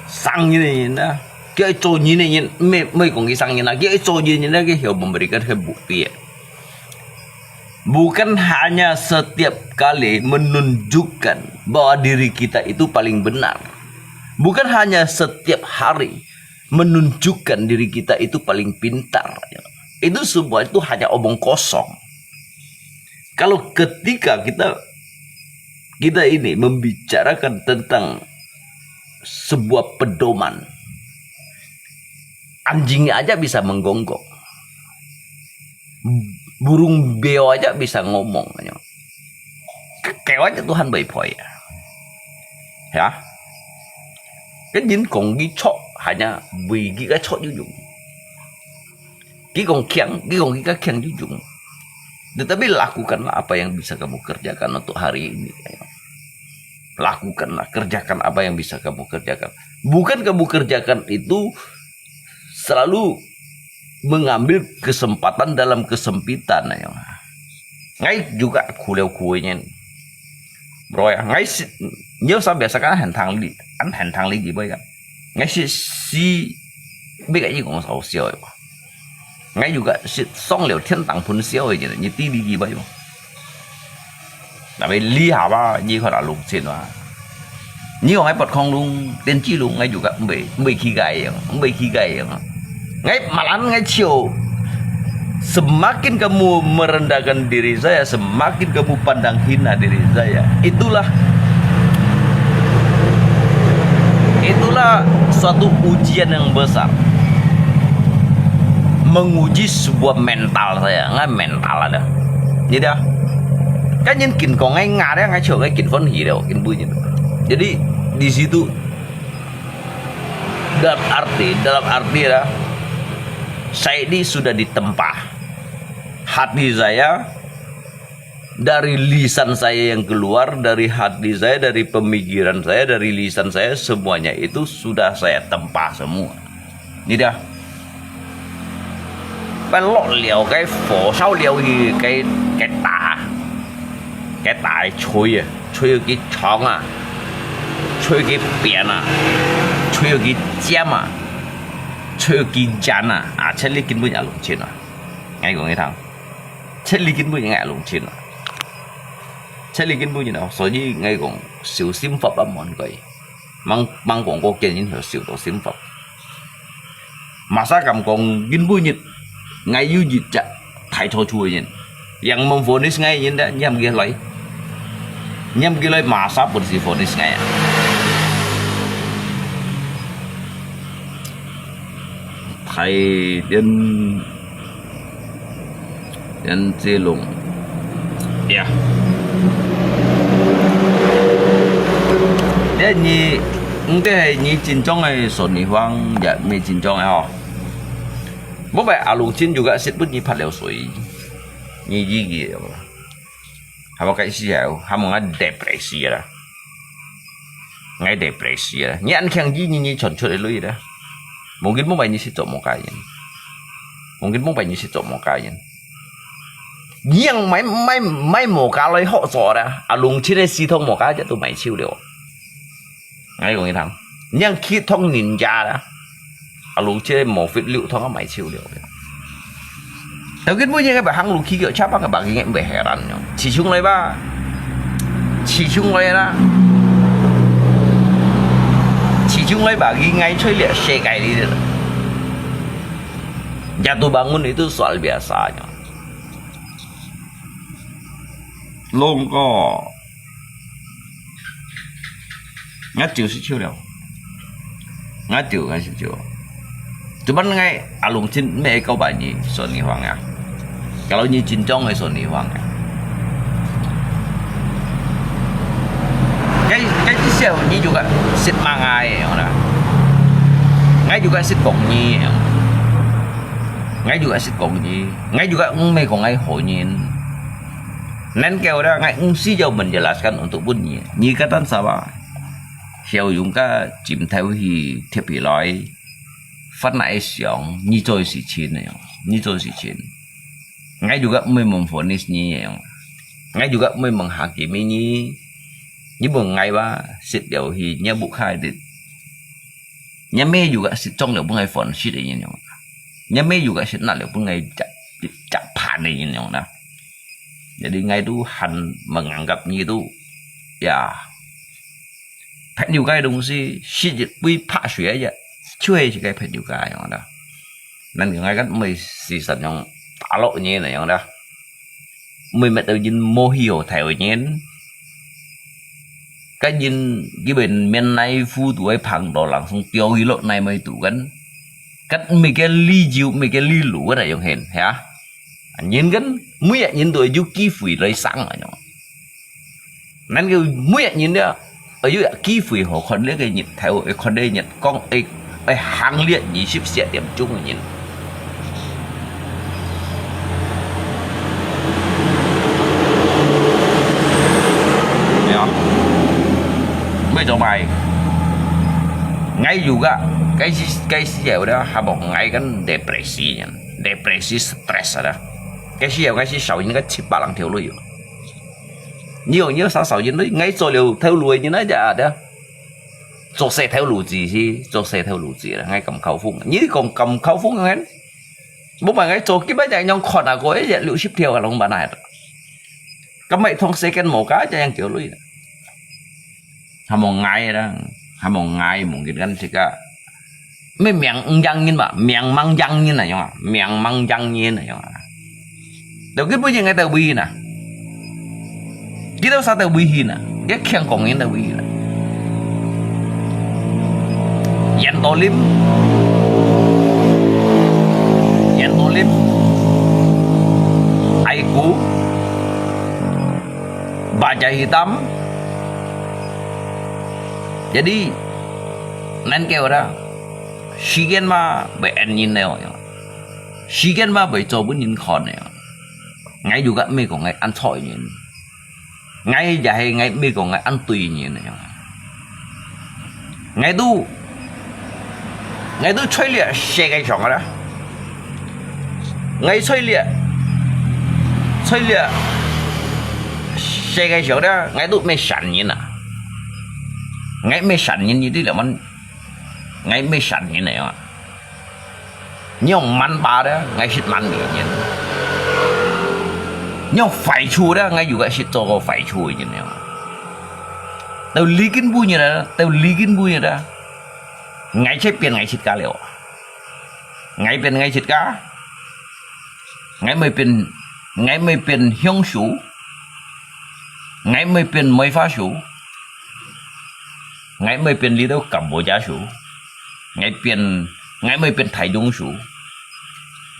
生人个人啊，佢愛做人个人，毋係，毋係講佢生人啊，佢愛做人个人啊，佢曉無American佢个目的啊。 Bukan hanya setiap kali menunjukkan bahwa diri kita itu paling benar. Bukan hanya setiap hari menunjukkan diri kita itu paling pintar. Itu semua itu hanya omong kosong. Kalau ketika kita, kita ini membicarakan tentang sebuah pedoman, anjing aja bisa menggonggong. Burung beo aja bisa ngomong. Kekeo aja Tuhan baik-baik. Ya. Kan jin kong ki chok hanya bui ki ka chok jujung. Ki kong kiang, ki kong ki ka kiang jujung. Tetapi lakukanlah apa yang bisa kamu kerjakan untuk hari ini. Lakukanlah, kerjakan apa yang bisa kamu kerjakan. Bukan kamu kerjakan itu selalu mengambil kesempatan dalam kesempitan. Ngai juga kuliau kuenya. Bro ya, ngai si, nyo sampai sekarang hentang li, an hentang li gimana ya? Ngai si, si, bika i kong sao siao ya. Ngai juga si song liu tian tang pun siao ya, ni ti li gimana ya? Tapi li haba, ni kau dah lung sin wa. Ni kau ngai pot kong lung, tian ji lung ngai juga mbe, mbe ki gai yang, mbe ki gai yang. Ngai malan ngai chiu. Semakin kamu merendahkan diri saya, semakin kamu pandang hina diri saya. Itulah, itulah suatu ujian yang besar. Menguji sebuah mental saya, ngai mental ada. Jadi ah, kan yang kin kong ngai ngai ada ngai chiu ngai kin phone hi leo kin bunyi. Jadi di situ dalam arti, dalam arti lah, saya ini sudah ditempa. hati saya, dari lisan saya yang keluar, dari hati saya, dari pemikiran saya, dari lisan saya, semuanya itu sudah saya tempa semua. 你知道？ 該落了，該火燒了去，該，該打，該打个吹啊，吹佢長啊，吹佢扁啊，吹佢尖啊，吹佢尖啊，啊，這裡根本也弄清啊。𠊎講你聽，這裡根本也弄清啊。這裡根本也，所以𠊎講，小心法不問佢。 吂，吂講過見人後受到懲罰。Masa敢講，今晡日，𠊎有一隻大錯處个人，yang memvonis𠊎个人咧，念佢來，念佢來，masa本事vonis𠊎啊？大連 Yan Zilong. Ya. Yan你，你這係你真正个Sony Huang，也毋係真正个吼。無拜阿龍真juga識分你潑了水，你意義有無？Haba該時候，喊𠊎depresi啦。 𠊎depresi啊！你恁強意，你，你傳出來累啦。Mungkin無拜你識做麼个人，mungkin無拜你識做麼个人。你樣買，買，買麼个來好做啦？阿龍真个系統麼个只都賣手了。𠊎講你聽，你樣去通人家啦。 Alu cie mo fit liu thong mai chiu liu. Tau kin bu ye ngai ba hang lu ki kio cha ba ngai ba ngai ba heran nyo. Chi chung lai ba. Chi chung lai la. Chi chung lai ba ngai choi lia she kai li la. Jatuh bangun itu soal biasa nyo. Long ko. Ngat chiu si chiu liu. Ngat chiu ngat si chiu. Cuman ngai alung cin me kau ba ni Sony Huang ya. Kalau ni cin cong ngai Sony Huang ya. Ngai, ngai ti siau ni juga sit mangai ya. Ngai juga sit kong ni ya. Ngai juga sit kong ni. Ngai juga ngme kong ngai ho nyin. Nên kêu đó ngai ung si jau menjelaskan untuk pun nyi. Nyi katan sawa. Siau yung ka chim thau hi thiep hi loi. Phát nai siang, nyi choi si chin ne yong. Nyi choi si chin. Ngai juga mui mong fonis nyi yong. Ngai juga mui mong hakim nyi. Nyi mong ngai ba sit liu hi nya bu khai dit. Nya me juga sit chong liu bu ngai fon sit nyi yong. Nya me juga sit na liu bu ngai chak chak pan nyi yong na. Jadi ngai tu han menganggap nyi tu, ya, 朋友个东西，是一杯白水个，就係个朋友个樣啦。Nên ngai kan mui si san yong talok nyi na yong da. Mui met tau yin mo hi ho thai nyi. Kan yin given men nai fu tu ai phang do langsung tio hi lo nai mai tu kan. Kan mui ke li jiu, mui ke li lu kan yong hen, ya. Nyin kan, mui nyin tu ju ki fui lai sang a yong. Nên kêu mui nyin dia, ayu ki fui ho khon le ke nyit thai, e khon le nyit kong, e, e hang le nyi sip sia tiam chung nyin. Ya. Mui to mai. Ngai juga, cái si, cái si ya udah habong ngai kan depresi nyin. Depresi stres ada. Cái si ya, cái si sau nyin cái chip balang theo lui. Nhiều nhiều sao sao nyin lui, ngai cho liu theo lui nyin aja ada. Cho xe theo lui gì si, cho xe theo lui gì là ngai cầm khẩu phung. Nyi còn cầm khẩu phung ngai. Bố mà ngai cho cái bác chạy nhong khọt à cô ấy, liu ship theo lòng bạn này. Cái mày thông xe cái màu cá cho yang kiểu lui. Hamong ngai da, hamong ngai mungkin kan sika. Me miang yang nyin ba, miang mang yang nyin na yong, miang mang yang nyin na yong. Tau kit bu ngai tau bui na. Kit tau sa tau bui na. Kit khiang kong nyin tau bui na. Yan to lim. Yan to lim. Ai ku. Baja hitam. Jadi, nên kêu đó, 時間嘛，會恁樣了，時間嘛，會做分人看了。，𠊎又个毋係講𠊎恁錯个人，𠊎也係𠊎毋係講𠊎恁對个人樣。𠊎都，𠊎都在這世界上个啦，𠊎在這，在這世界上啦，𠊎都毋係善人啊，𠊎毋係善人，你知了嗎？ 𠊎毋係善人來啊。你用蠻霸个，𠊎識蠻霸个人。你用壞處个，𠊎又个識做過壞處个人來啊。到如今晡日啊，到如今晡日啊，𠊎在變𠊎自家了。𠊎變𠊎自家，𠊎毋係變，𠊎毋係變香樹，𠊎毋係變梅花樹。 𠊎毋係變這兜Kamboja樹，𠊎變，𠊎毋係變大榕樹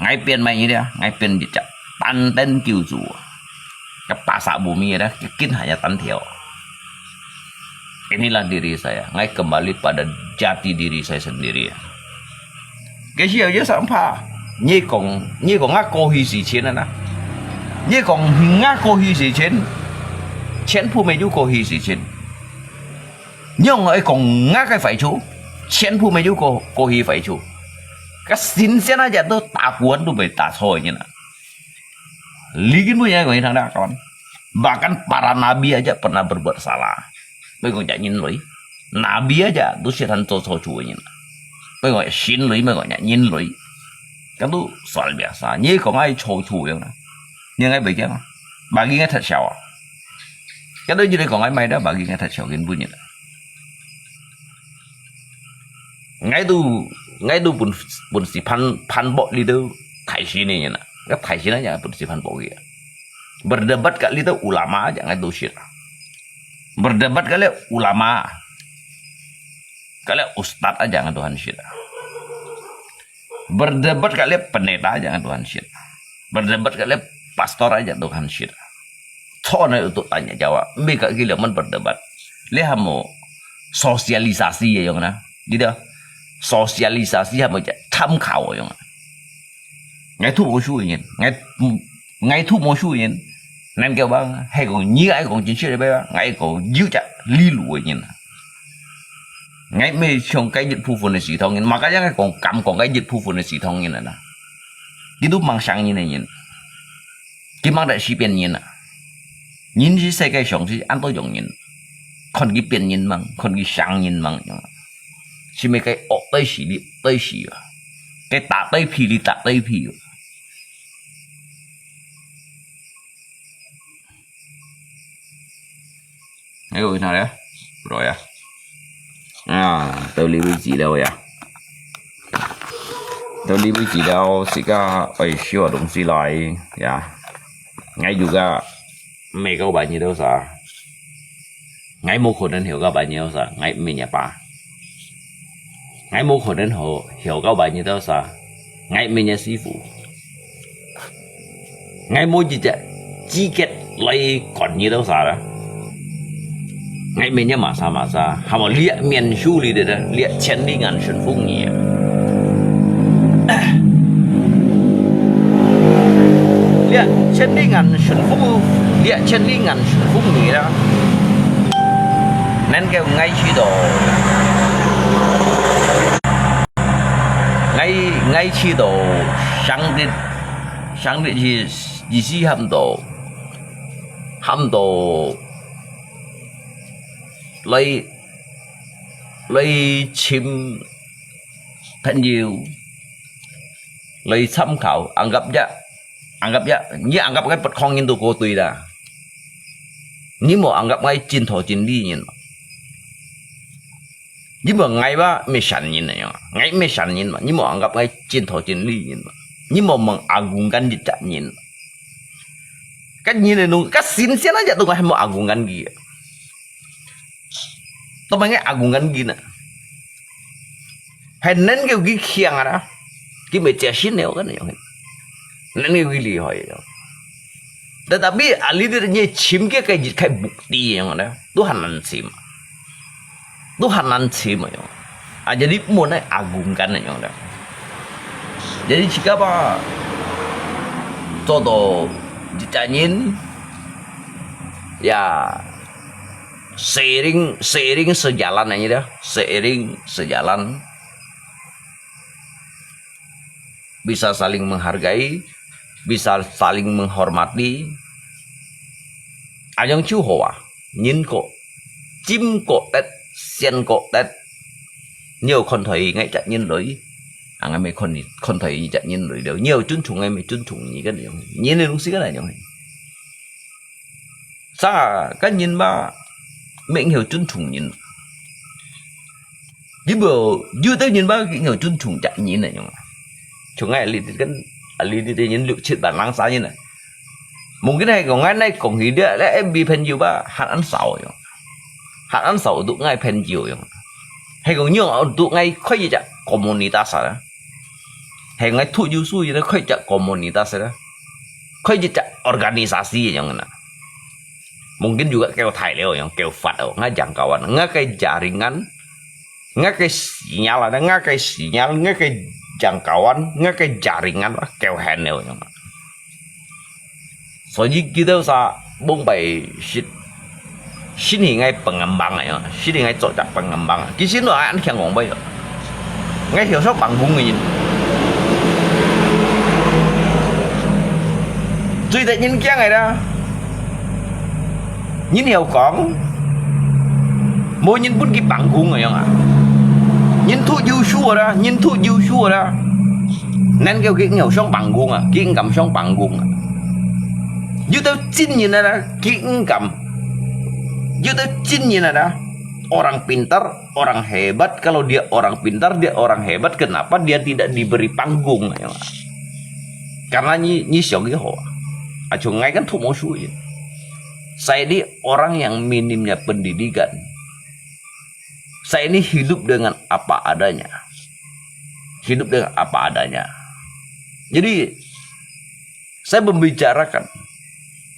，𠊎變麼个呢？𠊎變一隻單丁救主，該巴沙無咪个，該根還要單條。Inilah diri saya, 𠊎kembali pada jati diri saya sendiri. 該時候也想怕，你講，你講啊過去事情了啦，你講啊過去事情，全部沒有過去事情。 你用來講𠊎个壞處，全部沒有過，過去壞處。該神仙啊，也都打官都沒打錯个人啊。如今晡日講一趟啦，kawan。Bahkan para nabi aja pernah berbuat salah。毋係講隻人類，nabi aja都係有做錯處个人。毋係講神類，毋係講隻人類。該都算biasa，你講𠊎錯處樣啦，你𠊎袂驚啊，bagi𠊎忒少啊。 該兜一直講𠊎歹啦，bagi𠊎忒少，今晡日啊。𠊎都，𠊎都本，本事反，反駁這兜大神个人啊，該大神个人本事反駁佢啊。Berdebat kat這兜ulama aja𠊎都識啊。Berdebat kat這ulama，kat這ustad aja𠊎都還識啊。Berdebat kat這pendeta aja𠊎都還識啊。Berdebat kat這pastor aja都還識啊。 Cho na untuk tanya jawab, mega gila man berdebat. Leh hamo sosialisasi ya yong na, gitu. Sosialisasi hamo ja tham khao yong. Ngai thu mo shu yin, ngai ngai thu mo shu yin. Nan ke bang, hai kong ni ai kong jin shi ba, ngai kong yu ja li lu yin. Ngai me chong kai jit pu fu ne si thong yin, ma ka yang kong kam kong kai jit pu fu ne si thong yin na. Gitu mang sang yin yin. 佢吂得時變人啊。人係世界上係恁多樣人，看佢變人吂，看佢生人吂樣。係咪該惡對時，你對時啊？該打對皮，你打對皮啊？哎，我看咧，不對啊。啊，到這位置了呀。到這位置了，自家愛收下東西來呀。 Ngai juga mega banyak dosa. Ngai mo kho den heo ka banyak dosa, ngai menya pa. Ngai mo kho den ho heo ka banyak dosa, ngai menya sifu. Ngai mo jijak jiket lai kon ni dosa la. Ngai menya masa masa, hamo liak mian shu li de, liak chen li ngan shen fung ni. Liak chen li ngan shen fung, liak chen li ngan shen fung ni la. Nan kêu ngai chi do. Ngai, ngai chi do, sang dit, sang dit chi, chi si ham do. Ham do. Lai, lai chim, thân yêu. Lai tham khảo, anggap ja. Anggap ja, ni anggap ngai pet khong yin tu ko tui da. Ni mo anggap ngai jin tho jin li yin. Ni mo ngai ba me shan yin na yo. Ngai me shan yin ma. Ni mo anggap ngai jin tho jin li yin ma. Ni mo mengagungkan jejak yin. Kan yin nung, kan sin sian aja tu ngai mo agungkan gi. Tao mai ngai agungkan gi na. Hai nan kêu gi khiang ada. Gi me jia shin neo kan yang. Nan kêu gi li hoi yang. Tetapi ali dia ni chim ke kai jit kai bukti yang ada. Tuhan nan chim. Tuhan nan chim yang. Ah, jadi mo nai agungkan yang ada. Jadi jika ba 做到 Cak nyin, ya, seiring, seiring sejalan aja dah, seiring sejalan. Bisa saling menghargai, bisa saling menghormati. Ayong chiu hoa, nyin ko, chim ko tet, sien ko tet. Nyo kon thoi ngai cak nyin loi. Ang ngai me kon, kon thoi cak nyin loi liao. Nyo chun chung ngai me chun chung nyi kan ayong. Nyin ni lung si kan ayong. Sa, kan nyin ba, meng hiu chun chung nyin. Yu bo, yu teu nyin ba, ngiu chun chung cak nyin ayong. Chung ngai li ti kan, li ti nyin lu chit ba lang sa nyin. Mungkin hai kong ngai nai kong hi dia, le em bi phen yu ba, han an sao ayong. Han an sao tu ngai phen yu ayong. Hai kong nyo tu ngai khoi cak komunitas sa. Hai ngai thu yu su yu khoi cak komunitas sa. Khoi cak organisasi ayong na. Mungkin juga kêu thai liao ayong, kêu fat ayong, ngai jangkauan, ngai kai jaringan, ngai kai sinyal ada, ngai kai sinyal, ngai kai jangkauan, ngai kai jaringan, kêu hen liao ayong. Soalnya kita sa bong bai sit, sini ngai pengembang ayong, sini ngai cocak pengembang. Kisin lo an kiang kong bai. Ngai hiu sok panggung nyin. Cui tet nyin kiang ai da. Nyin hiu kong. Mo nyin pun ki panggung ayong a. Nyin thu yu su ada, nyin thu yu su ada. Nen kêu ki ngiu song panggung a, ki ngam song panggung a. Yu teu chin nyin ada, ki ngam. Yu teu chin nyin ada. Orang pintar, orang hebat, kalau dia orang pintar, dia orang hebat, kenapa dia tidak diberi panggung? Karena nyi, nyi siok iho. Acu ngai kan thu mo su ya. Saya ini orang yang minimnya pendidikan. Saya ini hidup dengan apa adanya. Hidup dengan apa adanya. Jadi, saya membicarakan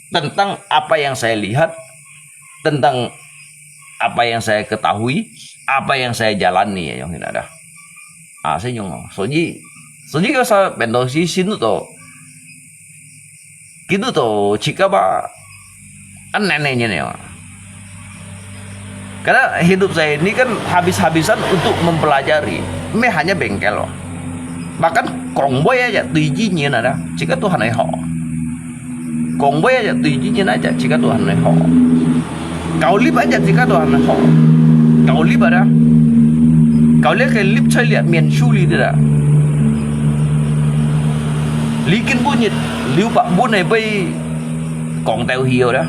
tentang apa yang saya lihat, tentang apa yang saya ketahui, apa yang saya jalani ya, yang ini ada. Ah, saya nyong, soji, soji kau sa bendo si sinu to, kinu to cika ba, an nene nene ya. Karena hidup saya ini kan habis-habisan untuk mempelajari. Me hanya bengkel loh. Bahkan kong boy aja tui ji nyen ada, cika Tuhan ai ho. Kong boy aja tui ji nyen aja, cika Tuhan ai ho. Kau lip aja cika Tuhan ai ho. Kau lip ada. Kau lihat ke lip cai lihat mien su li ada. Li kin bu nyit, liu pak bu nai bai kong teu hiu ada.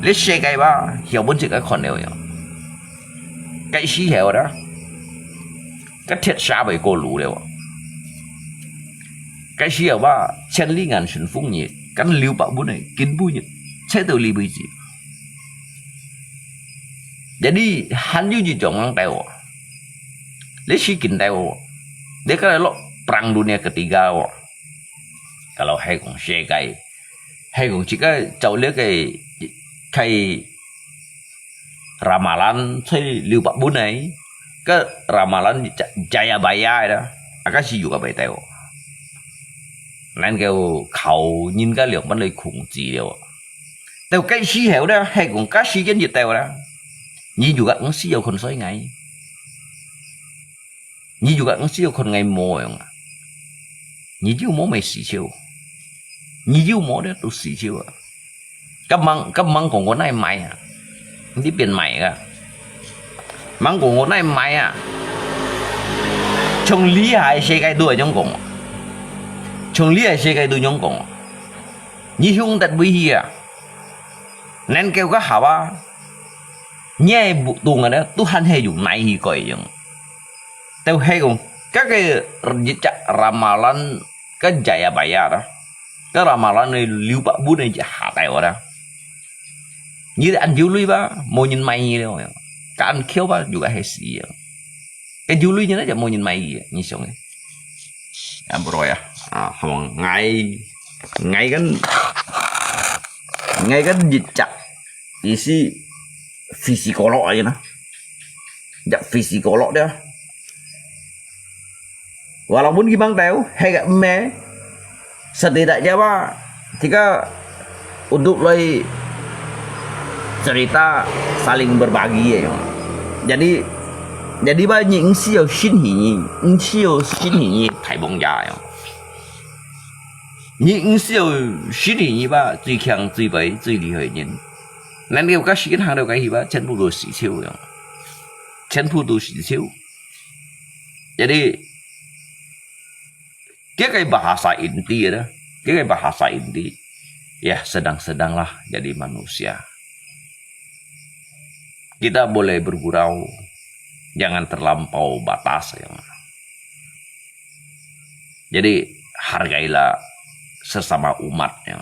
Li se kai ba, hiu bun cika kon liu ya. Cái時候啦，該鐵砂未過爐了。該時候吧，千里眼順風耳，跟六百蚊的，根本就切到你為止。Jadi，還有一種人帶我，你是跟帶我，你可能落prang dunia ketiga哦。Kalau hai kong sekai, hai kong jika jauh le kai kai Ramalan cai liu pak bunai, ke Ramalan Jayabaya dah, aka si juga bai teo. Nan keu khau nyin ka liang pan lei khung ji liu. Teo kai si heu dah, hai kong ka si jen ji teo dah. Nyi juga ngsi yau khon soi ngai. Nyi juga ngsi yau khon ngai mo yong. Nyi jiu mo mai si chiu. Nyi jiu mo de tu si chiu. Ka mang, ka mang kong ko nai mai a. Ndi pian mai ka. Mang kong ko nai mai a. Chong li hai se kai du nyong kong. Chong li hai se kai du nyong kong. Nyi hiung tat bui hi a. Nen keu ka hawa. Nyi bu tung a ne, Tuhan he yung nai hi koi yung. Teu he kong, ka ke jejak Ramalan ka Jayabaya dah. Ka Ramalan ni liu pak bu ni je ha tai wa dah. Nyi an jiu lui ba, mo nyin mai nyi liu. Ka an kiu ba juga he si ya. Ka jiu lui nyi na ja mo nyin mai nyi, nyi siung e. Ya bro ya. Ah, hamang ngai, ngai kan, ngai kan jejak isi psikolog aja na. Jak psikolog dia. Walaupun gimana tahu, hegat me, setidaknya ba, Jika untuk lai cerita saling berbagi ya. Jadi, jadi bah, 你毋需要信佢，你毋需要信佢，大王爺呀。你毋需要信佢吧，最強、最壞、最厲害个人。那你有个時間行到該去吧，全部都死球呀，全部都死球。Jadi, kita bahasa inti ya, kita bahasa inti, ya sedang-sedanglah jadi manusia. Kita boleh bergurau, jangan terlampau batas ya. Jadi, hargailah sesama umat ya.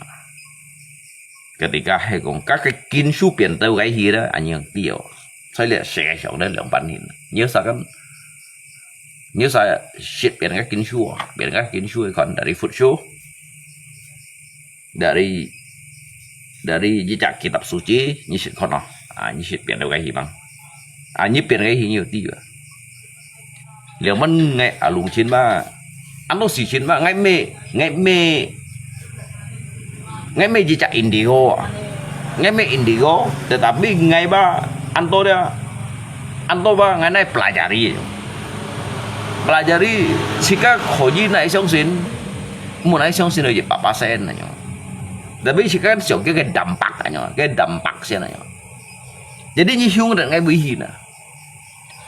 Ketika 係講，該个金屬變到該去了，恁樣个哦。所以世界上呢兩半人，你有啥个，你有啥識變个金屬啊？變个金屬，你看dari Futsal, dari dari一隻kitab suci，你識看哦，啊，你識變到該去嘛？啊，你變个去你有知啊？Liang man ngai alung chin ba, ano si chin ba, ngai me, ngai me, ngai me jijak indigo, ngai me indigo, tetapi ngai ba, anto dia, anto ba, ngai nai pelajari, pelajari, sika koji nai 相信， mun nai 相信了一百巴仙那种，tapi sika 想这个 dampak 那种，这个 dampak 先那种。Jadi 你想得 ngai 危险啊，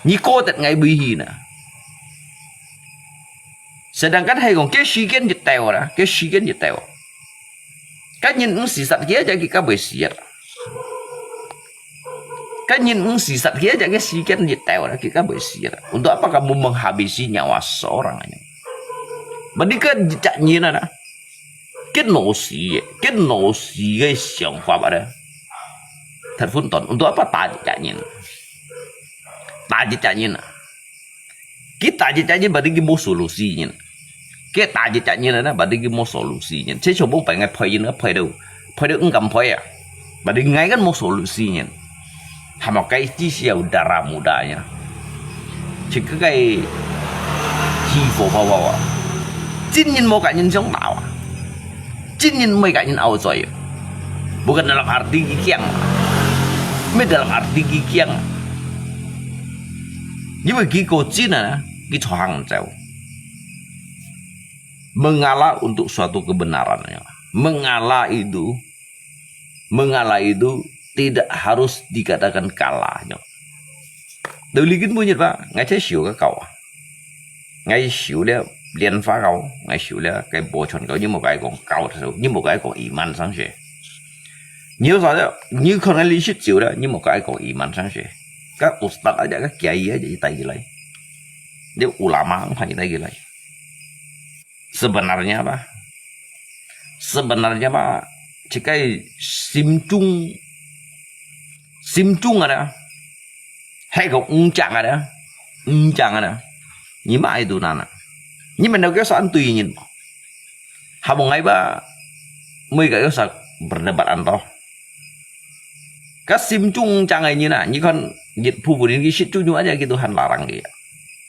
你过得 ngai 危险啊。Sedangkan 係讲，这时间一到啦，这时间一到，该人毋死杀佢，就佢个会死啊。该人毋死杀佢，就个时间一到啦，佢个会死啊。Untuk apa kamu menghabisi nyawa seorang ini? Berarti kan jejak nyin ada. Kan no si, kan no si 个想法 ada. Thật phun ton, untuk apa ta jejak nyin? Ta jejak nyin ah. Kita jejak nyin berarti ki mo solusi nyin. Kita jejak nyin na berarti ki mo solusi nyin. Saya coba pengen poi nyin, poi do, poi do enggam poi ya. Berarti ngai kan mo solusi nyin. Hamo kai ti siau darah mudanya. Cik kai hi fo pa wa wa. Cin nyin mo ka nyin siong ta wa. Cin nyin mo ka nyin au zoi. Bukan dalam arti kikiang. Me dalam arti kikiang. Ni mo ki ko cin na, ki chohang zau. Mengalah untuk suatu kebenaran. Mengalah itu, mengalah itu tidak harus dikatakan kalah. Tuli kin bunyi ba, ngai cai siu ka kau. Ngai siu le lian fa kau, ngai siu le kai bo chon kau, ni mo kai kong kau, ni mo kai kong iman sang se. Ni sa le, ni kon ngai li sit siu le, ni mo kai kong iman sang se. Ka ustad aja, ka kiai aja itai lai. Dia ulama ang pa itai lai. Sebenarnya apa? Sebenarnya apa? Cikai simcung, simcung ada. Hai ko ungcang ada. Ungcang ada. Ni ma itu nana. Ni mana ke san tui nyin. Habong ai ba. Mui ka yo sa berdebat anto. Ka simcung ungcang ai nyin na. Ni kon jit pu pu ni sit cu nyu aja ki Tuhan larang ki.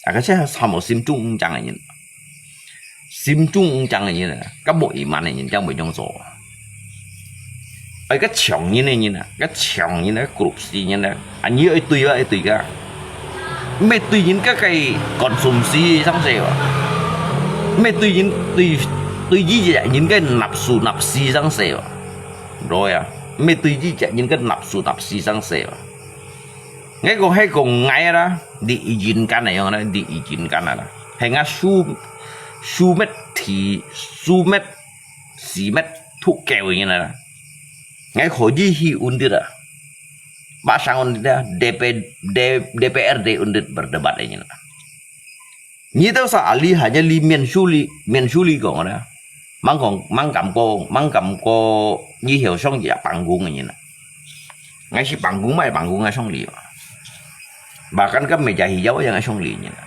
Aka saya sama simcung ungcang ai nyin. Simcung ungcang ai nyin na. Ka mo iman ai nyin, cang mo nyong so. Ai ka chong nyin ai nyin na. Ka chong nyin na, korupsi nyin na. Ani ai tui ba, ai tui ka. Me tui nyin ka kai konsumsi sang se ba. Me tui nyin tui, tui ji ja nyin kai napsu napsi sang se ba. Ro ya. Me tui ji ja nyin kai napsu napsi sang se ba. Ngai kong hai kong ngai la, di ijin kan ai yong la, di ijin kan la. Hai nga su, su met thi, su met, si met thu keu nyin la. Ngai kho ji hi undit la. Ba sang undit la, D P, D, D P R D undit berdebat nyin la. Ni tau sa ali hanya li mian su li, mian su li kong la. Mang kong, mang kam kong, mang kam ko, ni hiu song ya panggung nyin la. Ngai si panggung mai panggung ngai song li. Bahkan ka meja hijau yang ngai song li nyin la.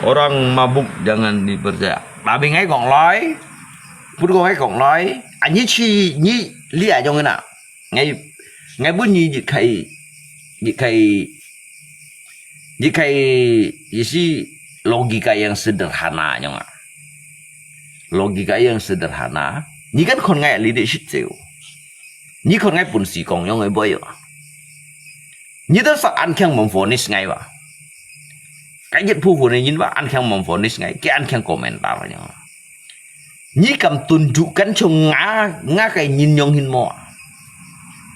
Orang mabuk jangan dipercaya. Tapi ngai kong lai, pun kong ngai kong lai, ani chi ni li a jong na. Ngai, ngai pun ni jit kai, jit kai, jit kai, jit si logika yang sederhana nyong啊。Logika yang sederhana，你看看𠊎哩哩識走，你看𠊎本事講樣个會啊。你都識恁強memvonis𠊎哇？該一部分个人哇，恁強memvonis𠊎，佢恁強komentar nyong。你敢tunjukkan像𠊎，𠊎个人樣形無啊？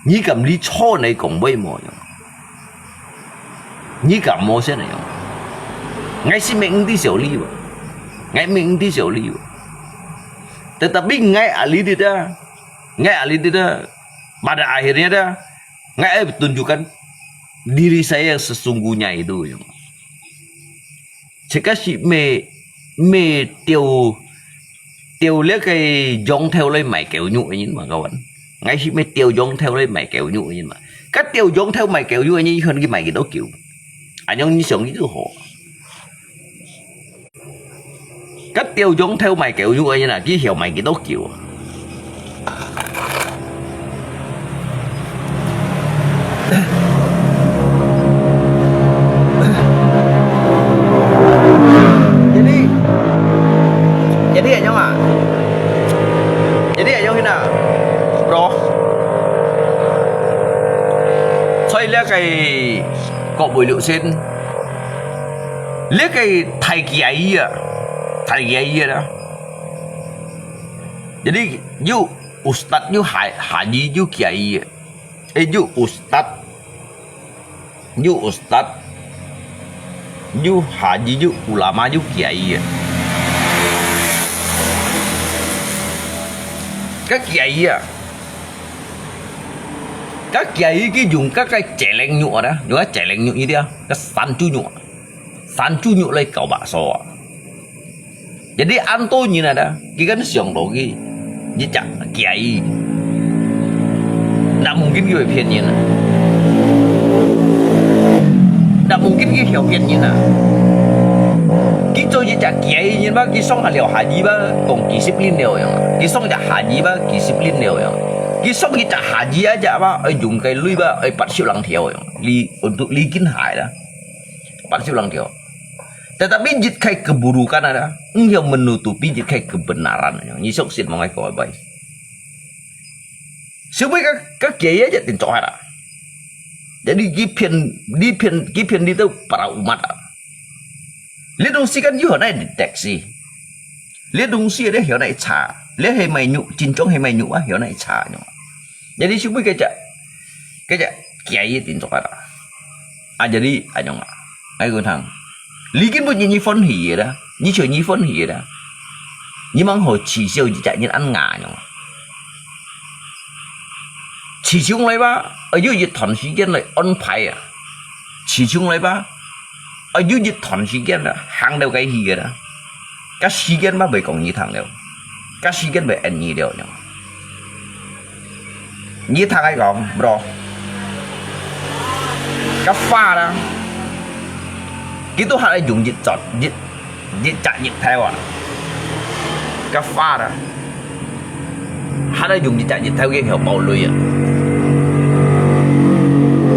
你敢哩坐來講會無樣？你敢無先个樣？𠊎係明知小利哇，𠊎明知小利哇。Tetapi𠊎啊哩哩啊，𠊎啊哩哩啊，pada akhirnya啊，𠊎愛tunjukkan diri saya sesungguhnya itu yang。這个係乜乜釣釣這个羊頭來賣狗肉个人嘛，kawan。𠊎係乜釣羊頭來賣狗肉个人嘛。該釣羊頭賣狗肉个人，佢去賣幾多狗？恁樣你想佢就好。 該釣羊頭賣狗肉个人啊，佢曉賣幾多狗啊？Jadi，jadi恁樣啊？Jadi恁樣形啊，bro？所以這个各位女性， 這个大kiai啊，大kiai啊啦。Jadi又ustad又哈哈伊又kiai啊，誒又ustad，又ustad，又哈伊又ulama又kiai啊。該kiai啊，該kiai佢用該个celéng肉啊，用該celéng肉一條，該山豬肉啊。 山豬肉來搞白說啊。Jadi恁多人啊，佢敢想到佢一隻kiai，那mungkin佢會騙人啊？那mungkin佢曉騙人啊？佢做一隻kiai人吧，佢上下了下二吧，講幾十年了樣啊。佢上隻下二吧，幾十年了樣。佢上一隻下二啊隻吧，愛用个鐳吧，愛八十零條樣。你untuk你緊鞋啦。 八十零條。Tetapi一个keburukan ada，你曉menutupi一个kebenaran，你相信無？𠊎講个。小妹个个kiai一定做下啦。Jadi佢騙，佢騙，佢騙你到para umat啊。你東西kan又好難deteksi，你東西你曉難查，你係賣肉，真正係賣肉啊，曉難查。Jadi小妹个只，个只kiai一定做下啦。 啊，jadi，恁樣啊，𠊎講聽，你根本你歡喜个啦，你就你歡喜个啦，你吂好恥笑一隻人恁硬樣。始終來吧，愛有一段時間來安排啊，始終來吧，愛有一段時間啦，行到該去个啦，該時間吧，袂講你聽了，該時間袂應你了樣。 你聽𠊎講，bro，該花啦，佢都還愛用一隻一一隻日頭啊，該花啦，還愛用一隻日頭去曉包鐳啊。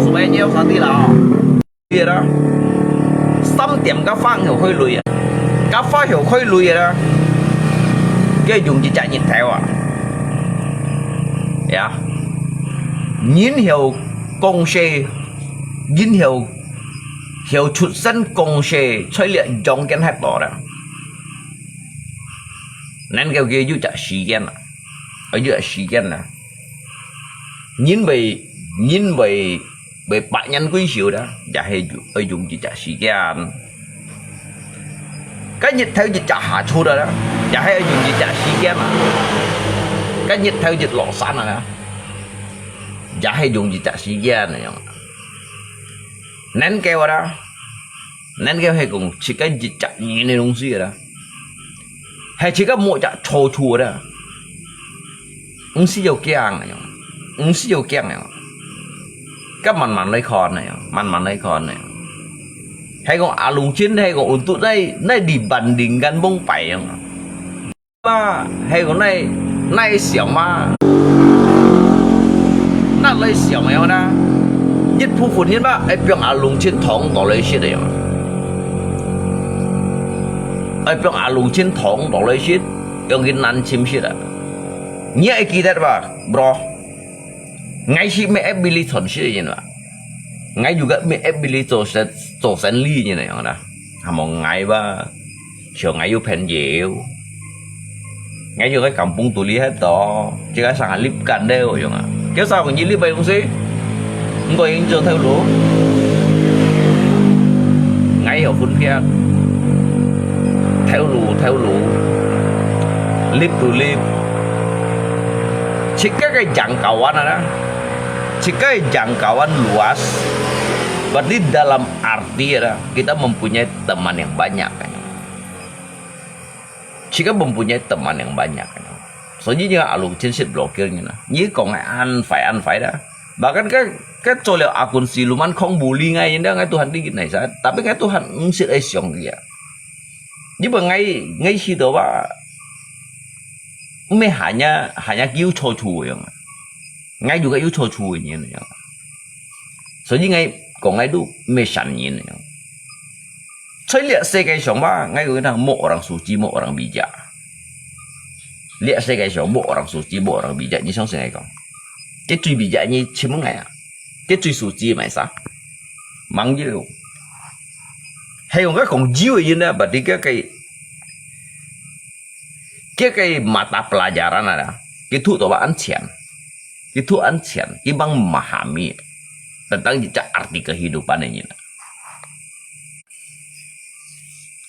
Supaya你有上帝了啊。 月啦，三點个花曉開蕊啊，个花曉開蕊啊，該用一隻日頭啊。呀，人曉降世，人曉曉出生降世，在這中間歇到啦。能夠佢有隻時間啊，有隻時間啊，人會人會 會百年歸壽啦，也係用愛用一隻時間。該日頭一隻下出來啦，也係愛用一隻時間啊。該日頭一落山啊，也係用一隻時間恁樣。能夠啦，能夠係講自家一隻人个東西啦，係自家無隻錯處啦。 毋使要驚个樣，毋使要驚个樣，該慢慢來看个樣，慢慢來看个樣。係講阿龍真係講untuk哪哪dibandingkan mong pai樣。Ba，係講哪哪想嘛，哪來想个樣啦？一部分人吧，愛放阿龍真當多來食个樣。愛放阿魯沁糖落來食，用佢難尋食啊。你愛記得吧，bro？𠊎係無ability傳食个人啊，𠊎又个無ability做生做生理个人啊，樣啦，還無𠊎吧，像𠊎有朋友。 𠊎有个kampung肚裡歇到，這个上下立間了樣啊。叫啥个你立个東西？毋過應做頭路。𠊎有分別，頭路頭路，立就立。自家个jangkauan啊，自家个jangkauan luas，berarti dalam arti ada, kita mempunyai teman yang banyak kan. 自家本本也teman yang banyak。所以你看阿魯沁識blokir人啊，你講个恁壞恁壞啦。Bahkan該該做了akun siluman kong bully ngai，人家ngai Tuhan dikit nai sa，tapi ngai Tuhan毋識愛想佢啊。因為ngai ngai知道啊，毋係hanya hanya佢有錯處樣啊，ngai juga有錯處个人樣啊。所以ngai講ngai都毋係善人樣。 在這世界上吧，𠊎講佢無orang suci，無orang bijak。這世界上無orang suci，無orang bijak，你相信𠊎講？這最bijak你請問𠊎啊？這最suci个麼儕？吂有。係講該講有个人呢，berarti佢个佢个mata pelajaran啊，佢讀到恁淺，佢讀恁淺，佢吂memahami tentang這隻arti kehidupan个人啊。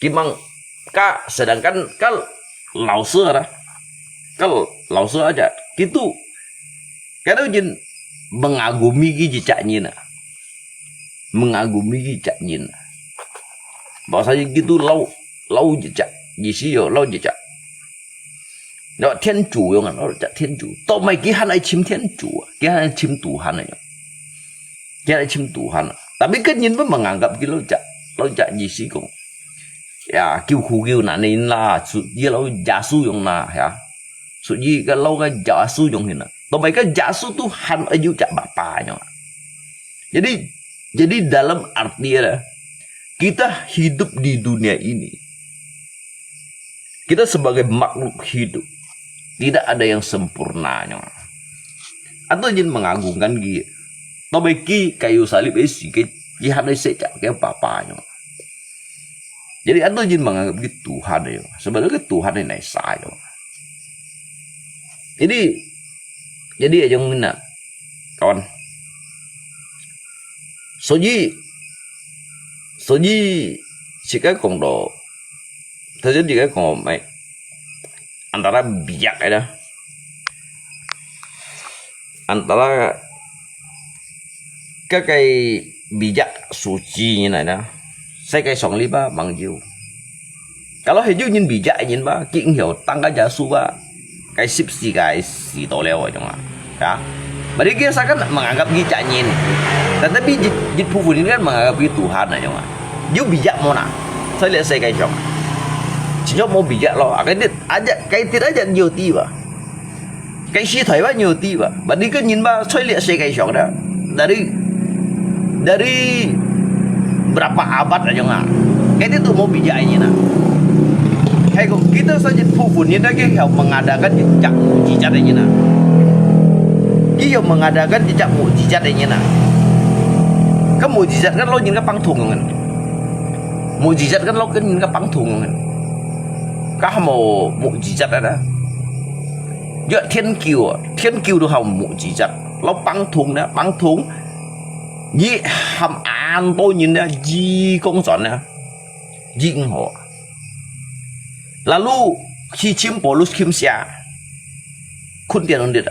佢吂，該sedangkan該老師啊，該老師aja，佢都，佢都人mengagumi佢這隻人啊，mengagumi佢這隻人啊。Bahwasanya佢都老老這隻，意思有老這隻。 Lawan天主樣啊，lawan天主。到尾佢還愛尋天主啊，佢還愛尋Tuhan啊樣。佢還愛尋Tuhan啊。Tapi kan人pun menganggap佢老隻，老隻意思講，ya，救苦救難个人啦，suci老耶穌樣啦，ya。Suci个老个耶穌樣形啊。到尾个耶穌都還愛有隻bapa樣啊。Jadi, jadi dalam arti ada, kita hidup di dunia ini, kita sebagai makhluk hidup, tidak ada yang sempurna nyo. Ada jin mengagungkan ki, tapi ki kayu salib isi ki, ki hana sejak ke papa nyo. Jadi ada jin menganggap ki Tuhan nyo. Sebenarnya Tuhan ni naisa nyo. Jadi, jadi ayong mina, kawan. 所以，所以，自家講到，頭先自家講，咪，antara bijak ada，antara，該个bijak suci你來啦，世界上你吧，朋友。 Kalau係有人bijak人吧，佢毋曉當个耶穌吧，該十字架死到了啊，種啊，ya。Berarti佢seakan menganggap佢隻人，tetapi一一部分人kan menganggap佢Tuhan啊，種啊。有bijak無啦？在這世界上，只有無bijak咯，啊，該啲aja，該啲aja有啲吧。 Cái si Thái Lan nhiều tí ba, berarti kan nhìn ba, xoay lihat si cái song đó. Dari, dari berapa abad aja nggak. Cái itu mau bijak aja nah. Hay kok kita saja pupun ni dah ke mengadakan cak mujizat aja nah. Ki mengadakan cak mujizat aja nah. Kan mujizat kan lo nhìn cái pang thùng kan. Mujizat kan lo kan nhìn cái pang thùng kan. Kah mau mujizat ada. Yua thiên kiêu, thiên kiêu tu hau mujizat. Lo pang thùng na, pang thùng. Yi ham an to nhìn na, yi công sản na. Yi ngho. Lalu, khi chim Paulus kim sia. Khun tian ôn dit.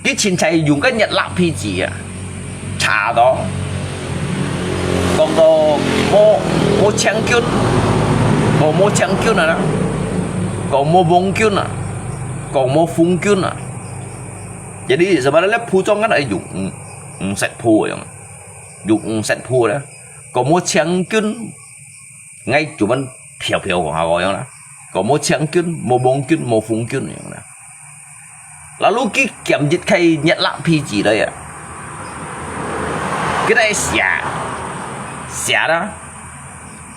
Ki chin chai yung kan nhật lạp phi chỉ à. Chả đó. Còn đó, mô, mô chang kiun. Còn mô chang kiun à. Còn mô bông kiun à. Còn mô phung kiun à. Jadi sebenarnya phu chong kan ai dùng, ung, ung set phu yang. Dùng ung set phu đó. Còn mô chang kiun. Ngay chủ mân phiêu phiêu của họ gọi là. Còn mô chang kiun, mô bông kiun, mô phung kiun yang là. Lalu ki kiam jit khai nhật lạp phi chỉ đó ya. Cái này xả. Xả đó.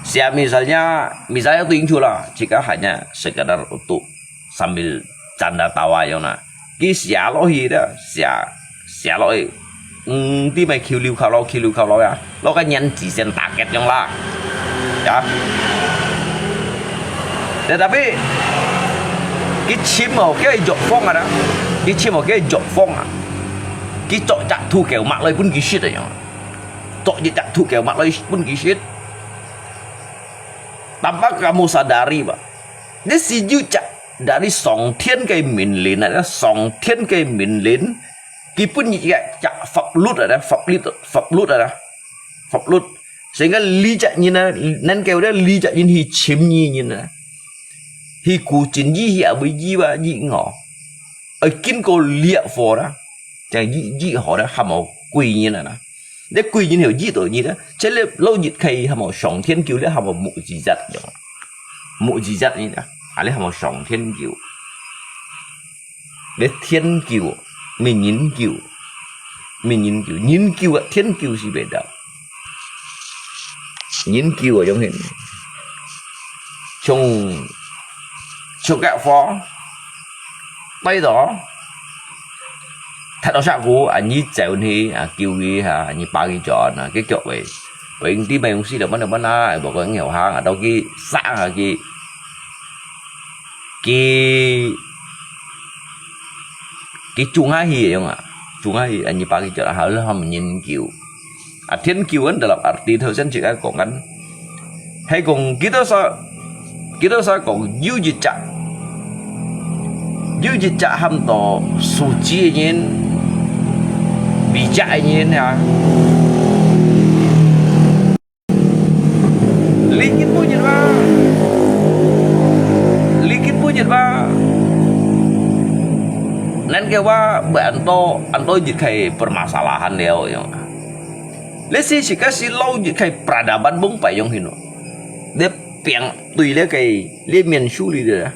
Saya misalnya, misalnya tunjuk lah, jika hanya sekedar untuk sambil canda tawa 樣啦，佢寫落去个，寫寫落去，嗯，知咩？Q六靠落，Q六靠落呀，落个年紀先打結樣啦，呀。Tetapi佢尋無个藥方啊啦，佢尋無个藥方啊，佢捉隻土狗抹來分佢食啊樣，捉一隻土狗抹來分佢食。Tanpa kamu sadari, Pak. Ini si jucak dari 上天个命令啊，上天个命令，佢分一隻法律啊，法律，法律啊，法律。Sehingga 這隻人啊，能夠這隻人去尋你人啊，去古今以後，以外以後，愛經過這法啦，正醫醫好啦，還無歸人啊啦。 你歸人後醫到你咧，這个老日開還無上天救咧，還無目之一樣，目之一呢，啊，你還無上天救。你天救，毋係人救，毋係人救，人救啊，天救係袂到。人救啊，用hin，像像个火，對到。 踢到石牯，啊，你走去，啊，救佢，哈，你把佢轉，啊，佢腳會，會用啲咩東西了，mana mana，無講有下，啊，到佢殺下佢，佢，佢中下去樣啊，中下去，啊，你把佢轉，好了，他們研究。 啊，天救恩 dalam arti頭先自家講緊，係講幾多少，幾多少講有一隻，有一隻喊到suci个人，bijak个人啊。Likit punyit ba, likit punyit ba. Nan ke wa, ba anto, anto jit kai permasalahan liao yang. Lesi si kasi lau jit kai peradaban bông pai yang hino. Dia piang tui le kai le mian su li dia.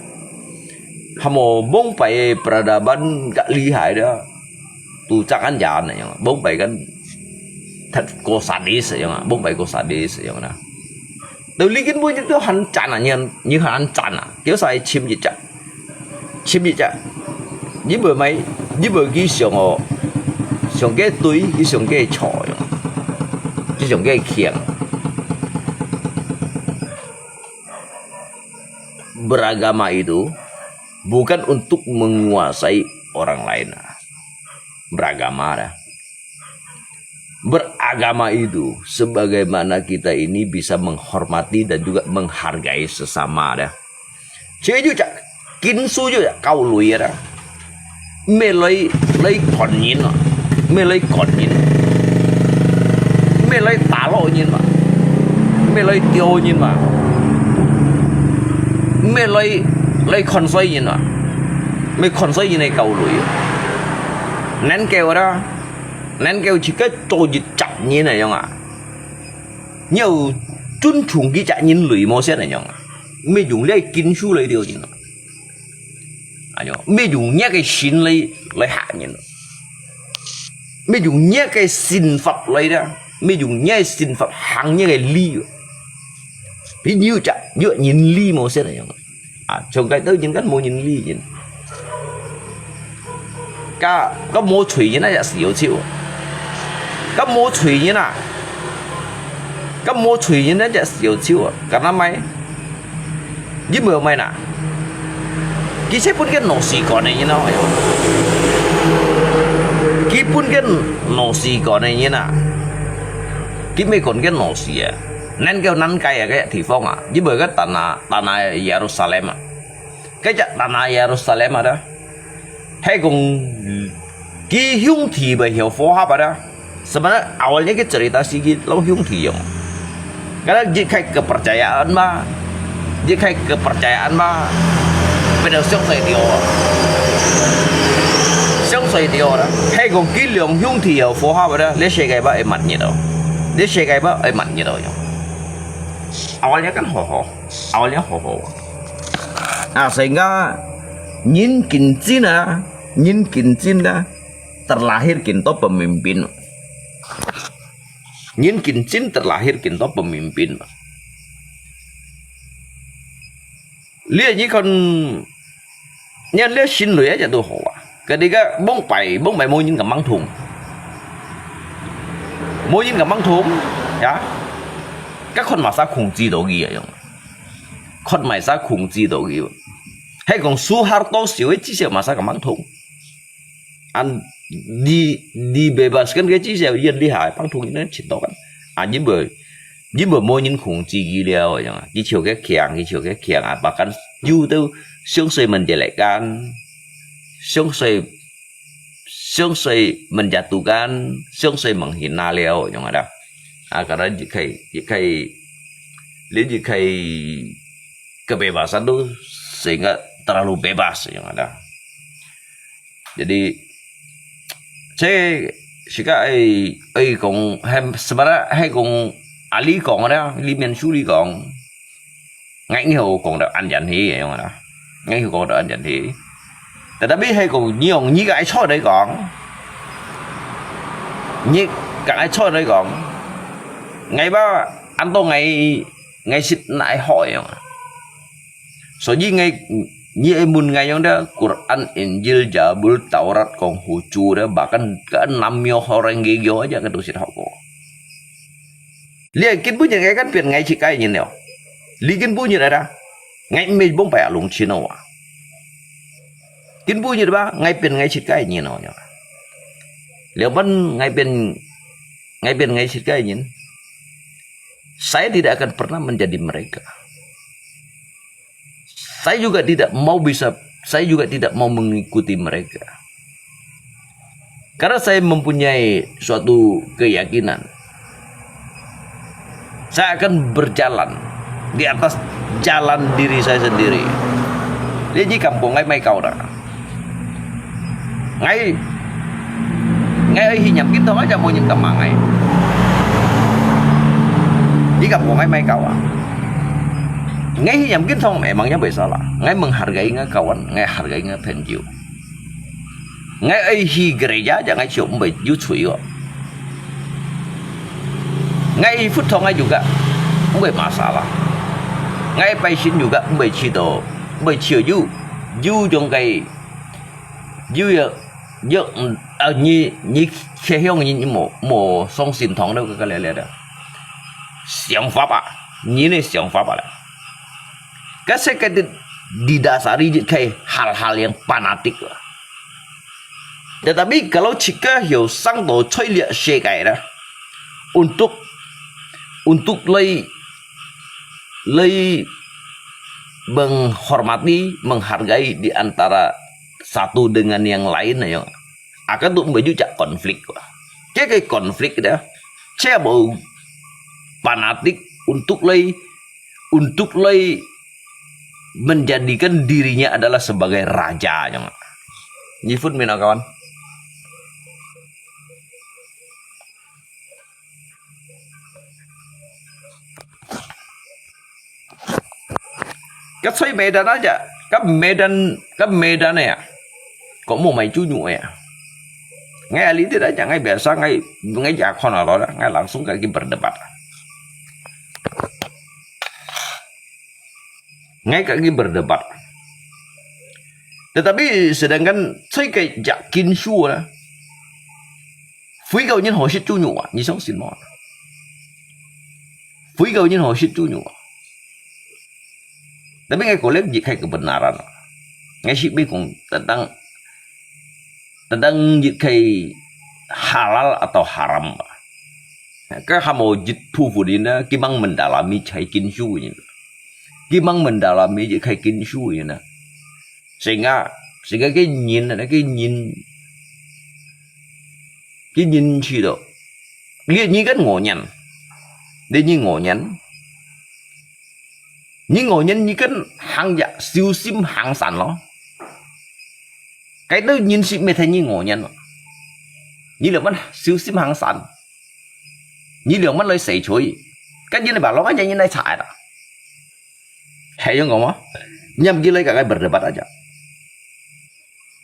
Hamo bông pai peradaban gak lihai dia. Tu chak an jan yang, bông pai kan thật có sadis yang, bông pai có sadis yang na. Tao likit punyit tu han chan a, nyan, nyi han chan a. Kiao sai chim jit chak. Chim jit chak. Nyi bơ mai, nyi bơ ki siang o. Siang ke tui, ki siang ke cho yang. Ki siang ke kiang. Beragama itu bukan untuk menguasai orang lain. Beragama dah. Beragama itu sebagaimana kita ini bisa menghormati dan juga menghargai sesama dah. Cek juga, kinsu juga kau lui dah. 毋係來，來管人啊，毋係來管人，毋係來打落人嘛，毋係來丟人嘛，毋係來，來看衰人嘛，毋係看衰人个教育啊。能夠啦，能夠自家做一隻人來樣啊，你要尊重佢隻人類無先來樣啊，毋係用這个金屬來丟人啊。 哎喲，毋係用若个心來，來嚇人，毋係用若个心法來啦，毋係用若个心法行若个理。你有隻，有人理無先來樣。啊，像該兜人間無人理人。該，該無罪人啊，也是有救。該無罪人啊，該無罪人啊，也是有救啊。該那麼 你無明啊？佢係分个老師管个人咯，佢分个老師管个人啊，佢毋係管个老師啊，能夠能改啊个地方啊，你無个Tanah，Tanah Yerusalem啊，該隻Tanah Yerusalem啊，係講佢兄弟毋曉和合啊。 Sebenarnya awalnya kita cerita sigi lo hiung tiung. Karena jika kepercayaan ma, jika kepercayaan ma, pada siang sai tio, siang sai tio lah. Hai kong kiliang hiung tiung foha pada, le sekai ba emat nyi tau, le sekai ba emat nyi tau yang. Awalnya kan hoho, awalnya hoho. Nah, sehingga nyin kincin ah, nyin kincin ah, terlahir kinto pemimpin. Nyin kincin terlahir kinto pemimpin. 你，你看，你看這新來个都好啊，佢兜个往擺，往擺無人敢吂動，無人敢吂動，呀，該看麼儕控制到佢啊樣，看麼儕控制到佢，係講Suharto時个至少麼儕敢吂動。 An, di, dibebaskan个至少，佢厲害，吂動佢呢，知道kan。啊，因為，因為無人控制佢了，樣啊，佢就个強，佢就个強啊，bahkan有兜想說menjelekkan，想說，想說menjatuhkan，想說menghina了，樣啊啦。啊，可能佢可以，佢可以，佢可以 kebebasan tu sehingga terlalu bebas, yang ada. Jadi, saya suka ai, ai kong, hem, sebenarnya hai kong ahli kong ada, Lee Myung Soo Lee kong, ngai ngiau kong da an yan hi, yang ada. Ngai ngiau kong da an yan hi. Tetapi hai kong ngiau, nyi ka ai choi dai kong. Nyi ka ai choi dai kong. Ngai ba, an to ngai ngai sit nai hoi yong. So yi ngai, nyi ai mun ngai yong da Quran, Injil, Jabul, Taurat kong hucu da, bahkan ka nam myo horeng ge gyo aja ka tu sit hok ko. Lia kin bu nyi ngai kan pian ngai sit kai nyin yo. Li kin bu nyi da da. Ngai me bong pa ya lung chin wa. Kin bu nyi da ba ngai pian ngai sit kai nyin yo. Liao ban ngai pian, ngai pian ngai sit kai nyin. Saya tidak akan pernah menjadi mereka. Saya juga tidak mau bisa, saya juga tidak mau mengikuti mereka. Karena saya mempunyai suatu keyakinan, saya akan berjalan di atas jalan diri saya sendiri. Jadi kampung ai mai kau dah. Ngai, ngai ai hi nyam kin thong aja mo nyam kamang ngai. Di kampung ai mai kau ah. Ngai hi nyam kin thong emang nyam bai salah. Ngai menghargai ngai kawan, ngai hargai ngai penjiu. Ngai ai hi gereja aja ngai cium bai yu cui ko. Ngai hi phut thong ngai juga bai masalah. Ngai pai sin juga bai ci do, bai ciu yu, yu jong kai 有个，有，嗯，啊，你，你去向你，你莫，莫相信同那个个了了的。想法吧，你的想法吧了。Kasi kaya didasari kay hal-hal yang fanatik lah. Tetapi kalau jika yo sang to coy lihat sekai lah, untuk, untuk lay, lay menghormati, menghargai di antara satu dengan yang lain ayo. Akan tu mbak juga konflik. Kaya kaya konflik dah. Saya mau fanatik untuk lay, untuk lay menjadikan dirinya adalah sebagai raja yang. Nyifun mina kawan. Ka coy Medan aja, ka Medan, ka Medan ya. Kok mo mai cunyu ya. Ngai alidit aja, ngai biasa, ngai, ngai jakon alo, ngai langsung kaki berdebat. Ngai kaki berdebat. Tetapi sedangkan coy kaya jak kinsu lah. Phui kau nyin ho sit cunyu ah, nyi song sin mo. Phui kau nyin ho sit cunyu ah. Tapi ngai kolek jik kai kebenaran. Ngai sit bi kong tentang, tentang jik kai halal atau haram. Ka hamo jit phu phu din na, kimang mendalami chai kinsu nyin. Kimang mendalami jik kai kinsu nyin na. Sehingga, sehingga kay nyin, kay nyin, kay nyin ci do. Lia nyi kan ngo nyan. Lia nyi ngo nyan. Nyi ngo nyan nyi kan hang ya siu sim hang san lo. Kay tu nyin sit me thay nyi ngo nyan lo. Nyi lo man siu sim hang san. Nyi liang man lai sei chui. Kan nyi ba long aja nyi lai chai ta. Hai yang kong ma. Nyam ki lai ka kai berdebat aja.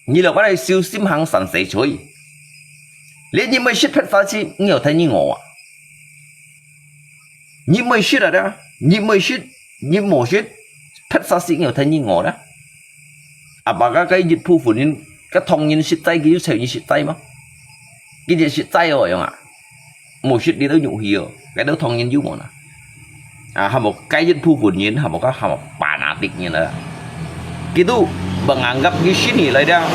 Nyi liang man lai siu sim hang san sei chui. Lia nyi mai sit phet fa chi ngiau thai nyi ngo ah. Nyi mai sit ada. Nyi mai sit. Nyi mo sit. 別儕識有天意我啦。啊，把該該一部分人，該唐人實在，佢有才人實在嗎？佢就實在哦，樣啊。無識你都入去哦，該都唐人有無啦？啊，還無該一部分人，還無該還無巴拿的人啦。佢都menganggap佢信起來了，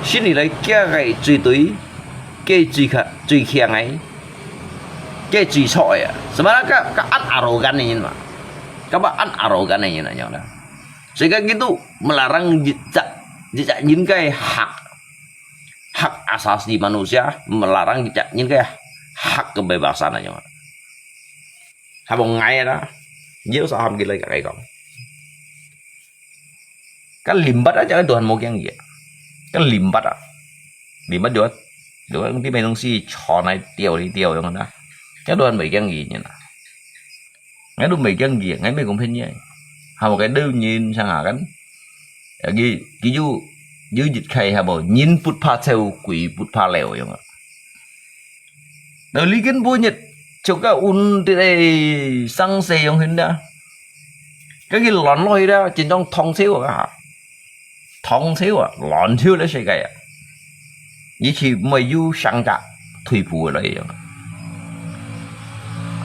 信起來佢个最對，佢最強最強个，佢最錯个啊。Sebenarnya佢佢恁arrogant个人嘛，佢恁arrogant个人啊，樣啦。 Sehingga gitu melarang jejak jejak nyin kai hak hak asasi manusia, melarang jejak nyin kai hak kebebasan aja. Habo ngai ada, jauh saham gila kai kong. Kan limbat aja Tuhan mau kiang ya. Kan limbat ah. Limbat juga juga nanti main si chonai tiau di tiau yang ada. Kan Tuhan mau kiang gini nah. Ngai lu mei kiang ki, ngai mei kong phen ye. Hamo cái đương nhiên sang hả kan. Ya ki ki ju ju jit khai hamo, nyin put pha cheu, quỷ put pha leo yong. Đó lý kiến bố nhiệt, chụp cái un tê đây sang xe yong hin da. Cái ki lon loi da, chính trong thong cheu ka. Thong cheu ah, lon cheu le se kai ah. Yi chi mei yu sang ja, thui pu le yong.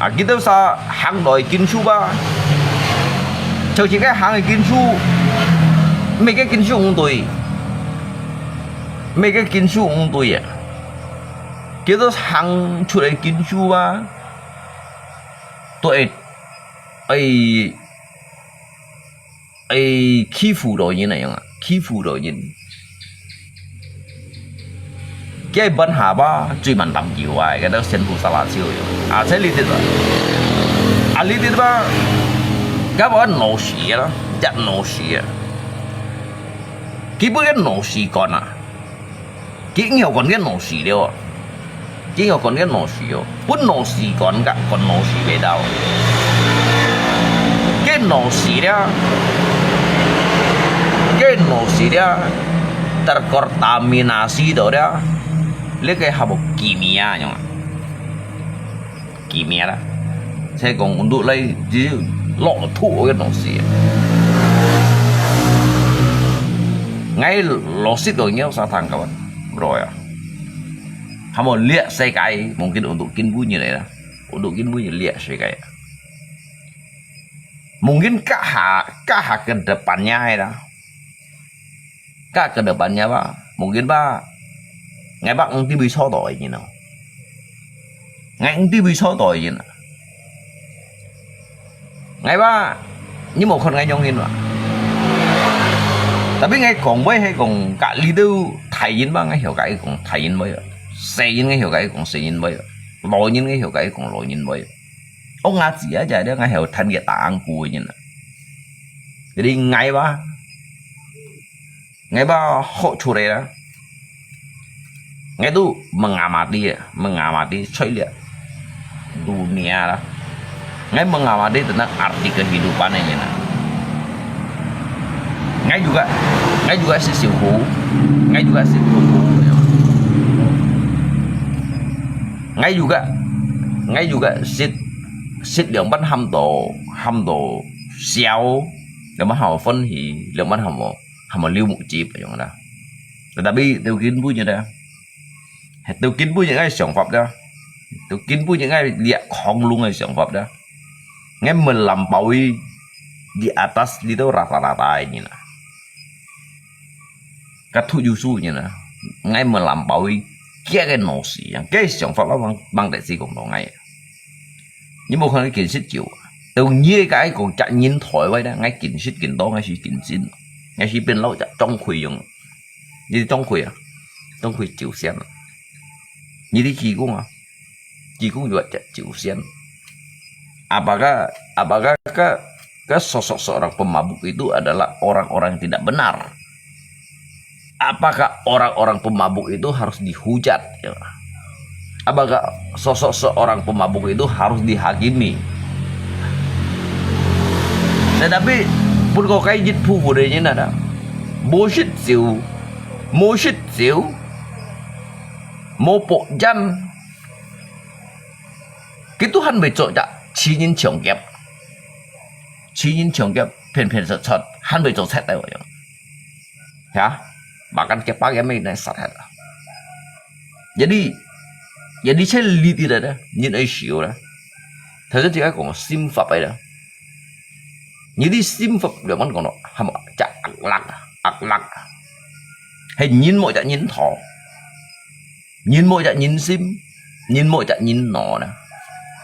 A ki teu sa hang doi kin su ba. Cheu chi kai hang kin su. Mei kai kin su ung tui. Mei kai kin su ung tui ah. Ki teu hang chu le kin su ba. Tui ai ai 哎，欺負到人啊樣啊，欺負到人。佢係問下吧，最慢抌球啊，佢都先不沙拉球樣。啊，在呢啲吧，啊呢啲吧，佢話腦屎啦，一腦屎啊，佢本个腦屎乾啊。 佢有管个腦屎了，佢有管个腦屎哦，分腦屎管个，管腦屎味道。个腦屎了，个腦屎了，terkontaminasi到了，你个還無kimia樣啊。 Kimia啦。Saya kong untuk lai，只有落土个東西。Ngai losit ko ngiau satang kawan, bro ya. Hamo liak sekai, mungkin untuk kin bunyi lah. Untuk kin bunyi liak sekai. Mungkin kaha kaha ke depannya lah. Ka ke depannya ba, mungkin ba, ngai ba ung ti bi so doi nyin no. Ngai ung ti bi so doi nyin. Ngai ba, ni mo khon ngai nyong nyin ba. Tapi ngai kong bai hai kong ka li du thai yin ba, ngai hiau ka i kong thai yin bai. Se yin ngai hiau ka i kong se yin bai. Lo yin ngai hiau ka i kong lo yin bai. Ong nga zi a jai de ngai hiau than ye ta ang ku nyin. Jadi ngai ba, ngai ba hok chule la. Ngai tu mengamati ya, mengamati choi lia dunia la. Ngai mengamati tentang arti kehidupan ini na. Ngai juga, ngai juga si siu hu, ngai juga si hu hu. Ngai juga, ngai juga sit sit liang ban ham to, ham to siau, liang ban ham phân hỷ, liang ban ham ham liu mu jip yang da. Tetapi teu kin bu nyi da. Teu kin bu nyi ngai 想法 da. Teu kin bu nyi ngai liak khong lung ngai 想法 da. Ngai melampaui di atas di tu rata-rata ini na. Ka thu yu su nyi na. Ngai melampaui kia ke nosi yang ke 想法 la bang bang de si kong to ngai. Ni mo khon kin sit jiu. Teu nyi ka ai kong jak nyin thoi wai da ngai kin sit kin to ngai si kin sin. Ngai si pin lau jak trong khui yung. Ni trong khui a. Trong khui jiu sian. Ni di ki kung a. Ki kung yu jak jiu sian. Apakah apakah ke ke sosok seorang pemabuk itu adalah orang-orang yang tidak benar? Apakah orang-orang pemabuk itu harus dihujat? Ya. Apakah sosok seorang pemabuk itu harus dihakimi? Tetapi pun ko kai jit pu pu de nyin ada. Bo shit siu, mo shit siu, mo po jan. Ki Tuhan bai cho jak chi nyin chiong kiap. 尋人搶劫騙騙殺殺，還會做賊个樣。呀，makan kepala个咩人殺忒啊。Jadi, jadi這裡底來呢，人愛修啦。頭先自家講心法个啦。你啲心法，兩般講咯，係無？Cak akhlak，akhlak。係人無隻人頭。 人無隻人心，人無隻人腦呢。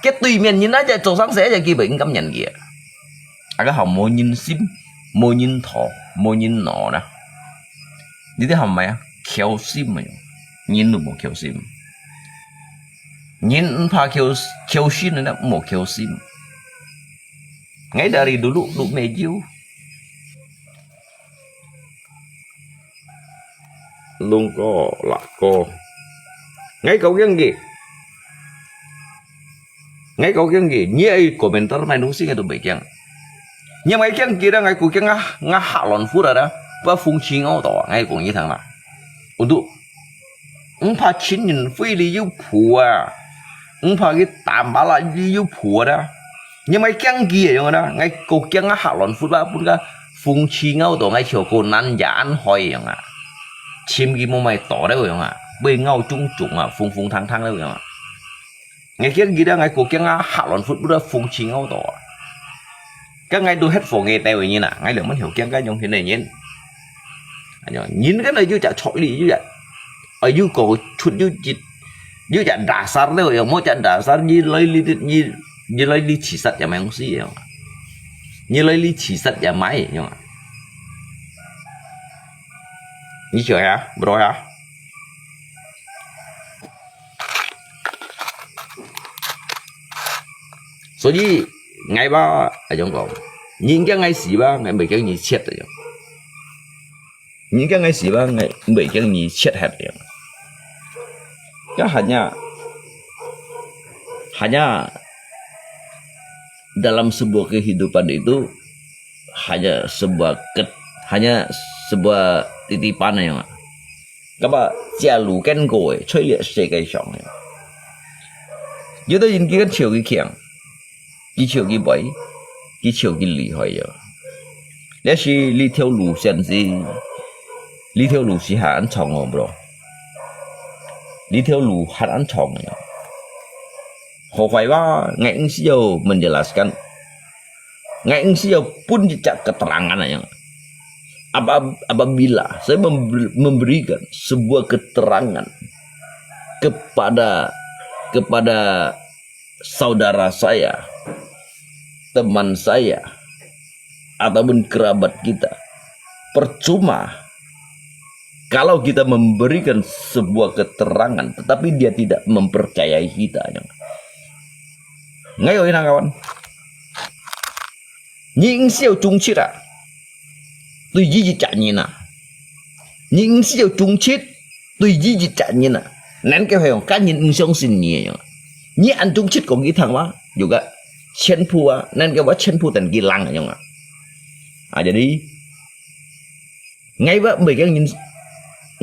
該對面人啊，隻做生意，隻佢毋敢認佢啊。啊，該好無人心，無人頭，無人腦呢。你知好無啊？僥倖啊，人都無僥倖。人毋怕僥，僥倖个呢，無僥倖。𠊎dari dulu，dulu medyo。 Lungko lako. Ngai kau kiang ki. Ngai kau kiang ki. Ni ai komentar mai nung sing itu bekeng. Ni mai kiang ki dah ngai ku kiang ngah ngah hak lon fu dah dah. Ba fung ching au to ngai kong yi thang lah. Untuk. Ngpa chin yin fui li yu pu ah. Ngpa ki tam ba la li yu pu dah. Ni mai kiang ki yong dah. Ngai ku kiang ngah hak lon fu ba pun ka fung ching au to ngai chio ko nan ya an hoi yong ah. Chim ki mo mai to deu yong ah. Bui ngau chung chung ah, fung fung thang thang deu yong ah. Ngai kiang ki dah ngai ku kiang ngah hak lon fu bu dah fung ching au to ah. Ka ngai du het fo nge teo nyin ah, ngai leng man hiu kiang ka yong hin ne nyin. Anyo, nyin ka na yu ja chok li, yu ja. Ai yu ko chut yu jit. Yu ja dasar le yong, mo ja dasar ni lai li dit ni, ni lai li chi sat ya mai hong si yong. Ni lai li chi sat ya mai yong. Ni chua ya, bro ya. 所以，ngai ba, ai yong ko. Nyin kiang ngai si ba, ngai mei kiang ni chet ai yong. Nyin kiang ngai si ba, ngai mei kiang ni chet het ai yong. Ka hanya, hanya dalam sebuah kehidupan itu, hanya sebuah ket, hanya sebuah titipan ai yong. Kaba, 假如 kan ko, eh, choi liat se kai shong, eh. Yu to yin ki kan chiu ki kiang. Ki chiu ki bai, ki chiu ki li hoi ya. Liat si li thiau lu sian si, li thiau lu si han an chong o, bro. Li thiau lu han an chong ya. Ho fai ba, ngai eng si yo menjelaskan. Ngai eng si yo pun jejak keterangan ai yong. Apa, apabila saya memberi, memberikan sebuah keterangan kepada, kepada saudara saya, teman saya, ataupun kerabat kita, percuma kalau kita memberikan sebuah keterangan, tetapi dia tidak mempercayai kita, yong. Ngai oi na kawan. Ni eng si yo chung chit ah. Tui yi jit ja nyin ah. Ni eng si yo chung chit, tui yi jit ja nyin ah. Nan ke hoi yong, ka nyin eng siong sin ni yong. Ni an chung chit kong ki thang wa, yu ka, chen pu wa, nan ke wa chen pu tan ki lang yong ah. Ah, jadi, ngai ba mei kiang nyin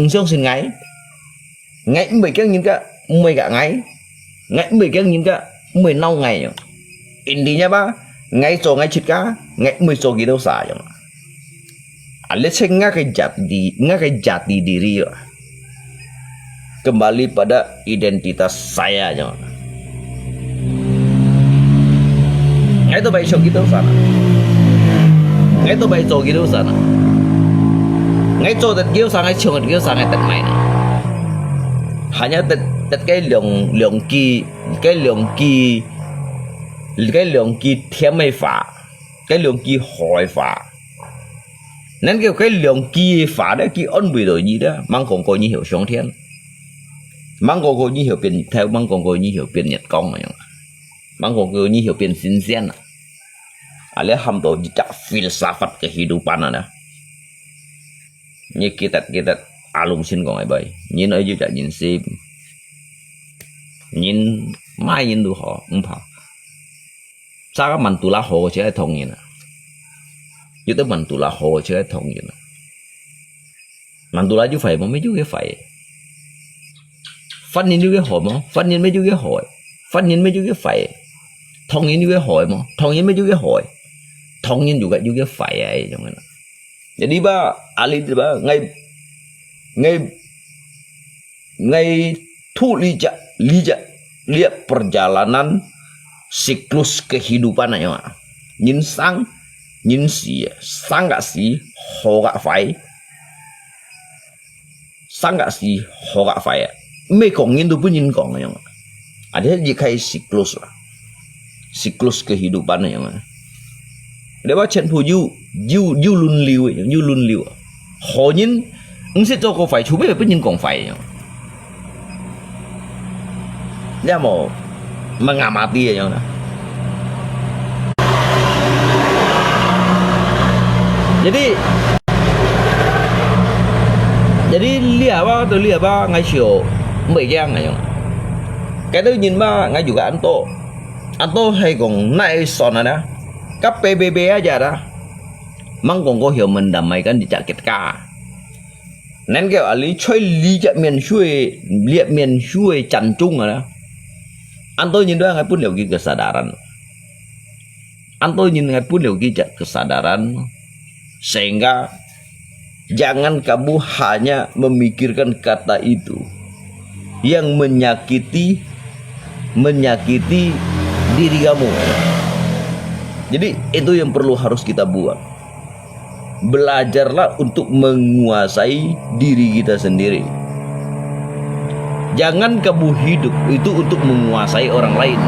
eng siong sin ngai. Ngai mei kiang nyin ka, mei ka ngai. Ngai mei kiang nyin ka, mei nau ngai yong. Intinya ba, ngai cho ngai chit ka, ngai mei cho ki dau sa yong. Ale cheng nga ke jati, nga ke jati diri yo. Kembali pada identitas saya yong. Ngai to bai cho ki dau sa na. Ngai to bai cho ki dau sa na. Ngai cho tet ki sa, ngai chong tet ki sa, ngai tet mai na. Hanya tet, tet kai liong, liong ki, kai liong ki, kai liong ki thiam mai fa, kai liong ki hoi fa. Nan ke kai liong ki fa de ki on bui do yi de, mang kong ko ni hiu shong thian. Mang kong ko ni hiu pian thai, mang kong ko ni hiu pian nyet kong yong. Mang kong ko ni hiu pian sin sian ah. Ale ham to jejak filsafat kehidupan ah na. Ni kitat kitat alung sin kong ai bai. Nyin ai jejak nyin sim. Nyin mai nyin du ho, eng pa. Sa ka man tu la ho che ai thong nyin ah. Yu te man tu la ho che ai thong nyin ah. Man tu la yu fai mo, mei yu ke fai. Fan nyin yu ke ho mo, fan nyin mei yu ke ho. Fan nyin mei yu ke fai. Thong nyin yu ke ho mo, thong nyin mei yu ke ho. 當然juga juga faya yang mana. Jadi ba, ahli ba, ngai, ngai, ngai tu lija, lija, lia perjalanan siklus kehidupan aja. Nyin sang, nyin si, sang gak si, ho gak fai, sang gak si, ho gak fai. Mei kong nyin tu pun nyin kong aja. Ada je kai siklus lah. Siklus kehidupan aja. Dia ba chen pu yu, yu, yu lun liu, yu lun liu. Ho nyin, ngi si to ko fai, chu mei pun nyin kong fai aja. Dia mau mengamati aja. Jadi, jadi lia ba, tu lia ba, ngai sio, mei yang aja. Kata nyin ba, ngai juga anto. Anto hai kong nai son ada. Kap pei pei aja ada. Mang kong ko hio mendamaikan di cakit ka. Nan kêu ahli choi li jak mian shui, liak mian shui jan chung ada. Anto nyin dua ngai pun liu ki kesadaran. Anto nyin ngai pun liu ki jak kesadaran. Sehingga jangan kamu hanya memikirkan kata itu yang menyakiti, menyakiti diri kamu. Jadi itu yang perlu harus kita buat. Belajarlah untuk menguasai diri kita sendiri. Jangan kamu hidup itu untuk menguasai orang lain.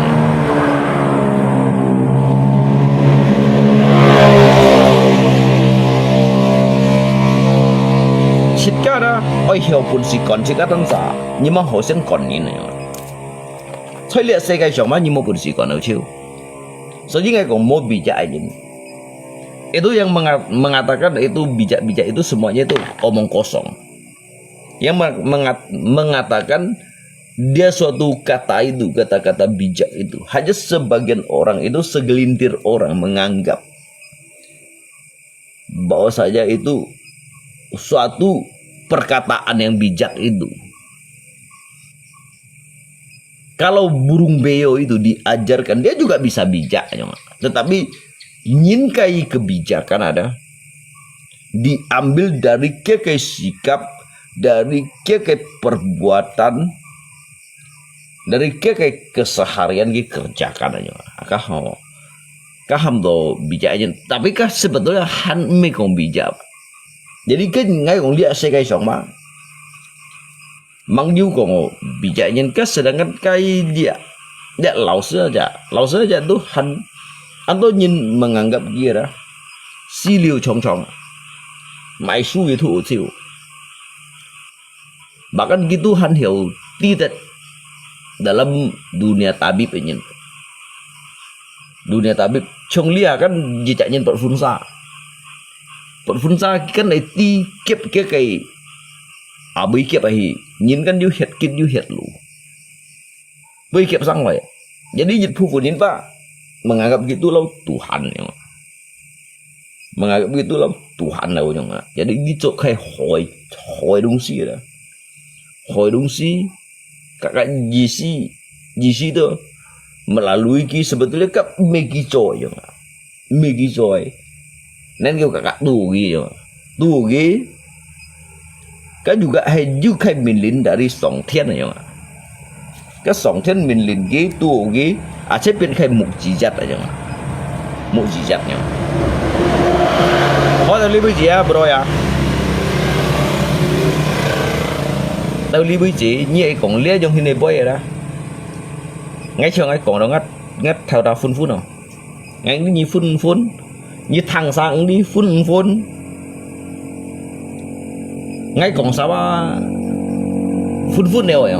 Sitka ada, oi hio pun si kon, sitka tan sa, nyi mang ho sen kon nyin aja. Choi liak sekai siang ma nyi mo pun si kon au chiu. So ngai kong mo bijak aja. Itu yang menga-, mengatakan itu bijak-bijak itu semuanya itu omong kosong. Yang me-, mengat-, mengatakan dia suatu kata itu, kata-kata bijak itu, hanya sebagian orang itu, segelintir orang menganggap bahwasanya itu suatu perkataan yang bijak itu. Kalau burung beo itu diajarkan, dia juga bisa bijak, ya. Tetapi nyin kai kebijakan ada diambil dari kekai sikap, dari kekai perbuatan, dari kekai keseharian ki kerjakan aja. Kah ho, kah ham to bijak aja. Tapi kah sebetulnya han mei kong bijak. Jadi kan ngai kong liak sekai siang ma. Mang yu kong bijak nyin ka sedangkan kai dia, dia 老师 aja, 老师 aja tu han, anto nyin menganggap dia dah si liu chong chong, mai su itu chiu. Bahkan gitu han hio tidak dalam dunia tabib nyin. Dunia tabib chong lia kan jijak nyin pot phun sa. Pot phun sa kan ai ti kep ke kai Abui kiap ahi, nyin kan yu hiet kit yu hiet lu. Bui kiap sang wai. Jadi jit phu phu nyin pa menganggap gitu lau Tuhan ya. Menganggap gitu lau Tuhan lau nyong. Jadi gitu kai hoi, hoi dungsi ya. Hoi dungsi, kakak jisi, jisi tu melalui ki sebetulnya kap megi joy ya. Mì kì choi. Nên kêu kakak tu kì yo. Tu kì. Kan juga hai yu khai min lin dari song thian yo. Cái song thian min lin kì tu kì. Ache pian khai mục chỉ dắt yo. Mục chỉ dắt yo. Hỏi tao lý bữa gì á, bro ya. Tao lý bữa gì, nhị ai kong lia jong hin ai boy ra. Ngay chiều ngay kong đó ngắt, ngắt theo tao phun phun rồi. Ngai ngi phun phun, ngi thang sang ngi phun phun. Ngai kong sa wa phun phun liao ya.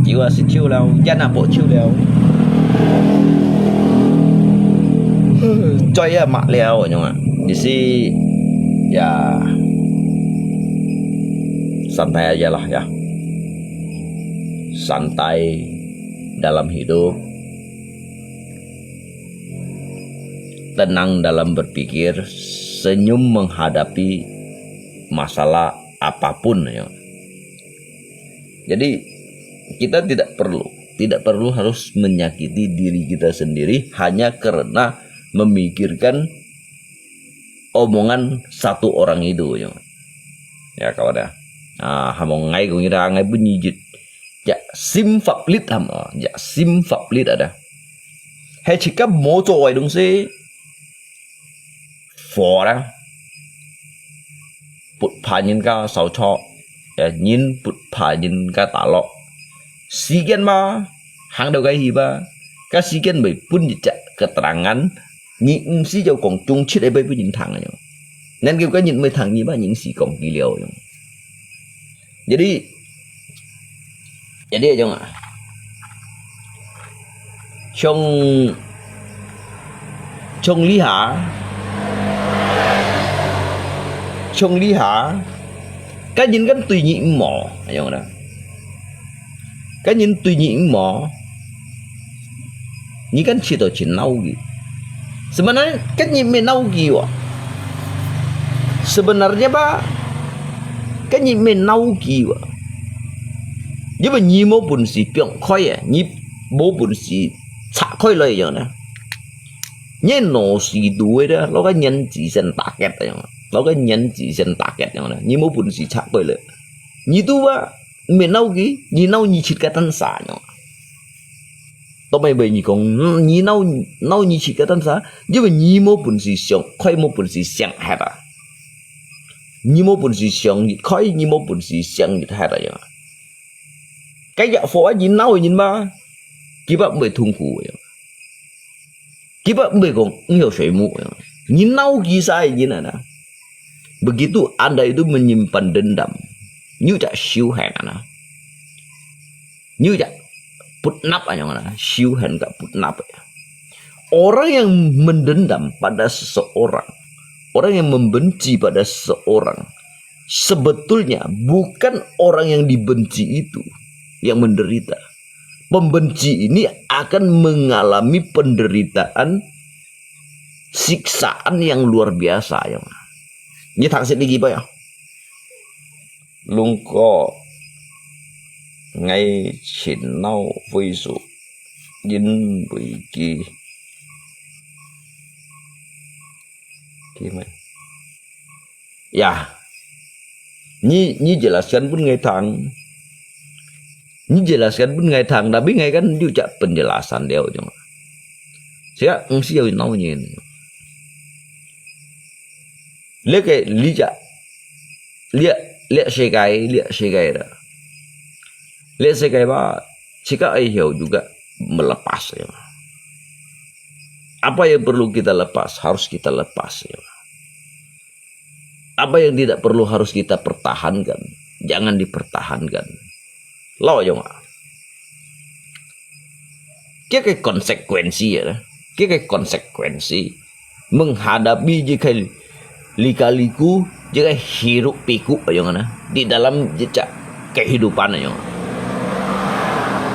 Jiwa si chiu liao, yan a po chiu liao. Joy ya mak liao nyong ah. Di si ya santai aja lah ya. Santai dalam hidup, tenang dalam berpikir, senyum menghadapi masalah apapun ya. Jadi kita tidak perlu, tidak perlu harus menyakiti diri kita sendiri hanya karena memikirkan omongan satu orang itu, ya. Ya, kawan ya. Ah, hamong ngai kong ira ngai bunyi jut. Ya, sim faplit ham, ah, ya, sim faplit ada. Hai chika mo cho wai dong si. Phora. Put pha nyin ka sao cho. Ya, nyin put pha nyin ka talo. Sikian ma, hang dau kai hi ba. Ka sikian bai pun jejak keterangan. Nyi ngsi jau kong chung chit ai bai pun nyin thang ya. Nan kiu ka nyin mai thang nyi ba nyi ngsi kong ki liao ya. Jadi, jadi ya jong ah. Chong, chong liha, chong liha, ka nyin kan tui nyi mo, ayong na. Ka nyin tui nyi mo, nyi kan chito chin nau ki. Sebenarnya, kan nyi me nau ki wa. Sebenarnya ba, kan nyi me nau ki wa. Yua nyi mo pun si piong koi ya, nyi mo pun si chak koi lo ya na. Nyi no si tu da, lo ka nyan ji sen taket ya. Lo ka nyan ji sen taket ya na. Nyi mo pun si chak koi lo. Nyi tu ba, me nau ki, nyi nau nyi chit ka tan sa ya. Tao mai bai nyi kong, nyi nau, nau nyi chit ka tan sa, yua nyi mo pun si siang, koi mo pun si siang hai ta. Nyi mo pun si siang yit koi, nyi mo pun si siang yit hai ta ya. Cái dạ phổ á nhìn nâu nhìn ba, kì bác mười thùng củ ya. Kì bác mười kong, không hiểu水母ya. Nhìn nâu kì sai nhìn na. Begitu Anda itu menyimpan dendam. Nyu chak siu hen na. Nyu chak put nap anyong na. Siu hen ka put nap ya. Orang yang mendendam pada seseorang, orang yang membenci pada seseorang, sebetulnya bukan orang yang dibenci itu yang menderita. Pembenci ini akan mengalami penderitaan, siksaan yang luar biasa ya. Ini thang sedikit ya. Lung ko ngai chin nau vui su yin vui ki. Ki mai. Ya. Ni, ni jelaskan pun ngai thang. Ni jelaskan pun ngai thang, tapi ngai kan juga penjelasan dia cuma. Saya ngsi ya nau nyen. Lek ke lijak. Liak, liak sekai, liak sekai dah. Liak sekai ba, cika ai hiau juga melepas ya. Apa yang perlu kita lepas, harus kita lepas ya. Apa yang tidak perlu harus kita pertahankan, jangan dipertahankan. Lo ya. Kia ke konsekuensi ya, kia ke konsekuensi menghadapi je kai lika-liku, je kai hiruk-pikuk ya ngana di dalam jejak kehidupan ya.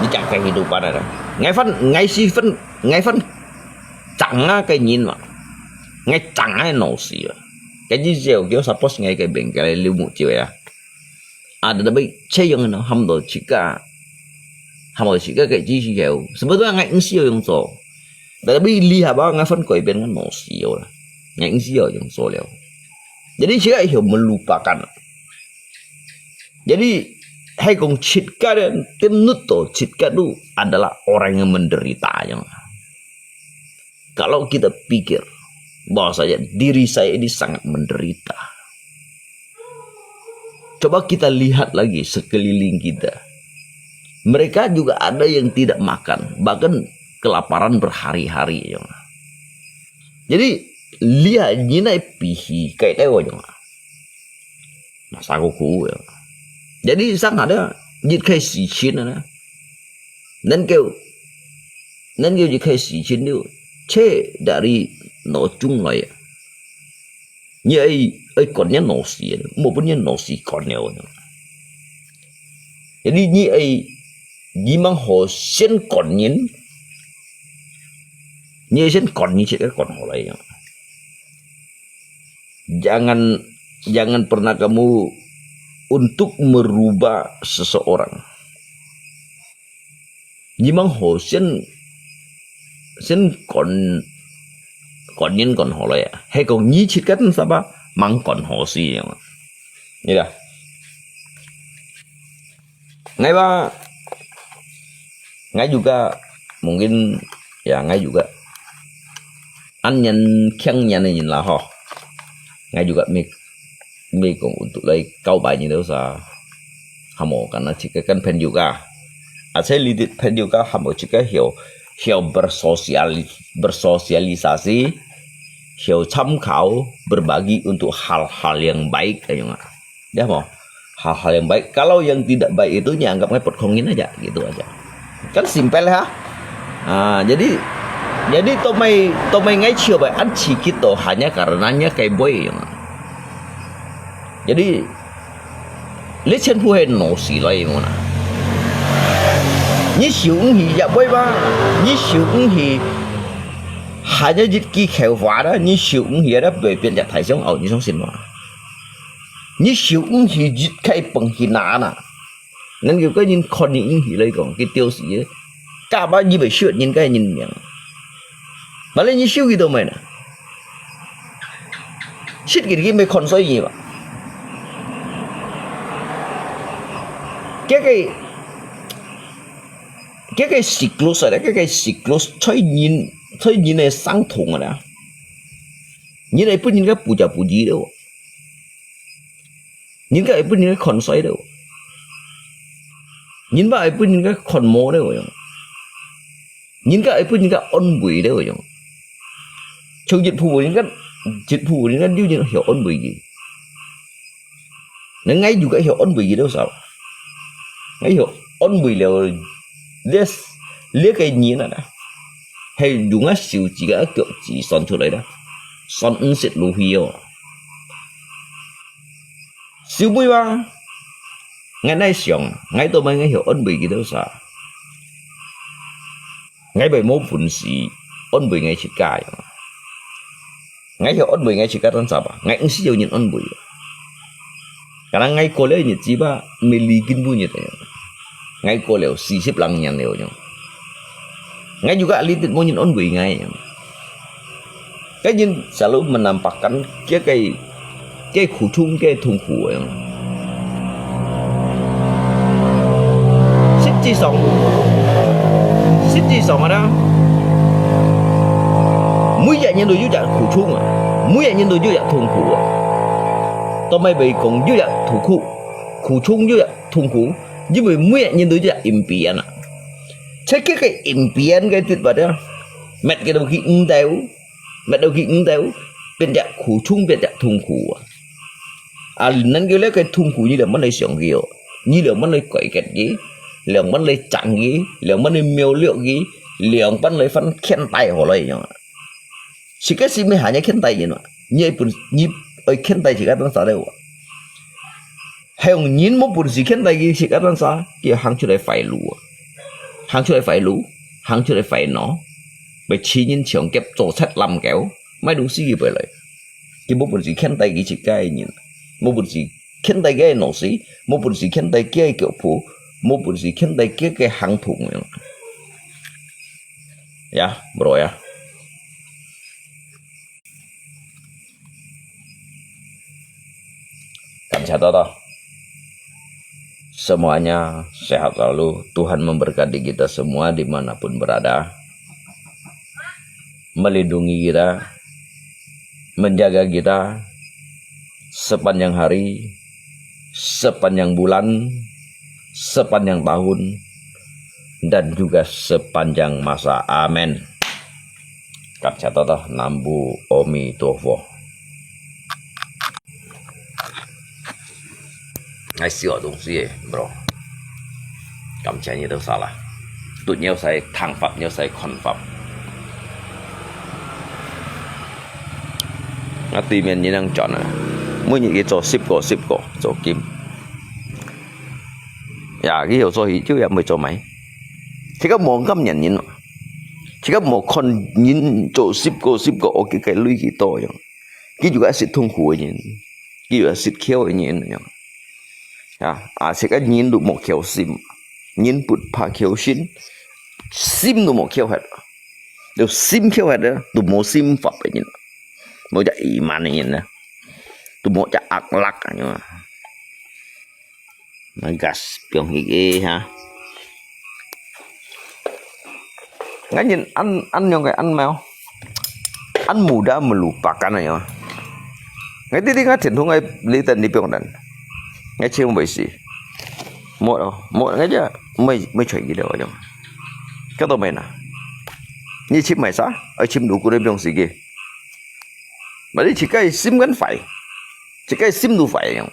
Jejak kehidupan ada. Ngai fan, ngai si fan, ngai fan changa kai nyin ma. Ngai changa no si ya. Kai ji jeo kyo suppose ngai kai bengkel liu mu jeo ya. Ada tapi ceyong no ham do chika. Ham do chika ke ji jeo. Sebetulnya ngai ngsi yang so. Tapi lihat ba ngai fan koi ben ngan no si yo la. Ngai ngsi yang so liao. Jadi chika yo melupakan. Jadi hai kong chika dan tim nut to chika tu adalah orang yang menderita yang. Kalau kita pikir bahwasanya diri saya ini sangat menderita. Coba kita lihat lagi sekeliling kita. Mereka juga ada yang tidak makan, bahkan kelaparan berhari-hari ya. Jadi lihat ni nai pihi kai tai ya. Masa aku ku ya. Jadi sang ada jit kai si chin na. Nan kêu, nan kêu jit kai si chin liu, che dari no chung lai ya. Ni ai, ai kon ni no si, mo pun ni no si kon ni. Jadi ni ai, ni mang ho sen kon ni, ni ai sen kon ni cek kon ho lai ya. Jangan, jangan pernah kamu untuk merubah seseorang. Ni mang ho sen, sen kon, 管人管好了呀，还讲你自家真啥吧，忙管好事呀嘛。你看， Ngai ba, ngai juga, mungkin, ya, ngai juga. An nyan, kiang nyan ni lah ho. Ngai juga mi, mi kong untuk lai kau bai ni tu sa. Hamo kana cika kan pen juga. Asai lidit pen juga hamo cika hiu, hiu bersosialis, bersosialisasi, hiu 参考, berbagi untuk hal-hal yang baik, ayo nga. Ya, mo. Hal-hal yang baik. Kalau yang tidak baik itu, nyi anggap ngai pot khong nyin aja, gitu aja. Kan simple ha. Ah, jadi, jadi tomai, tomai ngai chiu bai an chi kit to hanya karena nya kai boy yang. Jadi, le chen pu hai no si lai mo na. Nyi siu ng hi ya boy ba, nyi siu ng hi hanya jit ki kheu fa da, nyi siu ng hi da bai pian ya thai siang au, nyi song sin ma. 你受毋起一个飯去拿啦。恁个个人看你毋起來講，佢丟死个，加把你袂受人家人命。Malah你受佢做咩呢？食佢佢袂看衰你嘛。這个，這个siklus啊，這个siklus在人，在人个相同个啦。人會分人家不着不義了。 人家會分人家看衰了，人家會分人家看無了樣，人家會分人家安慰了樣。像一部分人家，一部分人家有人曉安慰佢，人家有个曉安慰佢了啥？𠊎曉安慰了，這，這个人啊，係用啊手指个腳趾算出來啦，算毋識路去哦。 小妹話，𠊎哪想，𠊎都問𠊎曉安慰佢兜啥？𠊎會無本事安慰𠊎自家呀。𠊎曉安慰𠊎自家當啥吧？𠊎毋需要人安慰。Karena𠊎過了日子吧，毋係你今晡日个。𠊎過了四十零年了樣。𠊎有个阿里都無人安慰𠊎樣。 Cái人selalu menampakkan cái, cái, cái苦衷, cái痛苦啊。實際上，實際上啊，每一人都有隻苦衷啊，每一人都有隻痛苦啊。都毋係講有隻痛苦，苦衷有隻痛苦，因為每一人都有隻impian啊。在這个impian个地方啊，乜佢都去毋到。 Mệt到佢毋到，變隻苦衷，變隻痛苦啊！啊，恁樣个痛苦，你兩般來想佢哦，你兩般來解決佢，兩般來爭佢，兩般來描略佢，兩般來分牽帶好來樣啊！自家係毋係還要牽帶人啊？你愛本，你愛牽帶自家當啥了啊？ 係人無本事牽帶佢食啊，當啥？佢行出來壞路啊！行出來壞路，行出來壞腦，被痴人搶劫，做賊濫狗，買東西佢會來。佢無本事牽帶佢自家个人，無本事牽帶佢个腦屎，無本事牽帶佢个腳步，無本事牽帶佢个行動樣。Ya, bro ya. 感謝多多。Semuanya sehat selalu. Tuhan memberkati kita semua dimanapun berada. Melindungi kita, menjaga kita sepanjang hari, sepanjang bulan, sepanjang tahun, dan juga sepanjang masa. Amin. 感謝多多，南無阿彌陀佛。愛笑个東西，bro。感謝你兜儕啦，都有儕聽法，有儕看法。啊，對面你能轉啊，每日佢做十個、十個做金。呀，佢有做佢就也毋會做買。這个無感恩人咯。 自家無看人做十個十個，屋企个鐳幾多樣，佢就係食痛苦个人，佢就係食巧个人樣。啊，啊，自家人都無巧心，人不怕巧心，心都無巧核。都心竅下个，都無心法个人，無隻iman个人呢，都無隻akhlak个人啊。那个放一个哈。 Ngai nyin an, an yong kai an mau. An muda melupakan ayo. Ngai titi ngai thian thung ngai li tan li piong dan. Ngai chim bai si. Mo, mo ngai ja mai mai choi gi da ayo. Ka to mai na. Ni chim mai sa, ai chim du ku li piong si gi. Bali chikai sim kan fai. Chikai sim du fai yong.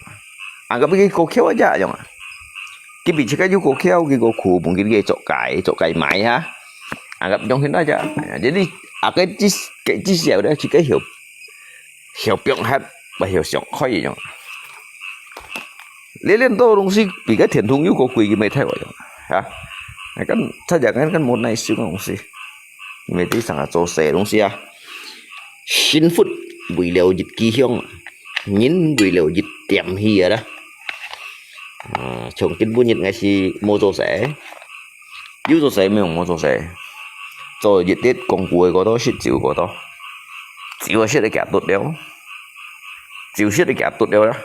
Anggap ki ko kheo aja yong. Ki bi chikai yu ko kheo ki ko khu mungkin ki chok kai, chok kai mai ha. Anggap yong hin aja. Jadi akai jis kai jis ya udah chikai hiu. Hiu piong hat, ba hiu siok khoi yong. Liên liên to dong si bi kai thian thung yu ko kui ki mai thai wa yong. Ha. Kan cha ja kan kan mo nai siu dong si. 因為這上下做事个東西啊，幸福為了一支香，人為了一點氣啊啦。啊，從今晡日𠊎係無做事，有做事無？無做事，做一日光顧个過多，食酒過多，酒啊食得幾多了，酒食得幾多了啦。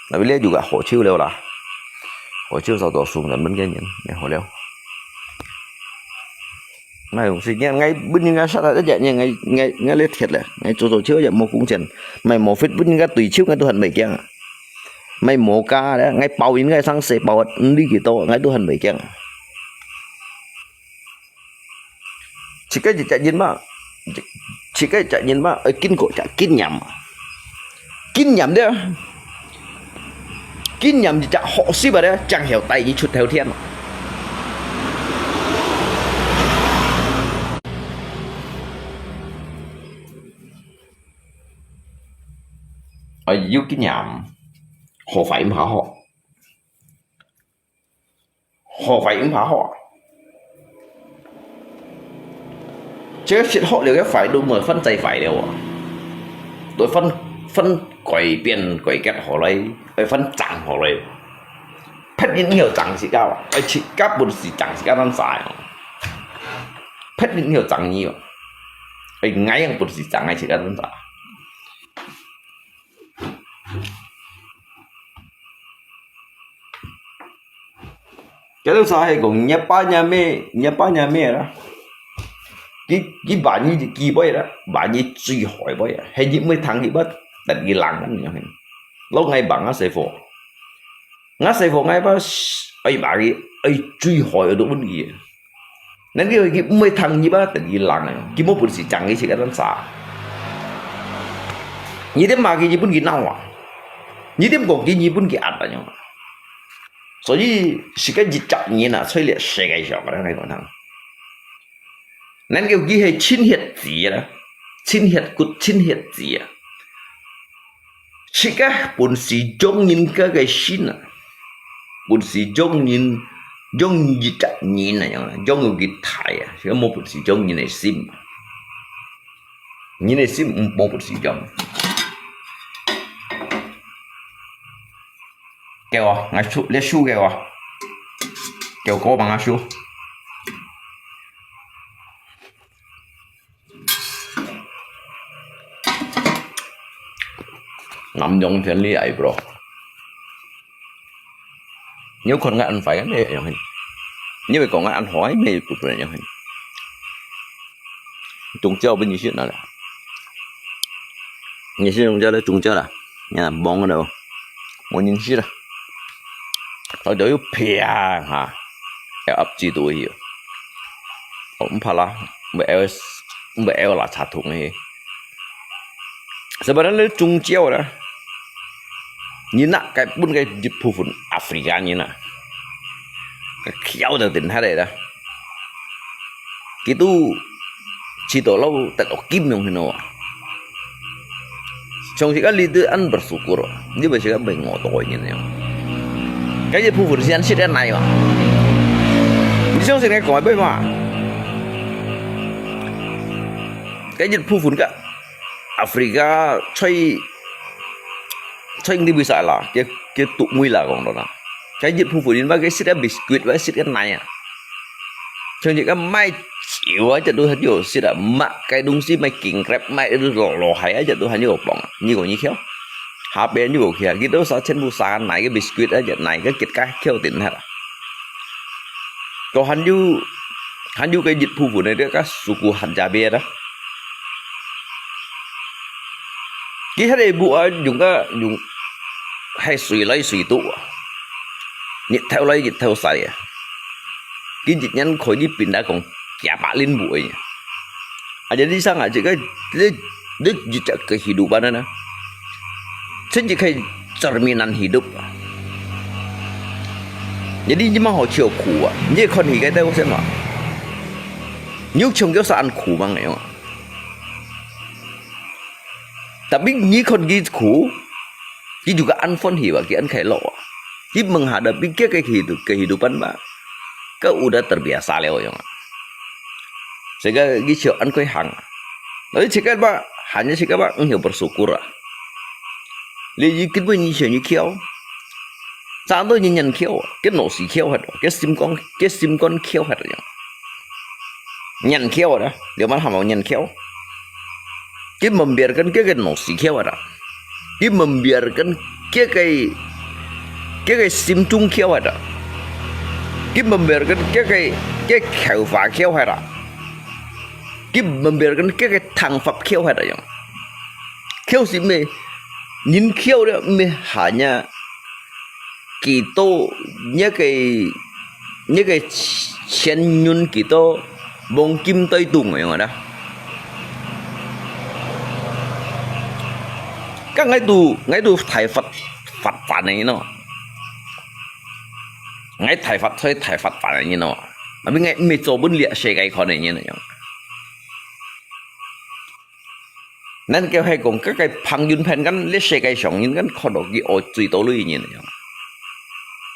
那邊咧有個好酒了啦，好酒少多送人們个人，也好了。 Ngai hong si ngian ngai bun ngian ngai sat hat aja ngian ngai ngai ngai liet thiat le ngai cho cho chiu aja mo kung chen. Mai mo fit bun ngian ngai tui chiu ngai Tuhan mai kiang. Mai mo ka le ngai pau in ngai sang se pau hat ndi ki to ngai Tuhan mai kiang. Chikai chi cha nyin ma. Chikai cha nyin ma, ai kin ko cha kin nyam. Kinh nghiệm đấy. Kinh nghiệm thì chả họ xí bà đấy, chẳng hiểu tay gì chút theo thiên. Ai, có kinh nghiệm. Họ phải mà họ. Họ phải ứng phá họ. Chứ shit họ liu cái phải đúng rồi, phân chạy phải liu à. Tôi phân, phân cải biện, cải cách họ lấy, phải phân chặn họ lấy. Phép nhìn nhiều chặn gì cao à. Ai chỉ cắp bún gì chặn gì cao năm sai à. Phép nhìn nhiều chặn nhiều. Ai ngay yang bún gì chặn ai chỉ cao năm sai. Cái lúc sau hay cũng nhớ ba nhà mẹ, nhớ ba nhà mẹ đó. Cái, cái bà nhi, cái bơi đó, bà nhi truy hỏi bơi, hay như mới thằng gì bơi, tận cái làng đó nhớ hay. Lúc ngay bà ngã xe phổ. Ngã xe phổ ngay bơi, ai bà cái, ai truy hỏi ở đâu bơi gì. Nên cái, cái mới thằng gì bơi, tận cái làng này, cái mô bún gì chẳng cái gì cái đó sao. Như thế mà cái gì bún cái nào à. Như thế còn cái gì bún cái ăn đó nhá. 所以，自家一隻人啊，出來世界上个，𠊎講通。咱个佢係親血子啦，親血骨、親血子啊。自家本是種人家个心啊，本是種人，種一隻人啊，樣啊，種有佢大啊，所以無本是種人个心啊。人个心無，無本是種。 給我，來收，來收給我。給我，給我幫他收。南洋天氣來，bro。你有看𠊎恁壞个咩？你會講𠊎恁壞咩？不，不然樣。中招分你食哪了？你食中招了，中招了。 呀，忙个咯，無人識啦。佢就要平下，要壓制到佢。哦，毋怕啦，毋會，毋會拉扯痛个。Sebenarnya中招啦，你那該本該一部分Afrika人啊，佢跳到頂下來啦。 Kitu, cito lau tet okim yong hino. Song sika litu an bersyukur. Ni ba sika bai ngoto nyen yong. Cái gì phu phun sian sit an nai wa. Ni song sika koi bai ma. Cái gì phu phun ka. Africa, choi, choi đi bisa la. Cái, cái tụ mui la kong đó na. Cái gì phu phun in ba cái sit an biscuit ba sit an nai à. 像一个賣酒啊，這都還有食啊，賣个東西，賣金碟，賣這都老老海啊，這都還有放啊，你講你巧，下邊你無去啊，佢都啥全部啥，哪个biscuit啊，哪个KitKat巧定下啦。都還有，還有个一部分的，這个suku Hanjabé啊。佢還得不啊，用个，用，還水來水多啊，日頭來日頭晒啊。 佢一年可以變到講幾百零步个。啊，jadi sang啊，這个，這，這一隻个hidup啊，那，真正可以cerminan hidup。Jadi你蠻好笑苦啊，你看佢个在我身上，你有想過啥安苦嗎？个樣啊？ Tapi你看佢苦，佢juga安歡喜吧，佢安快樂啊。佢menghadapi佢个hidup，kehidupan吧，佢udah terbiasa了樣啊。Sehingga佢就安快行啊。Tapi cakap ba，hanya cakap ba，你要bersyukur啊。你，你根本你想你巧，啥都你人巧啊，佢腦屎巧啊，佢心肝，佢心肝巧啊樣。 Nyan khéo dah, dia mana hamo nyan khéo. Ki membiarkan ke ke nosi khéo dah. Ki membiarkan ke ke, ke ke simchung khéo dah. Ki membiarkan ke ke, ke khéo fa khéo dah. Ki membiarkan ke ke thang fap khéo dah yang. Khéo si me, nyin khéo dah me hanya kito, nya ke, nya ke chen nyun kito bong kim toi tung yang ada. Ka ngai tu, ngai tu thai fat, fat fat ni no. Ngai thai fat, thai, thai fat fat ni no. Tapi ngai me cho bun liak se kai kon ni no. Nan kêu hay kong, các cái phang yun phen kan, lê sê cái sòng yun kan, khó đó ki ôi tùy tố lui yun yun.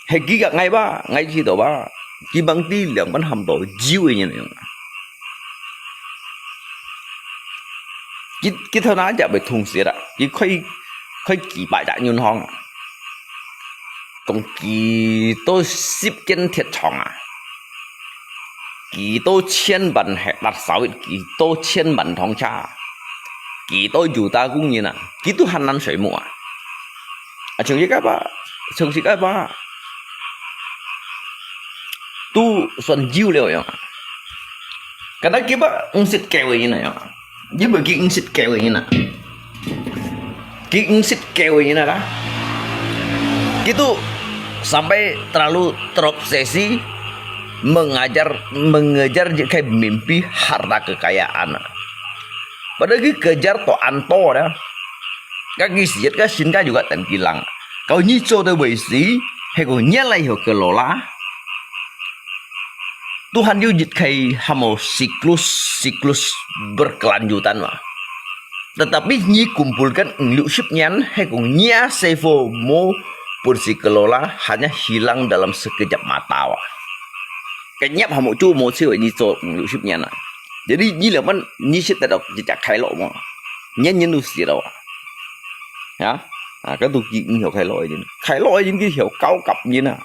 Hay ki gak ngai ba, ngai chi đó ba, ki bang ti liang ban ham đó, jiu yun yun. Ki, ki thao na ja bai thung siat à, ki khoi, khoi ki bai ja yun hong. Kong ki tô sip ken thiệt chong à. Ki tô chien ban hek tat sao it, ki tô chien ban thong cha. Ki tô yu ta kung yin à. Ki tu han nan sui mu à. À, chung si ka ba, chung si ka ba. Tu suan jiu liu yong. Ka na ki ba, ng sit kêu yin à yong. Jiu ba ki ng sit kêu yin à. Ki ng sit kêu yin à. Ki tu sampai terlalu terobsesi mengajar, mengejar je kai mimpi harta kekayaan. Padahal ki kejar to an to dah. Ka ki siat ka sin ka juga tan kilang. Kau nyi cho de wei si, he ko nya lai ho kelola. Tuhan yu jit kai hamo siklus, siklus berkelanjutan ma. Tetapi nyi kumpulkan ng liu sip nyan, he kong nya sefo mo pun si kelola hanya hilang dalam sekejap mata wa. Kenyap hamo chu mo siu nyi cho ng liu sip nyan a. Jadi nyi leman nyi sit tadok jejak khai lo mo. Nyan nyi nu si lo. Ya. A, ka tu ki ng hiu khai lo jin. Khai lo jin ki hiu kau kap nyi na.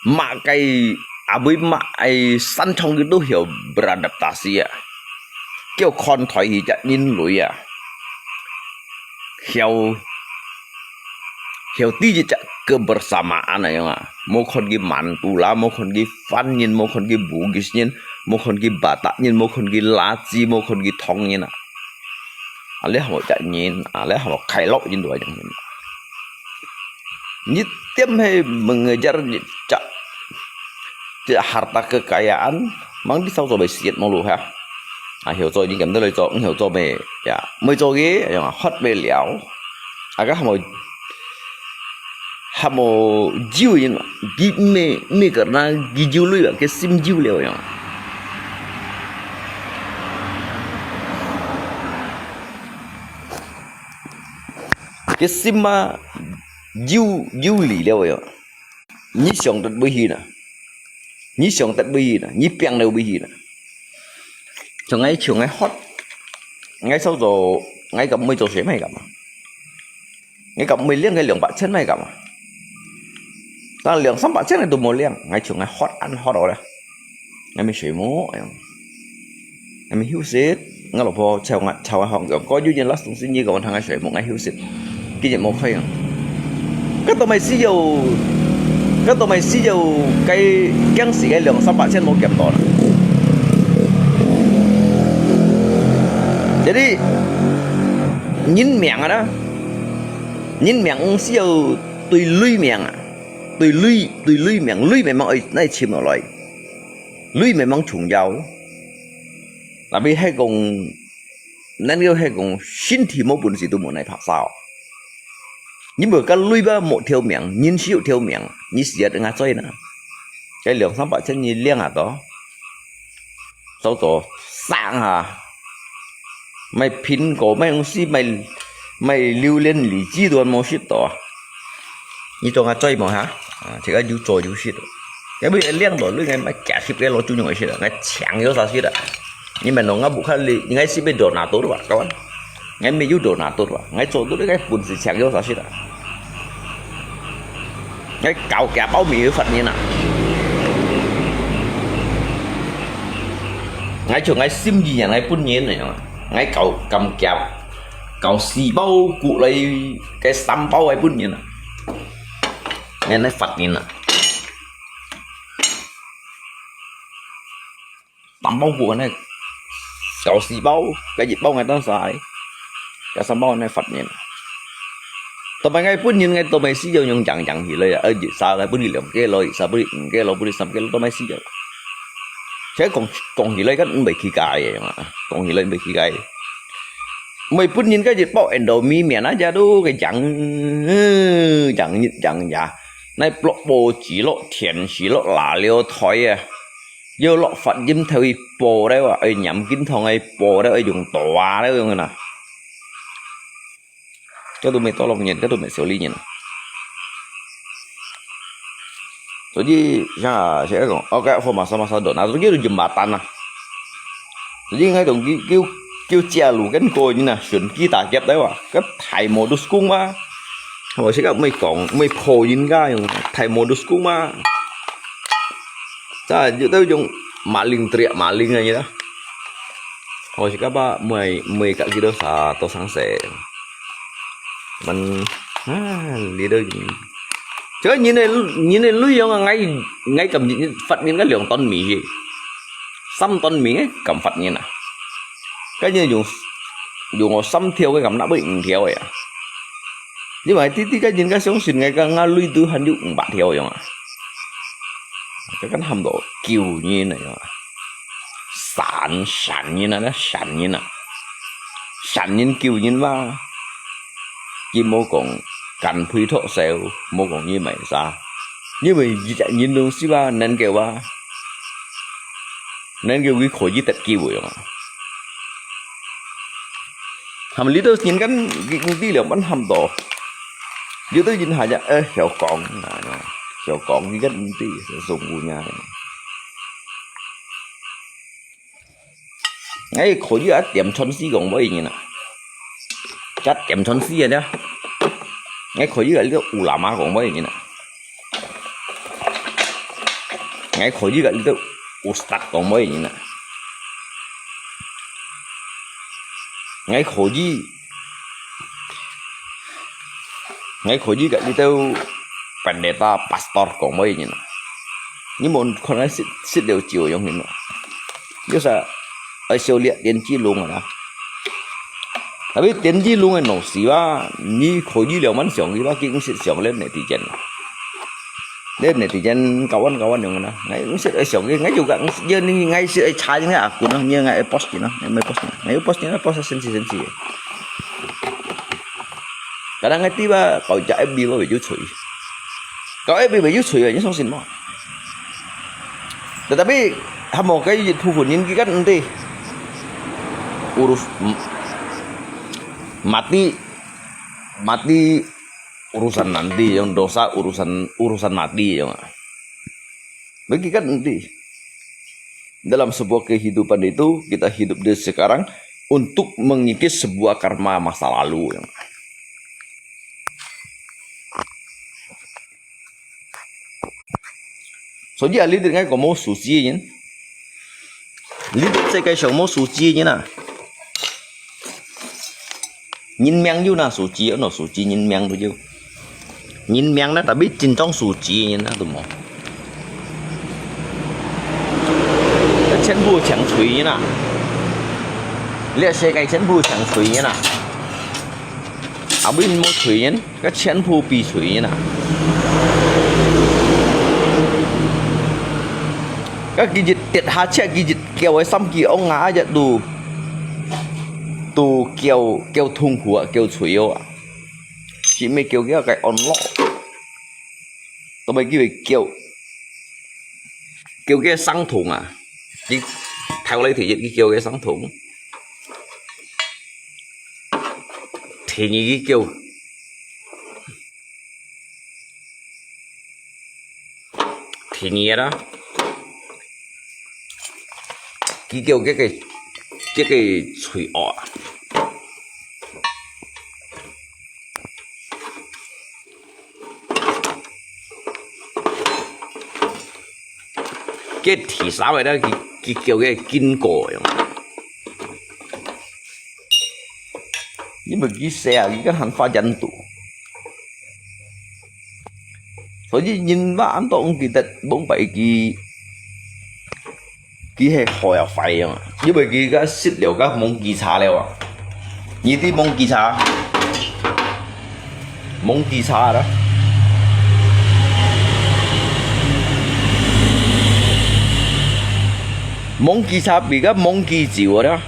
Mah kai abui mah ai san chong ki tu hiu beradaptasi a. Kiu kon thoi hi jak nyin lui a. Hiu, hiu ti ji jak kebersamaan a yong a. Mo kon ki Mantu la, mo kon ki Fan nyin, mo kon ki Bugis nyin, mo kon ki Batak nyin, mo kon ki Laci, mo kon ki Thong nyin a. A le hamo jak nyin, a le hamo khai lo jin dua jong nyin. Nyi tiêm he mengejar nyi jak, jak harta kekayaan, mang di sao cho bai siat mo lu ha. A hiu cho nyi kam de loi cho, hiu cho me, ya, mei cho ge, ya, hot me liao. A ka hamo, hamo jiu yin, gi me, me karna gi jiu lui ba, ke sim jiu liao ya. Ke sim ma jiu, jiu li liao ya. Nyi siang tat bui hi na. Nyi siang tat bui hi na. Nyi piang liao bui hi na. Cho ngai, cho ngai hot. Ngai sao cho, ngai kam mui cho sui mai kam. Ngai kam mui liang ngai liang ba chen mai kam. 但兩三百千个都無領，𠊎就𠊎喝恁喝到咧，𠊎咪睡目，𠊎咪休息。𠊎老婆朝𠊎朝𠊎講，講，有一日啦，東西你講，𠊎睡目，𠊎休息，今日無開啊。該都買需要，該都買需要，該驚死个兩三百千無減到啦。Jadi人命啊啦，人命毋需要對鐳命啊，對鐳對鐳命，鐳命愛哪尋落來，鐳命重要。Tapi係講，咱个係講身體無本事都無哪拍啥哦。你無个鐳吧，無條命，人係有條命，你死啊等下追呢。該兩三百千你領啊到，走到山啊，買蘋果，買東西，買買榴槤、荔枝都無食到啊。你做下追無哈？啊，自家有做有食。該不領到你，你買幾十个老祖宗个食啊，𠊎搶有啥食啊？你問我，𠊎屋下裡，𠊎係要做哪到啊？Kawan，𠊎沒有做哪到啊？𠊎做到你，𠊎本事搶有啥食啊？𠊎搞幾包米有發面啊？𠊎像𠊎心意啊，𠊎本人啊，𠊎搞咁夾，搞四包過來，該三包𠊎本人啊，𠊎來發面啊！三包過來，搞四包，該一包𠊎當晒，該三包𠊎發面。Tapi𠊎本人，𠊎都買需要用樣樣起來啊，呃，一儕𠊎分你兩个咯，一儕分你五个咯，分你三个咯，都買需要。其實講講起來，該毋會起價个嘛，講起來毋會起價。買本人該一包Indomie面啊，這都个樣，呃，樣樣呀，那落報紙落、電視落、radio台啊，要落發音頭去播了啊，愛念經堂个播了，愛用刀啊了用啊。該都毋係多樂人，該都毋係小利人。所以，像啊，像講，哦，該好masa-masa都，那都叫做jembatan啊。所以𠊎同佢叫叫借路跟過人啊，順機打劫來哇，該大modus kung嘛。我自家毋係講，毋係破人家用，大modus kung嘛。Sa, yu tu yung maling teriak maling aja lah. Hawai si kaba, muai, muai kak gitu sa, to sang se. Man, ha, li do yung. Cho nhìn này, nhìn này lui yung ngai, ngai kam phát hiện cái lượng ton mì gì. Sắm ton mì ngai kam phát hiện à. Cái như dùng, dùng ngồi sắm theo cái kam nắp với theo vậy à. Nhưng mà tí tí cái nhìn cái sống sinh ngai cái ngã lui tu hành dụng bạc theo yung à. Cái kan hâm độ kiu nhi này à. Sản, sản nhi nè, sản nhi nè. Sản nhi kiu nhi mà. Chỉ mô kong cắn phui thọ xéo, mô kong nhi mày sa. Nhi mày nhi nông si ba nên kêu ba. Nên kêu cái khổ nhi tật kiu rồi mà. Hâm lý tơ nhìn kan, cái công ty liao bắn hâm tổ. Lý tơ nhìn hà ya, ơ, hiểu con, hiểu con, cái công ty, dùng của nhà. Ngay khổ dữ á, tiệm chọn si gong bói nhìn à. Chắc tiệm chọn si à đó. Ngay khổ dữ á, lý tơ ulama gong bói nhìn à. Ngay khổ dữ á, lý tơ ustad gong bói nhìn à. Ngay khổ dữ Ngay khổ dữ gak đi têu pendeta pastor kong bói nhìn. Nhi môn khon ai sit sit liu chiu yong hin. Yua sa ai siu liak tiên chi lung à. Tapi tiên chi lung ai nổ xí ba, nhi khổ dữ liu mắn siong đi ba, kí sit siong lên netizen. Lên netizen kawan kawan yong na. Ngai sit ai siong, ngai juga, giờ ni ngai sit ai cha, ngai akun, ngai ai post na, ngai post na, ngai post na, post sensi sensi. Kadang ngai tiba kau jak F B ba baju cui. Kau F B baju cui, nyi song sin mo. Tetapi hamo kai yit phu phu nyin kikat nanti. Urus m- mati mati urusan nanti, yang dosa urusan urusan mati yang. Bagi kan nanti. Dalam sebuah kehidupan itu, kita hidup di sekarang untuk mengikis sebuah karma masa lalu. Yang. 所以啊，你等𠊎講無素質个人，你等世界上無素質个人啊，人命有哪素質，安到素質，人命都有。人命呢，tapi真正素質个人啊，都無。全部淨嘴人啊，這世界全部淨嘴人啊，啊，無嘴人。 該全部比嘴人啊！該佢一跌下車，佢一叫个三支翁啊，一都都叫叫痛苦啊，叫嘴哦啊！係毋係叫佢个安樂？都毋係叫佢叫，叫佢个傷痛啊！佢頭來第一，佢叫佢傷痛。第二，佢叫 第二啦，佢叫這个這个罪惡啊，這第三个呢，佢佢叫這个經過樣。 因為佢細啊，佢个還發展到。所以人話恁多，毋記得往擺佢佢係好也壞樣啊，因為佢个食了个忘記茶了啊。你知忘記茶？忘記茶啦。忘記茶比个忘記酒啊。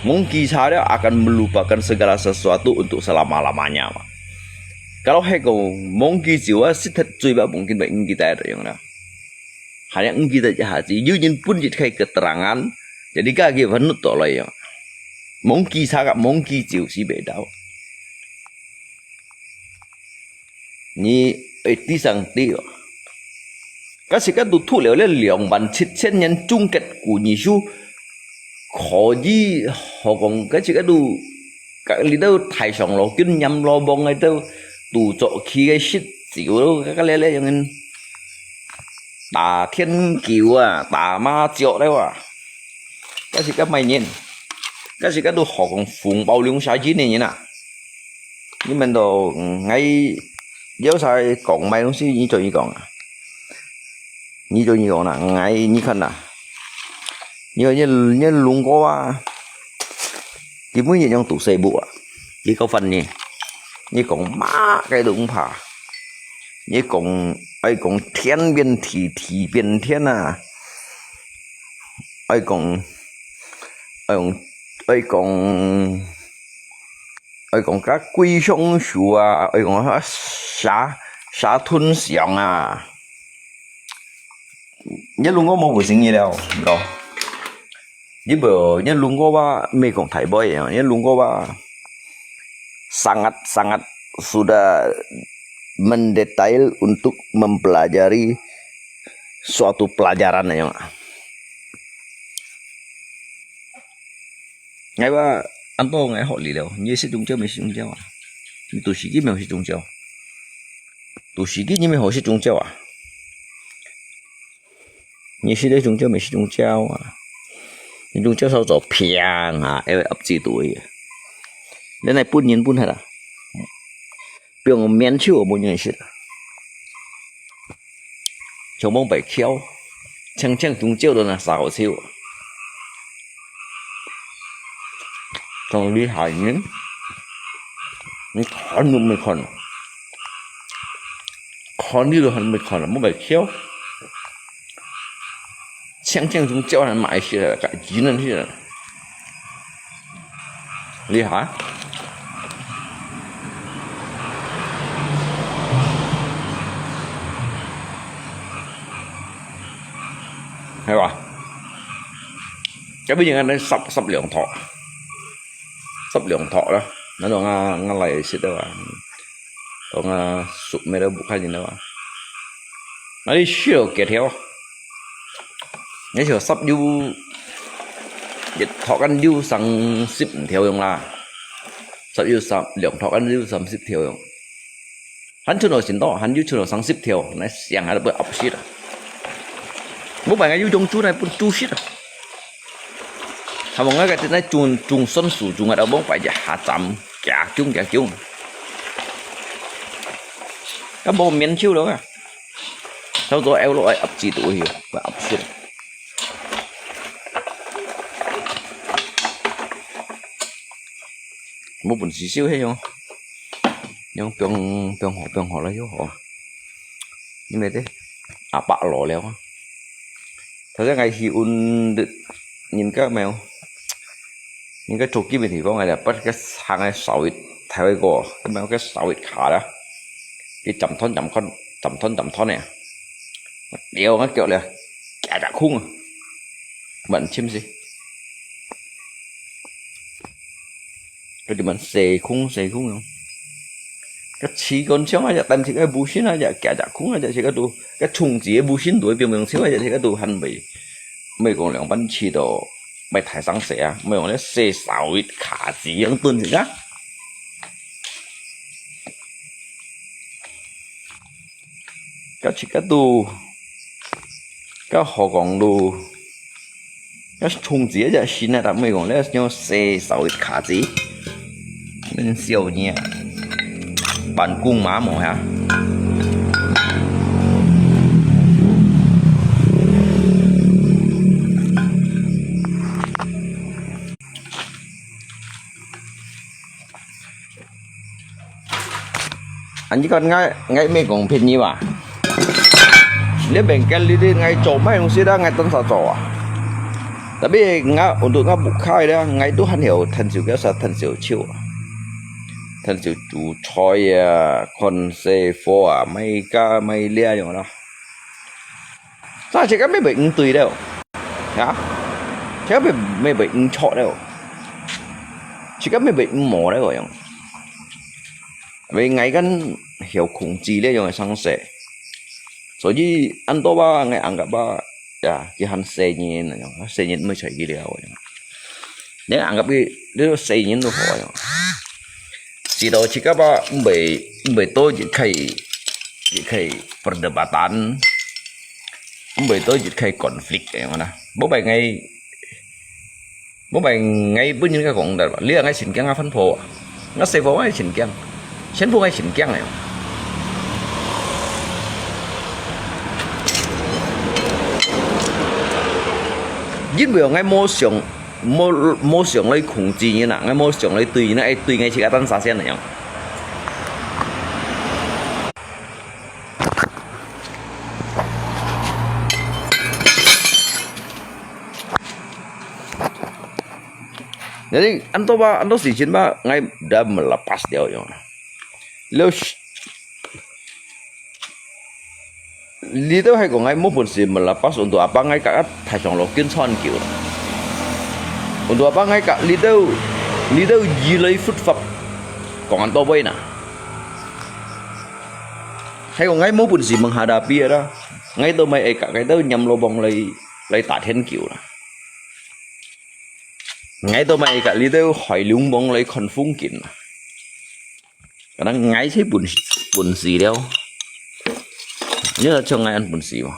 Mungki cara akan melupakan segala sesuatu untuk selama-lamanya嘛。Kalau係講mungki酒啊，食忒醉吧，mungkin會毋記得樣啦。Hanya毋記得一下子，有人分一个keterangan，jadi佢个分到來樣。Mungki cara，mungki酒係袂到。 你愛知上帝哦。假使講都讀了這兩萬七千年終結古，你就可以，好講，假使講都，你兜大上羅君、閻羅王个兜，都做佢个食酒咯，該个咧咧樣，打天九啊，打麻雀了啊。 該時該麼人，該時該都學講紅包兩儕錢个人啊。你們都，嗯，𠊎有儕講麼東西，你做你講啊？你做你講啦，𠊎你看啦。你看你你龍哥啊，佢每日用讀書簿啊，佢个份呢，你講麼个都毋怕。你講愛講天變地，地變天啊！ 愛講，愛講，愛講，愛講个鬼上樹啊，愛講啥啥吞象啊。你龍哥無不信你了，你講。你不，你龍哥話，毋係講大話啊，你龍哥話，sangat sangat sudah mendetail untuk mempelajari suatu pelajaran樣啊。𠊎話，恁多𠊎學你了，你食中招無食中招啊？你讀書記無食中招？讀書記你無學食中招啊？你食了中招無食中招啊？你中招少做平啊，會壓制到个。你來分人分下啦。 放面手無人識。像望白翹，青青中招到那啥好笑。像厲害人，你看都無看，看你都還無看，望白翹。青青中招還買起來，該人人去了。 厲害。係吧？這邊應該能十十兩托，十兩托啦。那種啊，𠊎來食个啊，講啊，熟沒得不看見的吧？那你少幾條？ 你像十有，一托緊有三十條樣啦。十有三，兩托緊有三十條樣。還賰落先多，還有賰落三十條，你想下都毋會合適啊。無辦法，有種豬來分豬食啊。還無𠊎个這種種酸素，種个，往擺一下站，夾弓夾弓。啊，無面手了啊。差不多愛落來壓制到去，愛壓制。無本事燒，係用，用放放好放好了又好啊。因為這阿伯老了啊。頭先𠊎去問人家無有，人家做基本地方个，把个行个稍微抬一个，咁樣个稍微卡了，佢斬斷斬斷，斬斷斬斷个，了，𠊎腳了，夾夾空啊，蠻深些。 佢就問細空細空樣。該試管槍啊，也單淨个無線啊，也夾夾空啊，也係該度，該充氣个無線都，平平手啊，也係該度還未，未講兩班試到，未太生細啊，未講咧細稍微卡子樣蹲一下。 該自家都，該何況都，該充氣一隻線啊，但毋係講咧，用細稍微卡子，恁小呢，半公碼無呀？ 恁樣講，𠊎，𠊎毋係講便宜嘛。這邊个這裡𠊎做麼个東西啦，𠊎當時做啊。Tapi𠊎，untuk𠊎屋下个，𠊎都還曉𢯭手，叫啥𢯭手手啊。𢯭手煮菜啊，看細貨啊，買个買這樣啦。 但係自家乜會毋對了，啊？自家乜，乜會毋著了，自家乜會毋好了，樣。Vì𠊎kan曉控制這樣个生死，所以恁多吧，𠊎anggap吧，呀，佢還細人那樣，細人毋會出去了，樣。你anggap佢，你細人都好，樣。 Sida cakap apa, mbai, mbai to je kai, je kai perdebatan, mbai to je kai konflik, yang mana. Bo bai ngai, bo bai ngai pun yang kong da, lia ngai sin kiang afan po, ngai se po ngai sin kiang, sen po ngai sin kiang ayo. Yin bai ngai mo siang, 無，無想來控制人啊，𠊎無想來對人啊，愛對𠊎自家單儕先來樣。Jadi，恁多吧，恁多事情吧，𠊎dah melepas了樣。Lalu這兜係講𠊎無本事，melepas untuk apa𠊎ka大上路跟穿橋。Untuk apa𠊎ka這兜，這兜以來佛法講恁多位呐。係講𠊎無本事menghadapi啦，𠊎都毋係ka，𠊎都念羅網來，來打天橋啦。𠊎都毋係ka，這兜海龍王來看風景啦。 Kadang ngai si pun, pun si liao. Ni lah cuma ngai an pun si mah.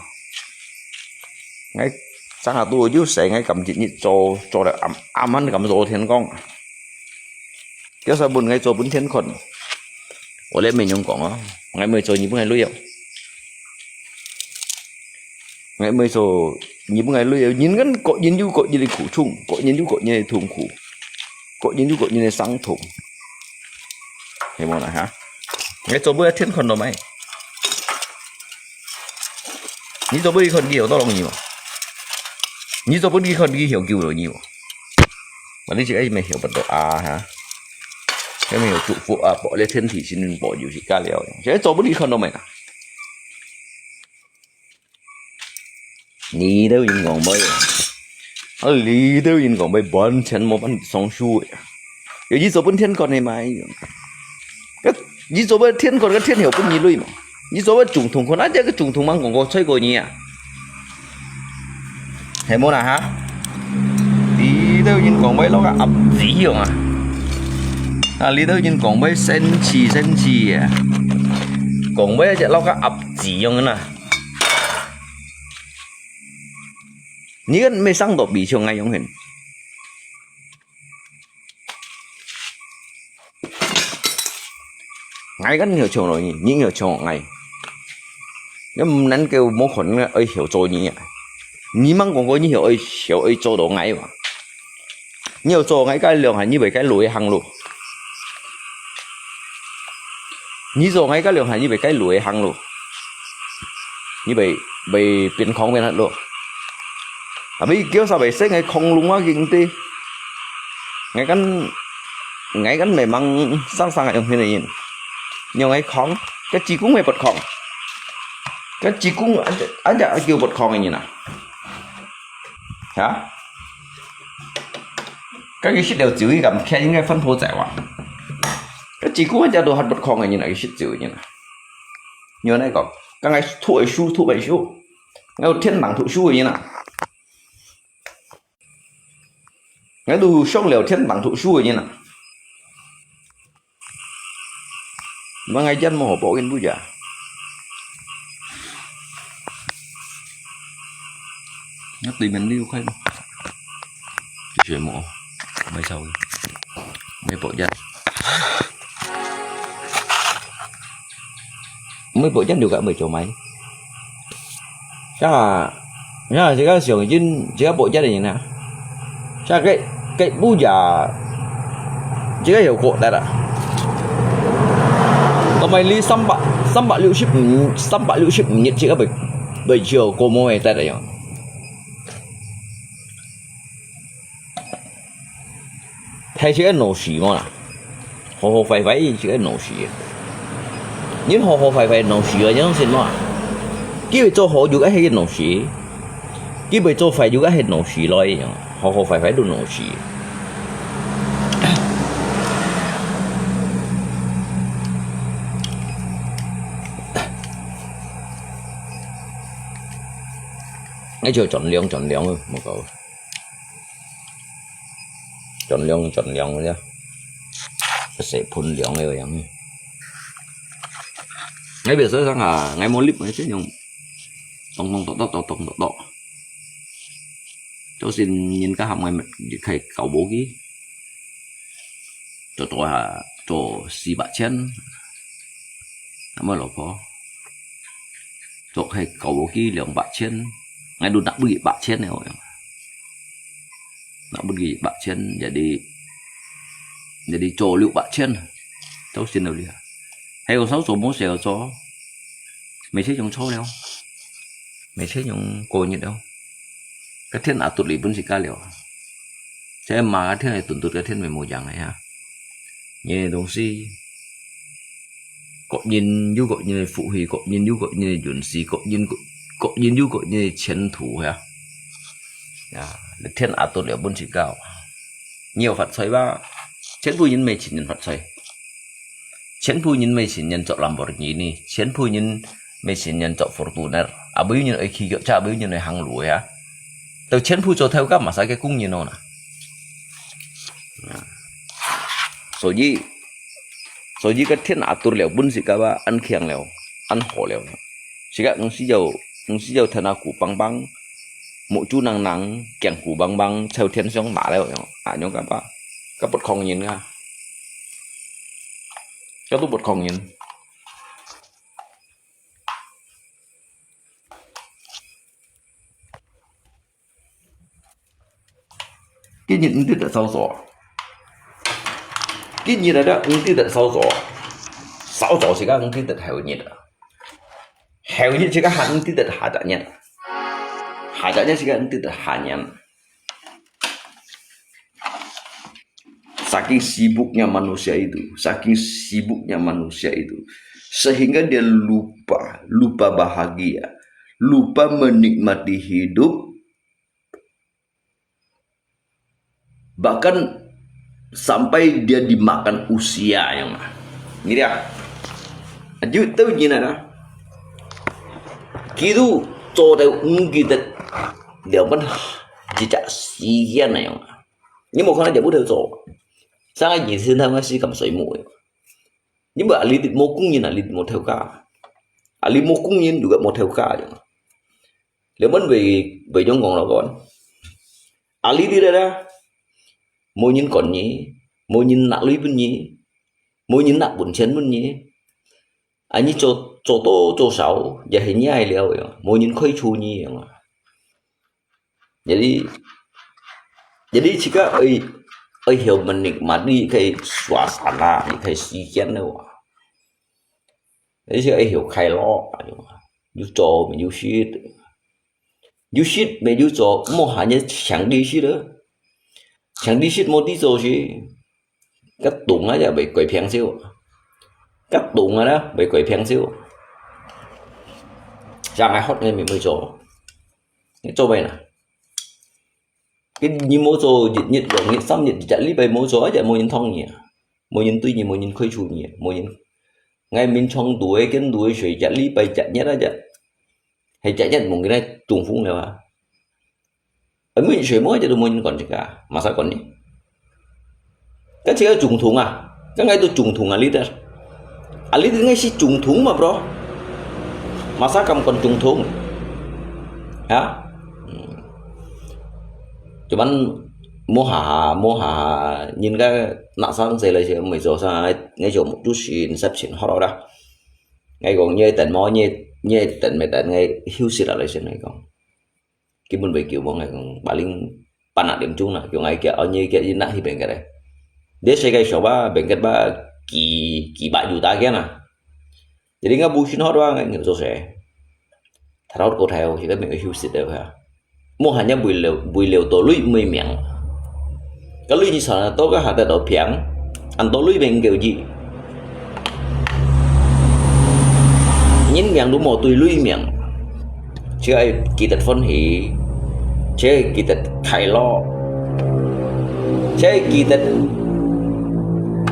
Ngai sangat tu je sai ngai kam jit ni cho, cho dah am, aman kam cho thiên công. Kaya sa pun ngai cho pun thiên công. Oleh menyong kong ah. Ngai mai cho ni pun ngai lui yau. Ngai mai cho ni pun ngai lui yau. Nhìn kan có nhìn yu có nhìn苦衷, có nhìn yu có nhìn痛苦. Có nhìn yu có nhìn sang thùng. Hay mô nà hả? Ngai cho bữa thiên con đâu mày. Ni cho bữa con kia tao lòng ni mà. Ni cho bữa đi con kia hiểu kiểu rồi ni mà. Mà đi chỉ cái mày hiểu bắt đầu à hả? Cái mày hiểu trụ phụ à, bỏ lê thiên thị xin bỏ dù gì cả liao. Sẽ cho bữa đi con đâu mày nè. Ni đâu yên ngọng mày. Ở lý đâu yên ngọng mày bán chén mô bán song su. Yo, yi cho bún thiên con này mày. Cái, yi cho bún thiên con, cái thiên hiểu bún yi lui mà. Yi cho bún chủng thùng con, á, cái chủng thùng mang quảng cáo xoay của nhỉ à? Hay mô nà hả? Lý đâu yên ngọng mày lo cái ập gì không à? À, lý đâu yên ngọng mày sen chi, sen chi à? Ngọng mày chắc lo cái ập gì không nè? 你个毋係生到比像𠊎樣形。𠊎个曉像落你，你曉像𠊎。你毋能夠無可能愛曉做你啊！你吂講過你曉愛曉愛做到𠊎哇？你曉做𠊎該兩下，你會該路會行路。你做𠊎該兩下，你會該路會行路。你會會變狂變黑路。啊，會叫啥會生个狂龍啊，經濟。𠊎kan，𠊎kan memang生生个樣个人。你愛狂，个子公會發狂。个子公，安只安只叫發狂个人啊？哈？个佢食了酒，佢敢徛應該翻破仔哇？个子公安只都發發狂个人啊，佢食酒个人啊。你安尼講，剛才讀个書讀个書，𠊎有天堂讀書个人啊。𠊎都上了天堂讀書个人啊。Mangaijan mo hopok in buja. Ngak di men liu kai mo. Di siya mo. May sawi. May po dyan. May po dyan juga may chomay. Sa, ya, sika siya jin, sika po dyan na. Sa kay, kay buja, sika yo ko dara. Kamay li samba, samba liu sip, samba liu sip nyit sika bay, bay siya ko mo ay dara yon. Thai sika no si mo na. 好好壞壞，一个老師。你好好壞壞老師啊，你相信無啊？佢會做好，就係一个老師；佢會做壞，就係老師來樣。好好壞壞都老師。那就轉涼轉涼啊，莫搞。 轉涼轉涼个，洗盆涼个樣。𠊎別說上下，𠊎無立，𠊎就用咚咚咚咚咚咚咚咚。做先人家喊𠊎開搞無去，做做下做四百千，那麼老婆，做開搞無去兩百千，𠊎都拿不起百千了。 拿不起八千，jadi jadi做六百千，做先了哩。還有少做無少做，每天用錯了，每天用過日了。个天也tutli分自家了，這馬个天係tuntud个天，無無樣个呀。你个東西。 各人有各人个福氣，各人有各人个運勢，各人各，各人有各人个前途呀。呀，天阿多了本事高。你有發財吧？全部人每千人發財，全部人每千人做Lamborghini，全部人每千人做Fortuner，啊，無有人愛騎腳車，無有人愛行路呀。都全部做頭家，嘛使个工人哦啦。啊，所以 所以个天阿多了，本事个話，恁強了，恁好了。自家毋需要，毋需要天阿鼓棒棒，目珠能能，強鼓棒棒，朝天上打了，啊，樣个吧，个不狂人啊，个都不狂人。 今日毋知得少做，今日來了毋知得少做，少做自家毋知得後日啊，後日自家還毋知得下隻日，下隻日自家毋知得下年。Saking sibuknya manusia itu, saking sibuknya manusia itu, sehingga dia lupa, lupa bahagia, lupa menikmati hidup, bahkan sampai dia dimakan usia yang mah. Ini dia. Aju tahu ni nana. Kitu 做到毋記得，了本只隻時間那樣。你無看到這部頭做，上個二十年頭个時間睡目个。你無啊，你無工人啊，你無頭家。啊，你無工人，又个無頭家樣。 了本會，會用講咯講。啊，你知啦，無人管你，無人拿鐳分你，無人拿本錢分你。啊，你做，做多做少，也係你个了樣，無人開除你樣啊。Jadi, jadi自家愛，愛曉menikmati个suasana，个時間了哇。而且愛曉快樂，有做無有食，有食無有做，無閒个想知識了，想知識無知做事。 該凍啊，也會改平少；該凍啊啦，會改平少。像𠊎學个，你會做，你做咩啦？你無做一日、兩日、三日、一隻禮拜無做，也無人同你啊，無人對你，無人開除你，無人。𠊎眠床肚个，跟肚个睡，一隻禮拜、一隻月啊，一隻，係一隻月，無見到中風了啊。 啊，每日睡目就都無人管自家，masa管你。該自家總統啊，該𠊎都總統啊，你得，啊，你得𠊎係總統嘛，bro？Masa敢管總統？啊？嗯。Cuman無下下，無下下，人家拿生死來先，毋會做啥，𠊎就做先，十千好了啦。𠊎講，你等無，你，你等無等，𠊎休息了來先，𠊎講。 根本袂救，𠊎講，paling半粒鐘啦，用𠊎个，哦，你个，你拿去bengkel咧。你世界上吧，bengkel吧，幾，幾百juta件啊。Jadi𠊎無信號啊，𠊎做誰？Tarot ko tayo，現在沒有休息的話，無閒人為了，為了多鐳無命。 Kalau你sana to ka hata to piang, anto lui beng kêu ji. Nhin miang lu mo tui lui miang. Chứ ai kỳ tật phấn hỷ, chứ ai kỳ tật khai lo, chứ ai kỳ tật,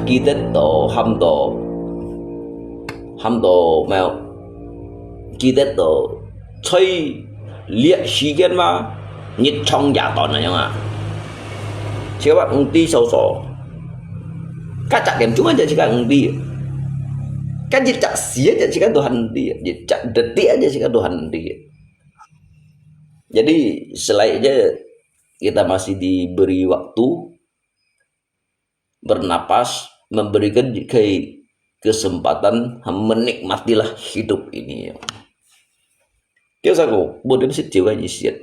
kỳ tật to ham to, ham to mèo, kỳ tật to 吹烈時間嘛，日長夜短啊樣啊。Siapa ngerti soso？Kacak kemcung aja sika ngerti. Kan jejak sia aja sika Tuhan ngerti. Jejak detik aja sika Tuhan ngerti. Jadi selain aja kita masih diberi waktu, bernapas, memberikan ke-, kesempatan, menikmatilah hidup ini. Kios ako, buat dia mesti tiup kan nyisit.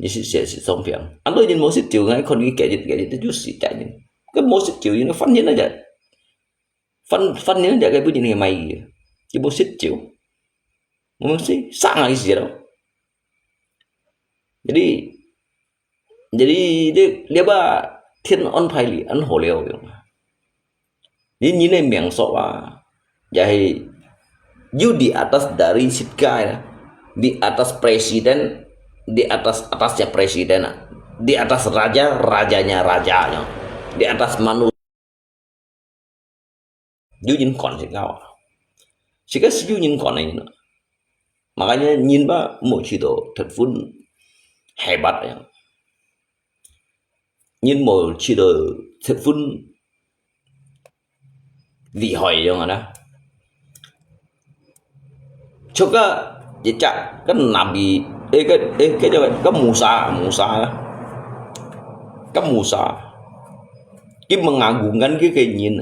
Nyisit siap sit song piang. Ando jin mau sit tiup kan kon ki kajit kajit tu jusi kajit. Kan mau sit tiup ini fan jin aja. Fan, fan jin aja kai pun jin mai. Ki mau sit tiup. Mau mesti sang ai sit. Jadi Jadi dia, dia ba 天安排 li an ho liao yang. Ni ni ne miang sok ah. Jadi you di atas dari sitkai lah. Di atas presiden, di atas atasnya presiden lah. Di atas raja, rajanya rajanya. Di atas manusia. Yu yin kon si ngau. Sika si yu yin kon ni. Makanya yin ba mo chi to thut fun hebat ya. Yin mo chi to thut fun vĩ đại yang ana. Chok ka, jejak, ka Nabi, eh, ka, eh, ka, ka Musa, Musa, ka Musa. Ki mengagungkan ki, ki nyin.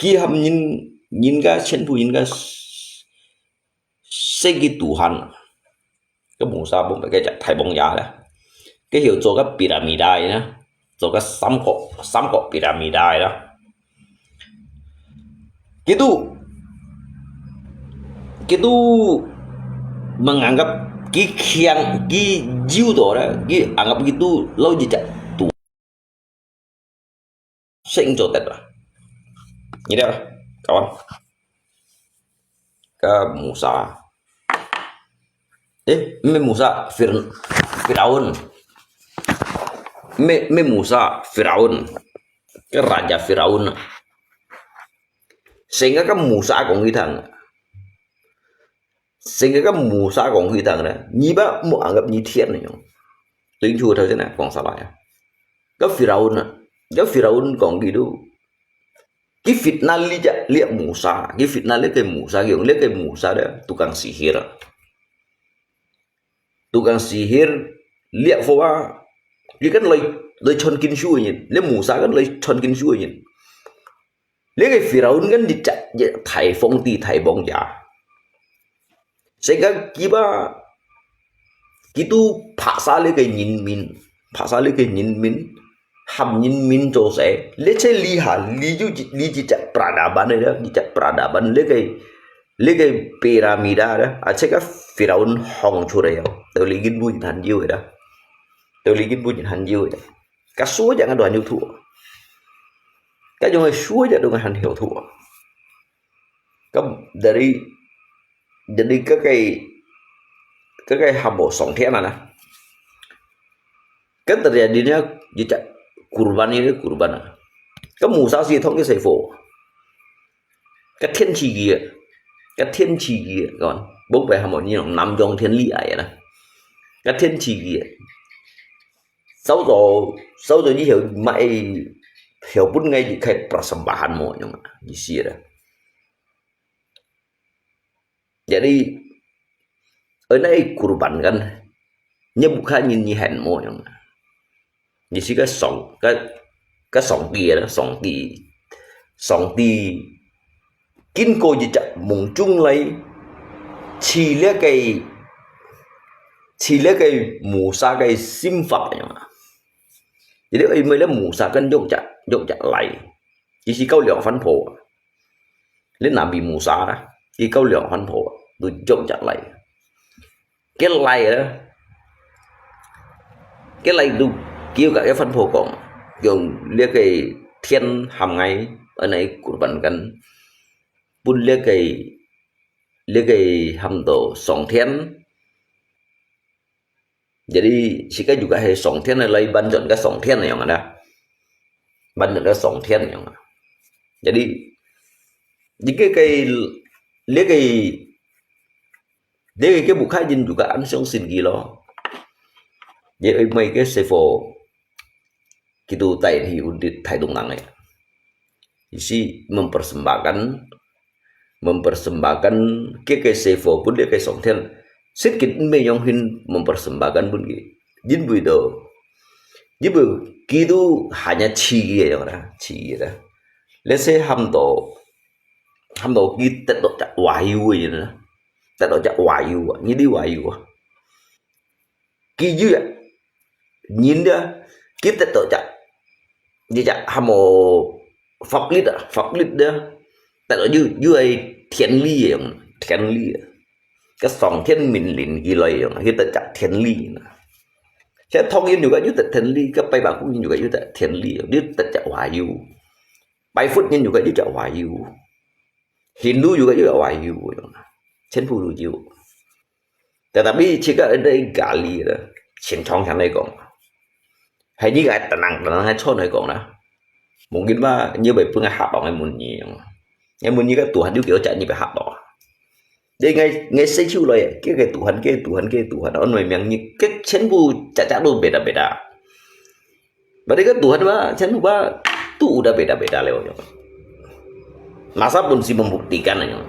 Ki ham nyin, nyin ka, chen pu nyin ka, s-, se ki Tuhan. Ka Musa pun ka jak Thái Bông ya la. Ka hiểu cho ka piramida na. Cho ka 三角, 三角 piramida đó. Kitu, kitu menganggap ki khiang, ki jiu to đó, ki anggap kitu lau ji chak tu. Sing cho tet lah. Ini dah, kawan. Ka Musa. Eh, mê Musa, Fir-, Firaun. Mê, mê Musa, Firaun. Ka raja Firaun. Sehingga ka Musa kong ki thang. Sehingga ka Musa kong ki thang na. Nyi ba mo anggap nyi thian na yong. Tuin chu thau sina kong salah ya. Ka Firaun na. Ka Firaun kong ki tu. Ki fitnah li ja, li Musa. Ki fitnah li ke Musa, ki yong li ke Musa da tukang sihir. Tukang sihir, 這伙啊，佢跟來，來傳經書个人，這Musa跟來傳經書个人。這个Firaun跟一隻，一隻大皇帝、大王爺。Sehingga佢啊，佢都paksa這个人民，paksa這个人民，喊人民做事，這些厲害，這就，這一隻peradaban个，一隻peradaban，這个，這个piramida个，啊，這个Firaun放出來哦，到這今晡日還有个啦，到這今晡日還有个啦。 Ka sua ja ngan dohan YouTube. Ka jong ai sua ja dohan YouTube. Ka dari, dari ka kai, ka kai hamo song thian na. Ka dari adina jita kurban ini kurban. Ka Musa si thong ke sefo. Ka thian chi gi. Ka thian chi gi kon. Bok bai hamo ni nam jong thian li ai na. Ka thian chi gi. Sau to, sau to ji hiu mai hiu pun ngai ji khai persembahan mo nyong ji si da. Jadi, ơ nai kurban kan, nyi bukha nyi nyi hen mo nyong. Ji si ka song, ka, ka song ti da, song ti, song ti. Kin ko ji chak mung chung lai, chi le kai, chi le kai Musa kai sim fap nyong. Jadi, ơ, mai le Musa kan jok chak, jok chak lai. Ji si kau liang fan pho. Le Nabi Musa, ji kau liang fan pho, tu jok chak lai. Ke lai, ke lai tu, kiu ka ke fan pho kong, yong le kai thian ham ngai, ơ nai kurban kan, pun le kai, le kai ham to song thian. Jadi, si ka juga hai song thian lai ban jon ka song thian nyong na. Ban jon ka song thian nyong. Jadi, ji ke kai, le kai, le kai ke bukha jin juga an song sin gi lo. Jadi, mai ke sefo, kitu tai hi undit tai dong nang ai. Ji si mempersembahkan, mempersembahkan ke ke sefo pun dia ke song thian. Sit kit me yong hin mempersembahkan pun ki. Jin bui do. Jin bui kitu hanya chi ye yong na, chi ye da. Let's say ham to, ham to ki tet do chak wahyu ye na. Tet do chak wahyu, ni di wahyu. Ki yu ya. Nyin dia, ki tet to chak. Ji chak hamo pháp luật à, pháp luật dia. Tet to yu, yu ai thian li yong, thian li. Ka song thian min lin ki lai yong, ki tet chak thian li na. Sa thong yin juga yu tet thian li, ka pai ba ku yin juga yu tet thian li, yu tet chak wahyu. Pai phut yin juga yu chak wahyu. Hindu juga yu chak wahyu yong. Chen pu lu yu. Tetapi jika ada gali ada, sin chong chang lai kong. Hai ni ka tenang, tenang hai chon lai kong na. Mungkin ba, ni bai pun ngai hak dong ngai mun ni yong. Ngai mun ni ka Tuhan yu kiu chak ni bai hak dong. Jadi ngai, ngai sai chiu lai, ke ke Tuhan, ke Tuhan, ke Tuhan, on mai miang ni, ke chen pu chak chak lu beda beda. Berarti ka Tuhan ba, chen pu ba, tu udah beda beda leo yong. Masa pun si membuktikan aja.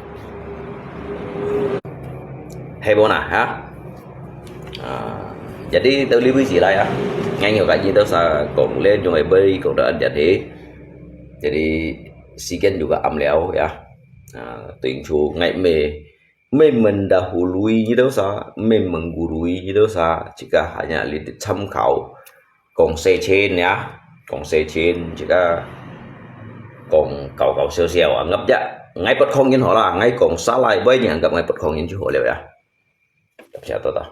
Hai bo na, ha? À, jadi tao li bui si lai à. Ngai nhiều cái gì tao sa kong le jong ai bơi kong da an jat he. Jadi, si ken juga am leo ya. À, tuyên chu ngai me, me mendahului gitu sa, me menggurui gitu sa, jika hanya li tham khảo. Kong se chen ya, kong se chen, jika kong kau kau siau siau, anggap ja. Ngai pot khong yin ho la, ngai kong sa lai, bơi ni anggap ngai pot khong yin chu ho leo ya. Siapa tahu?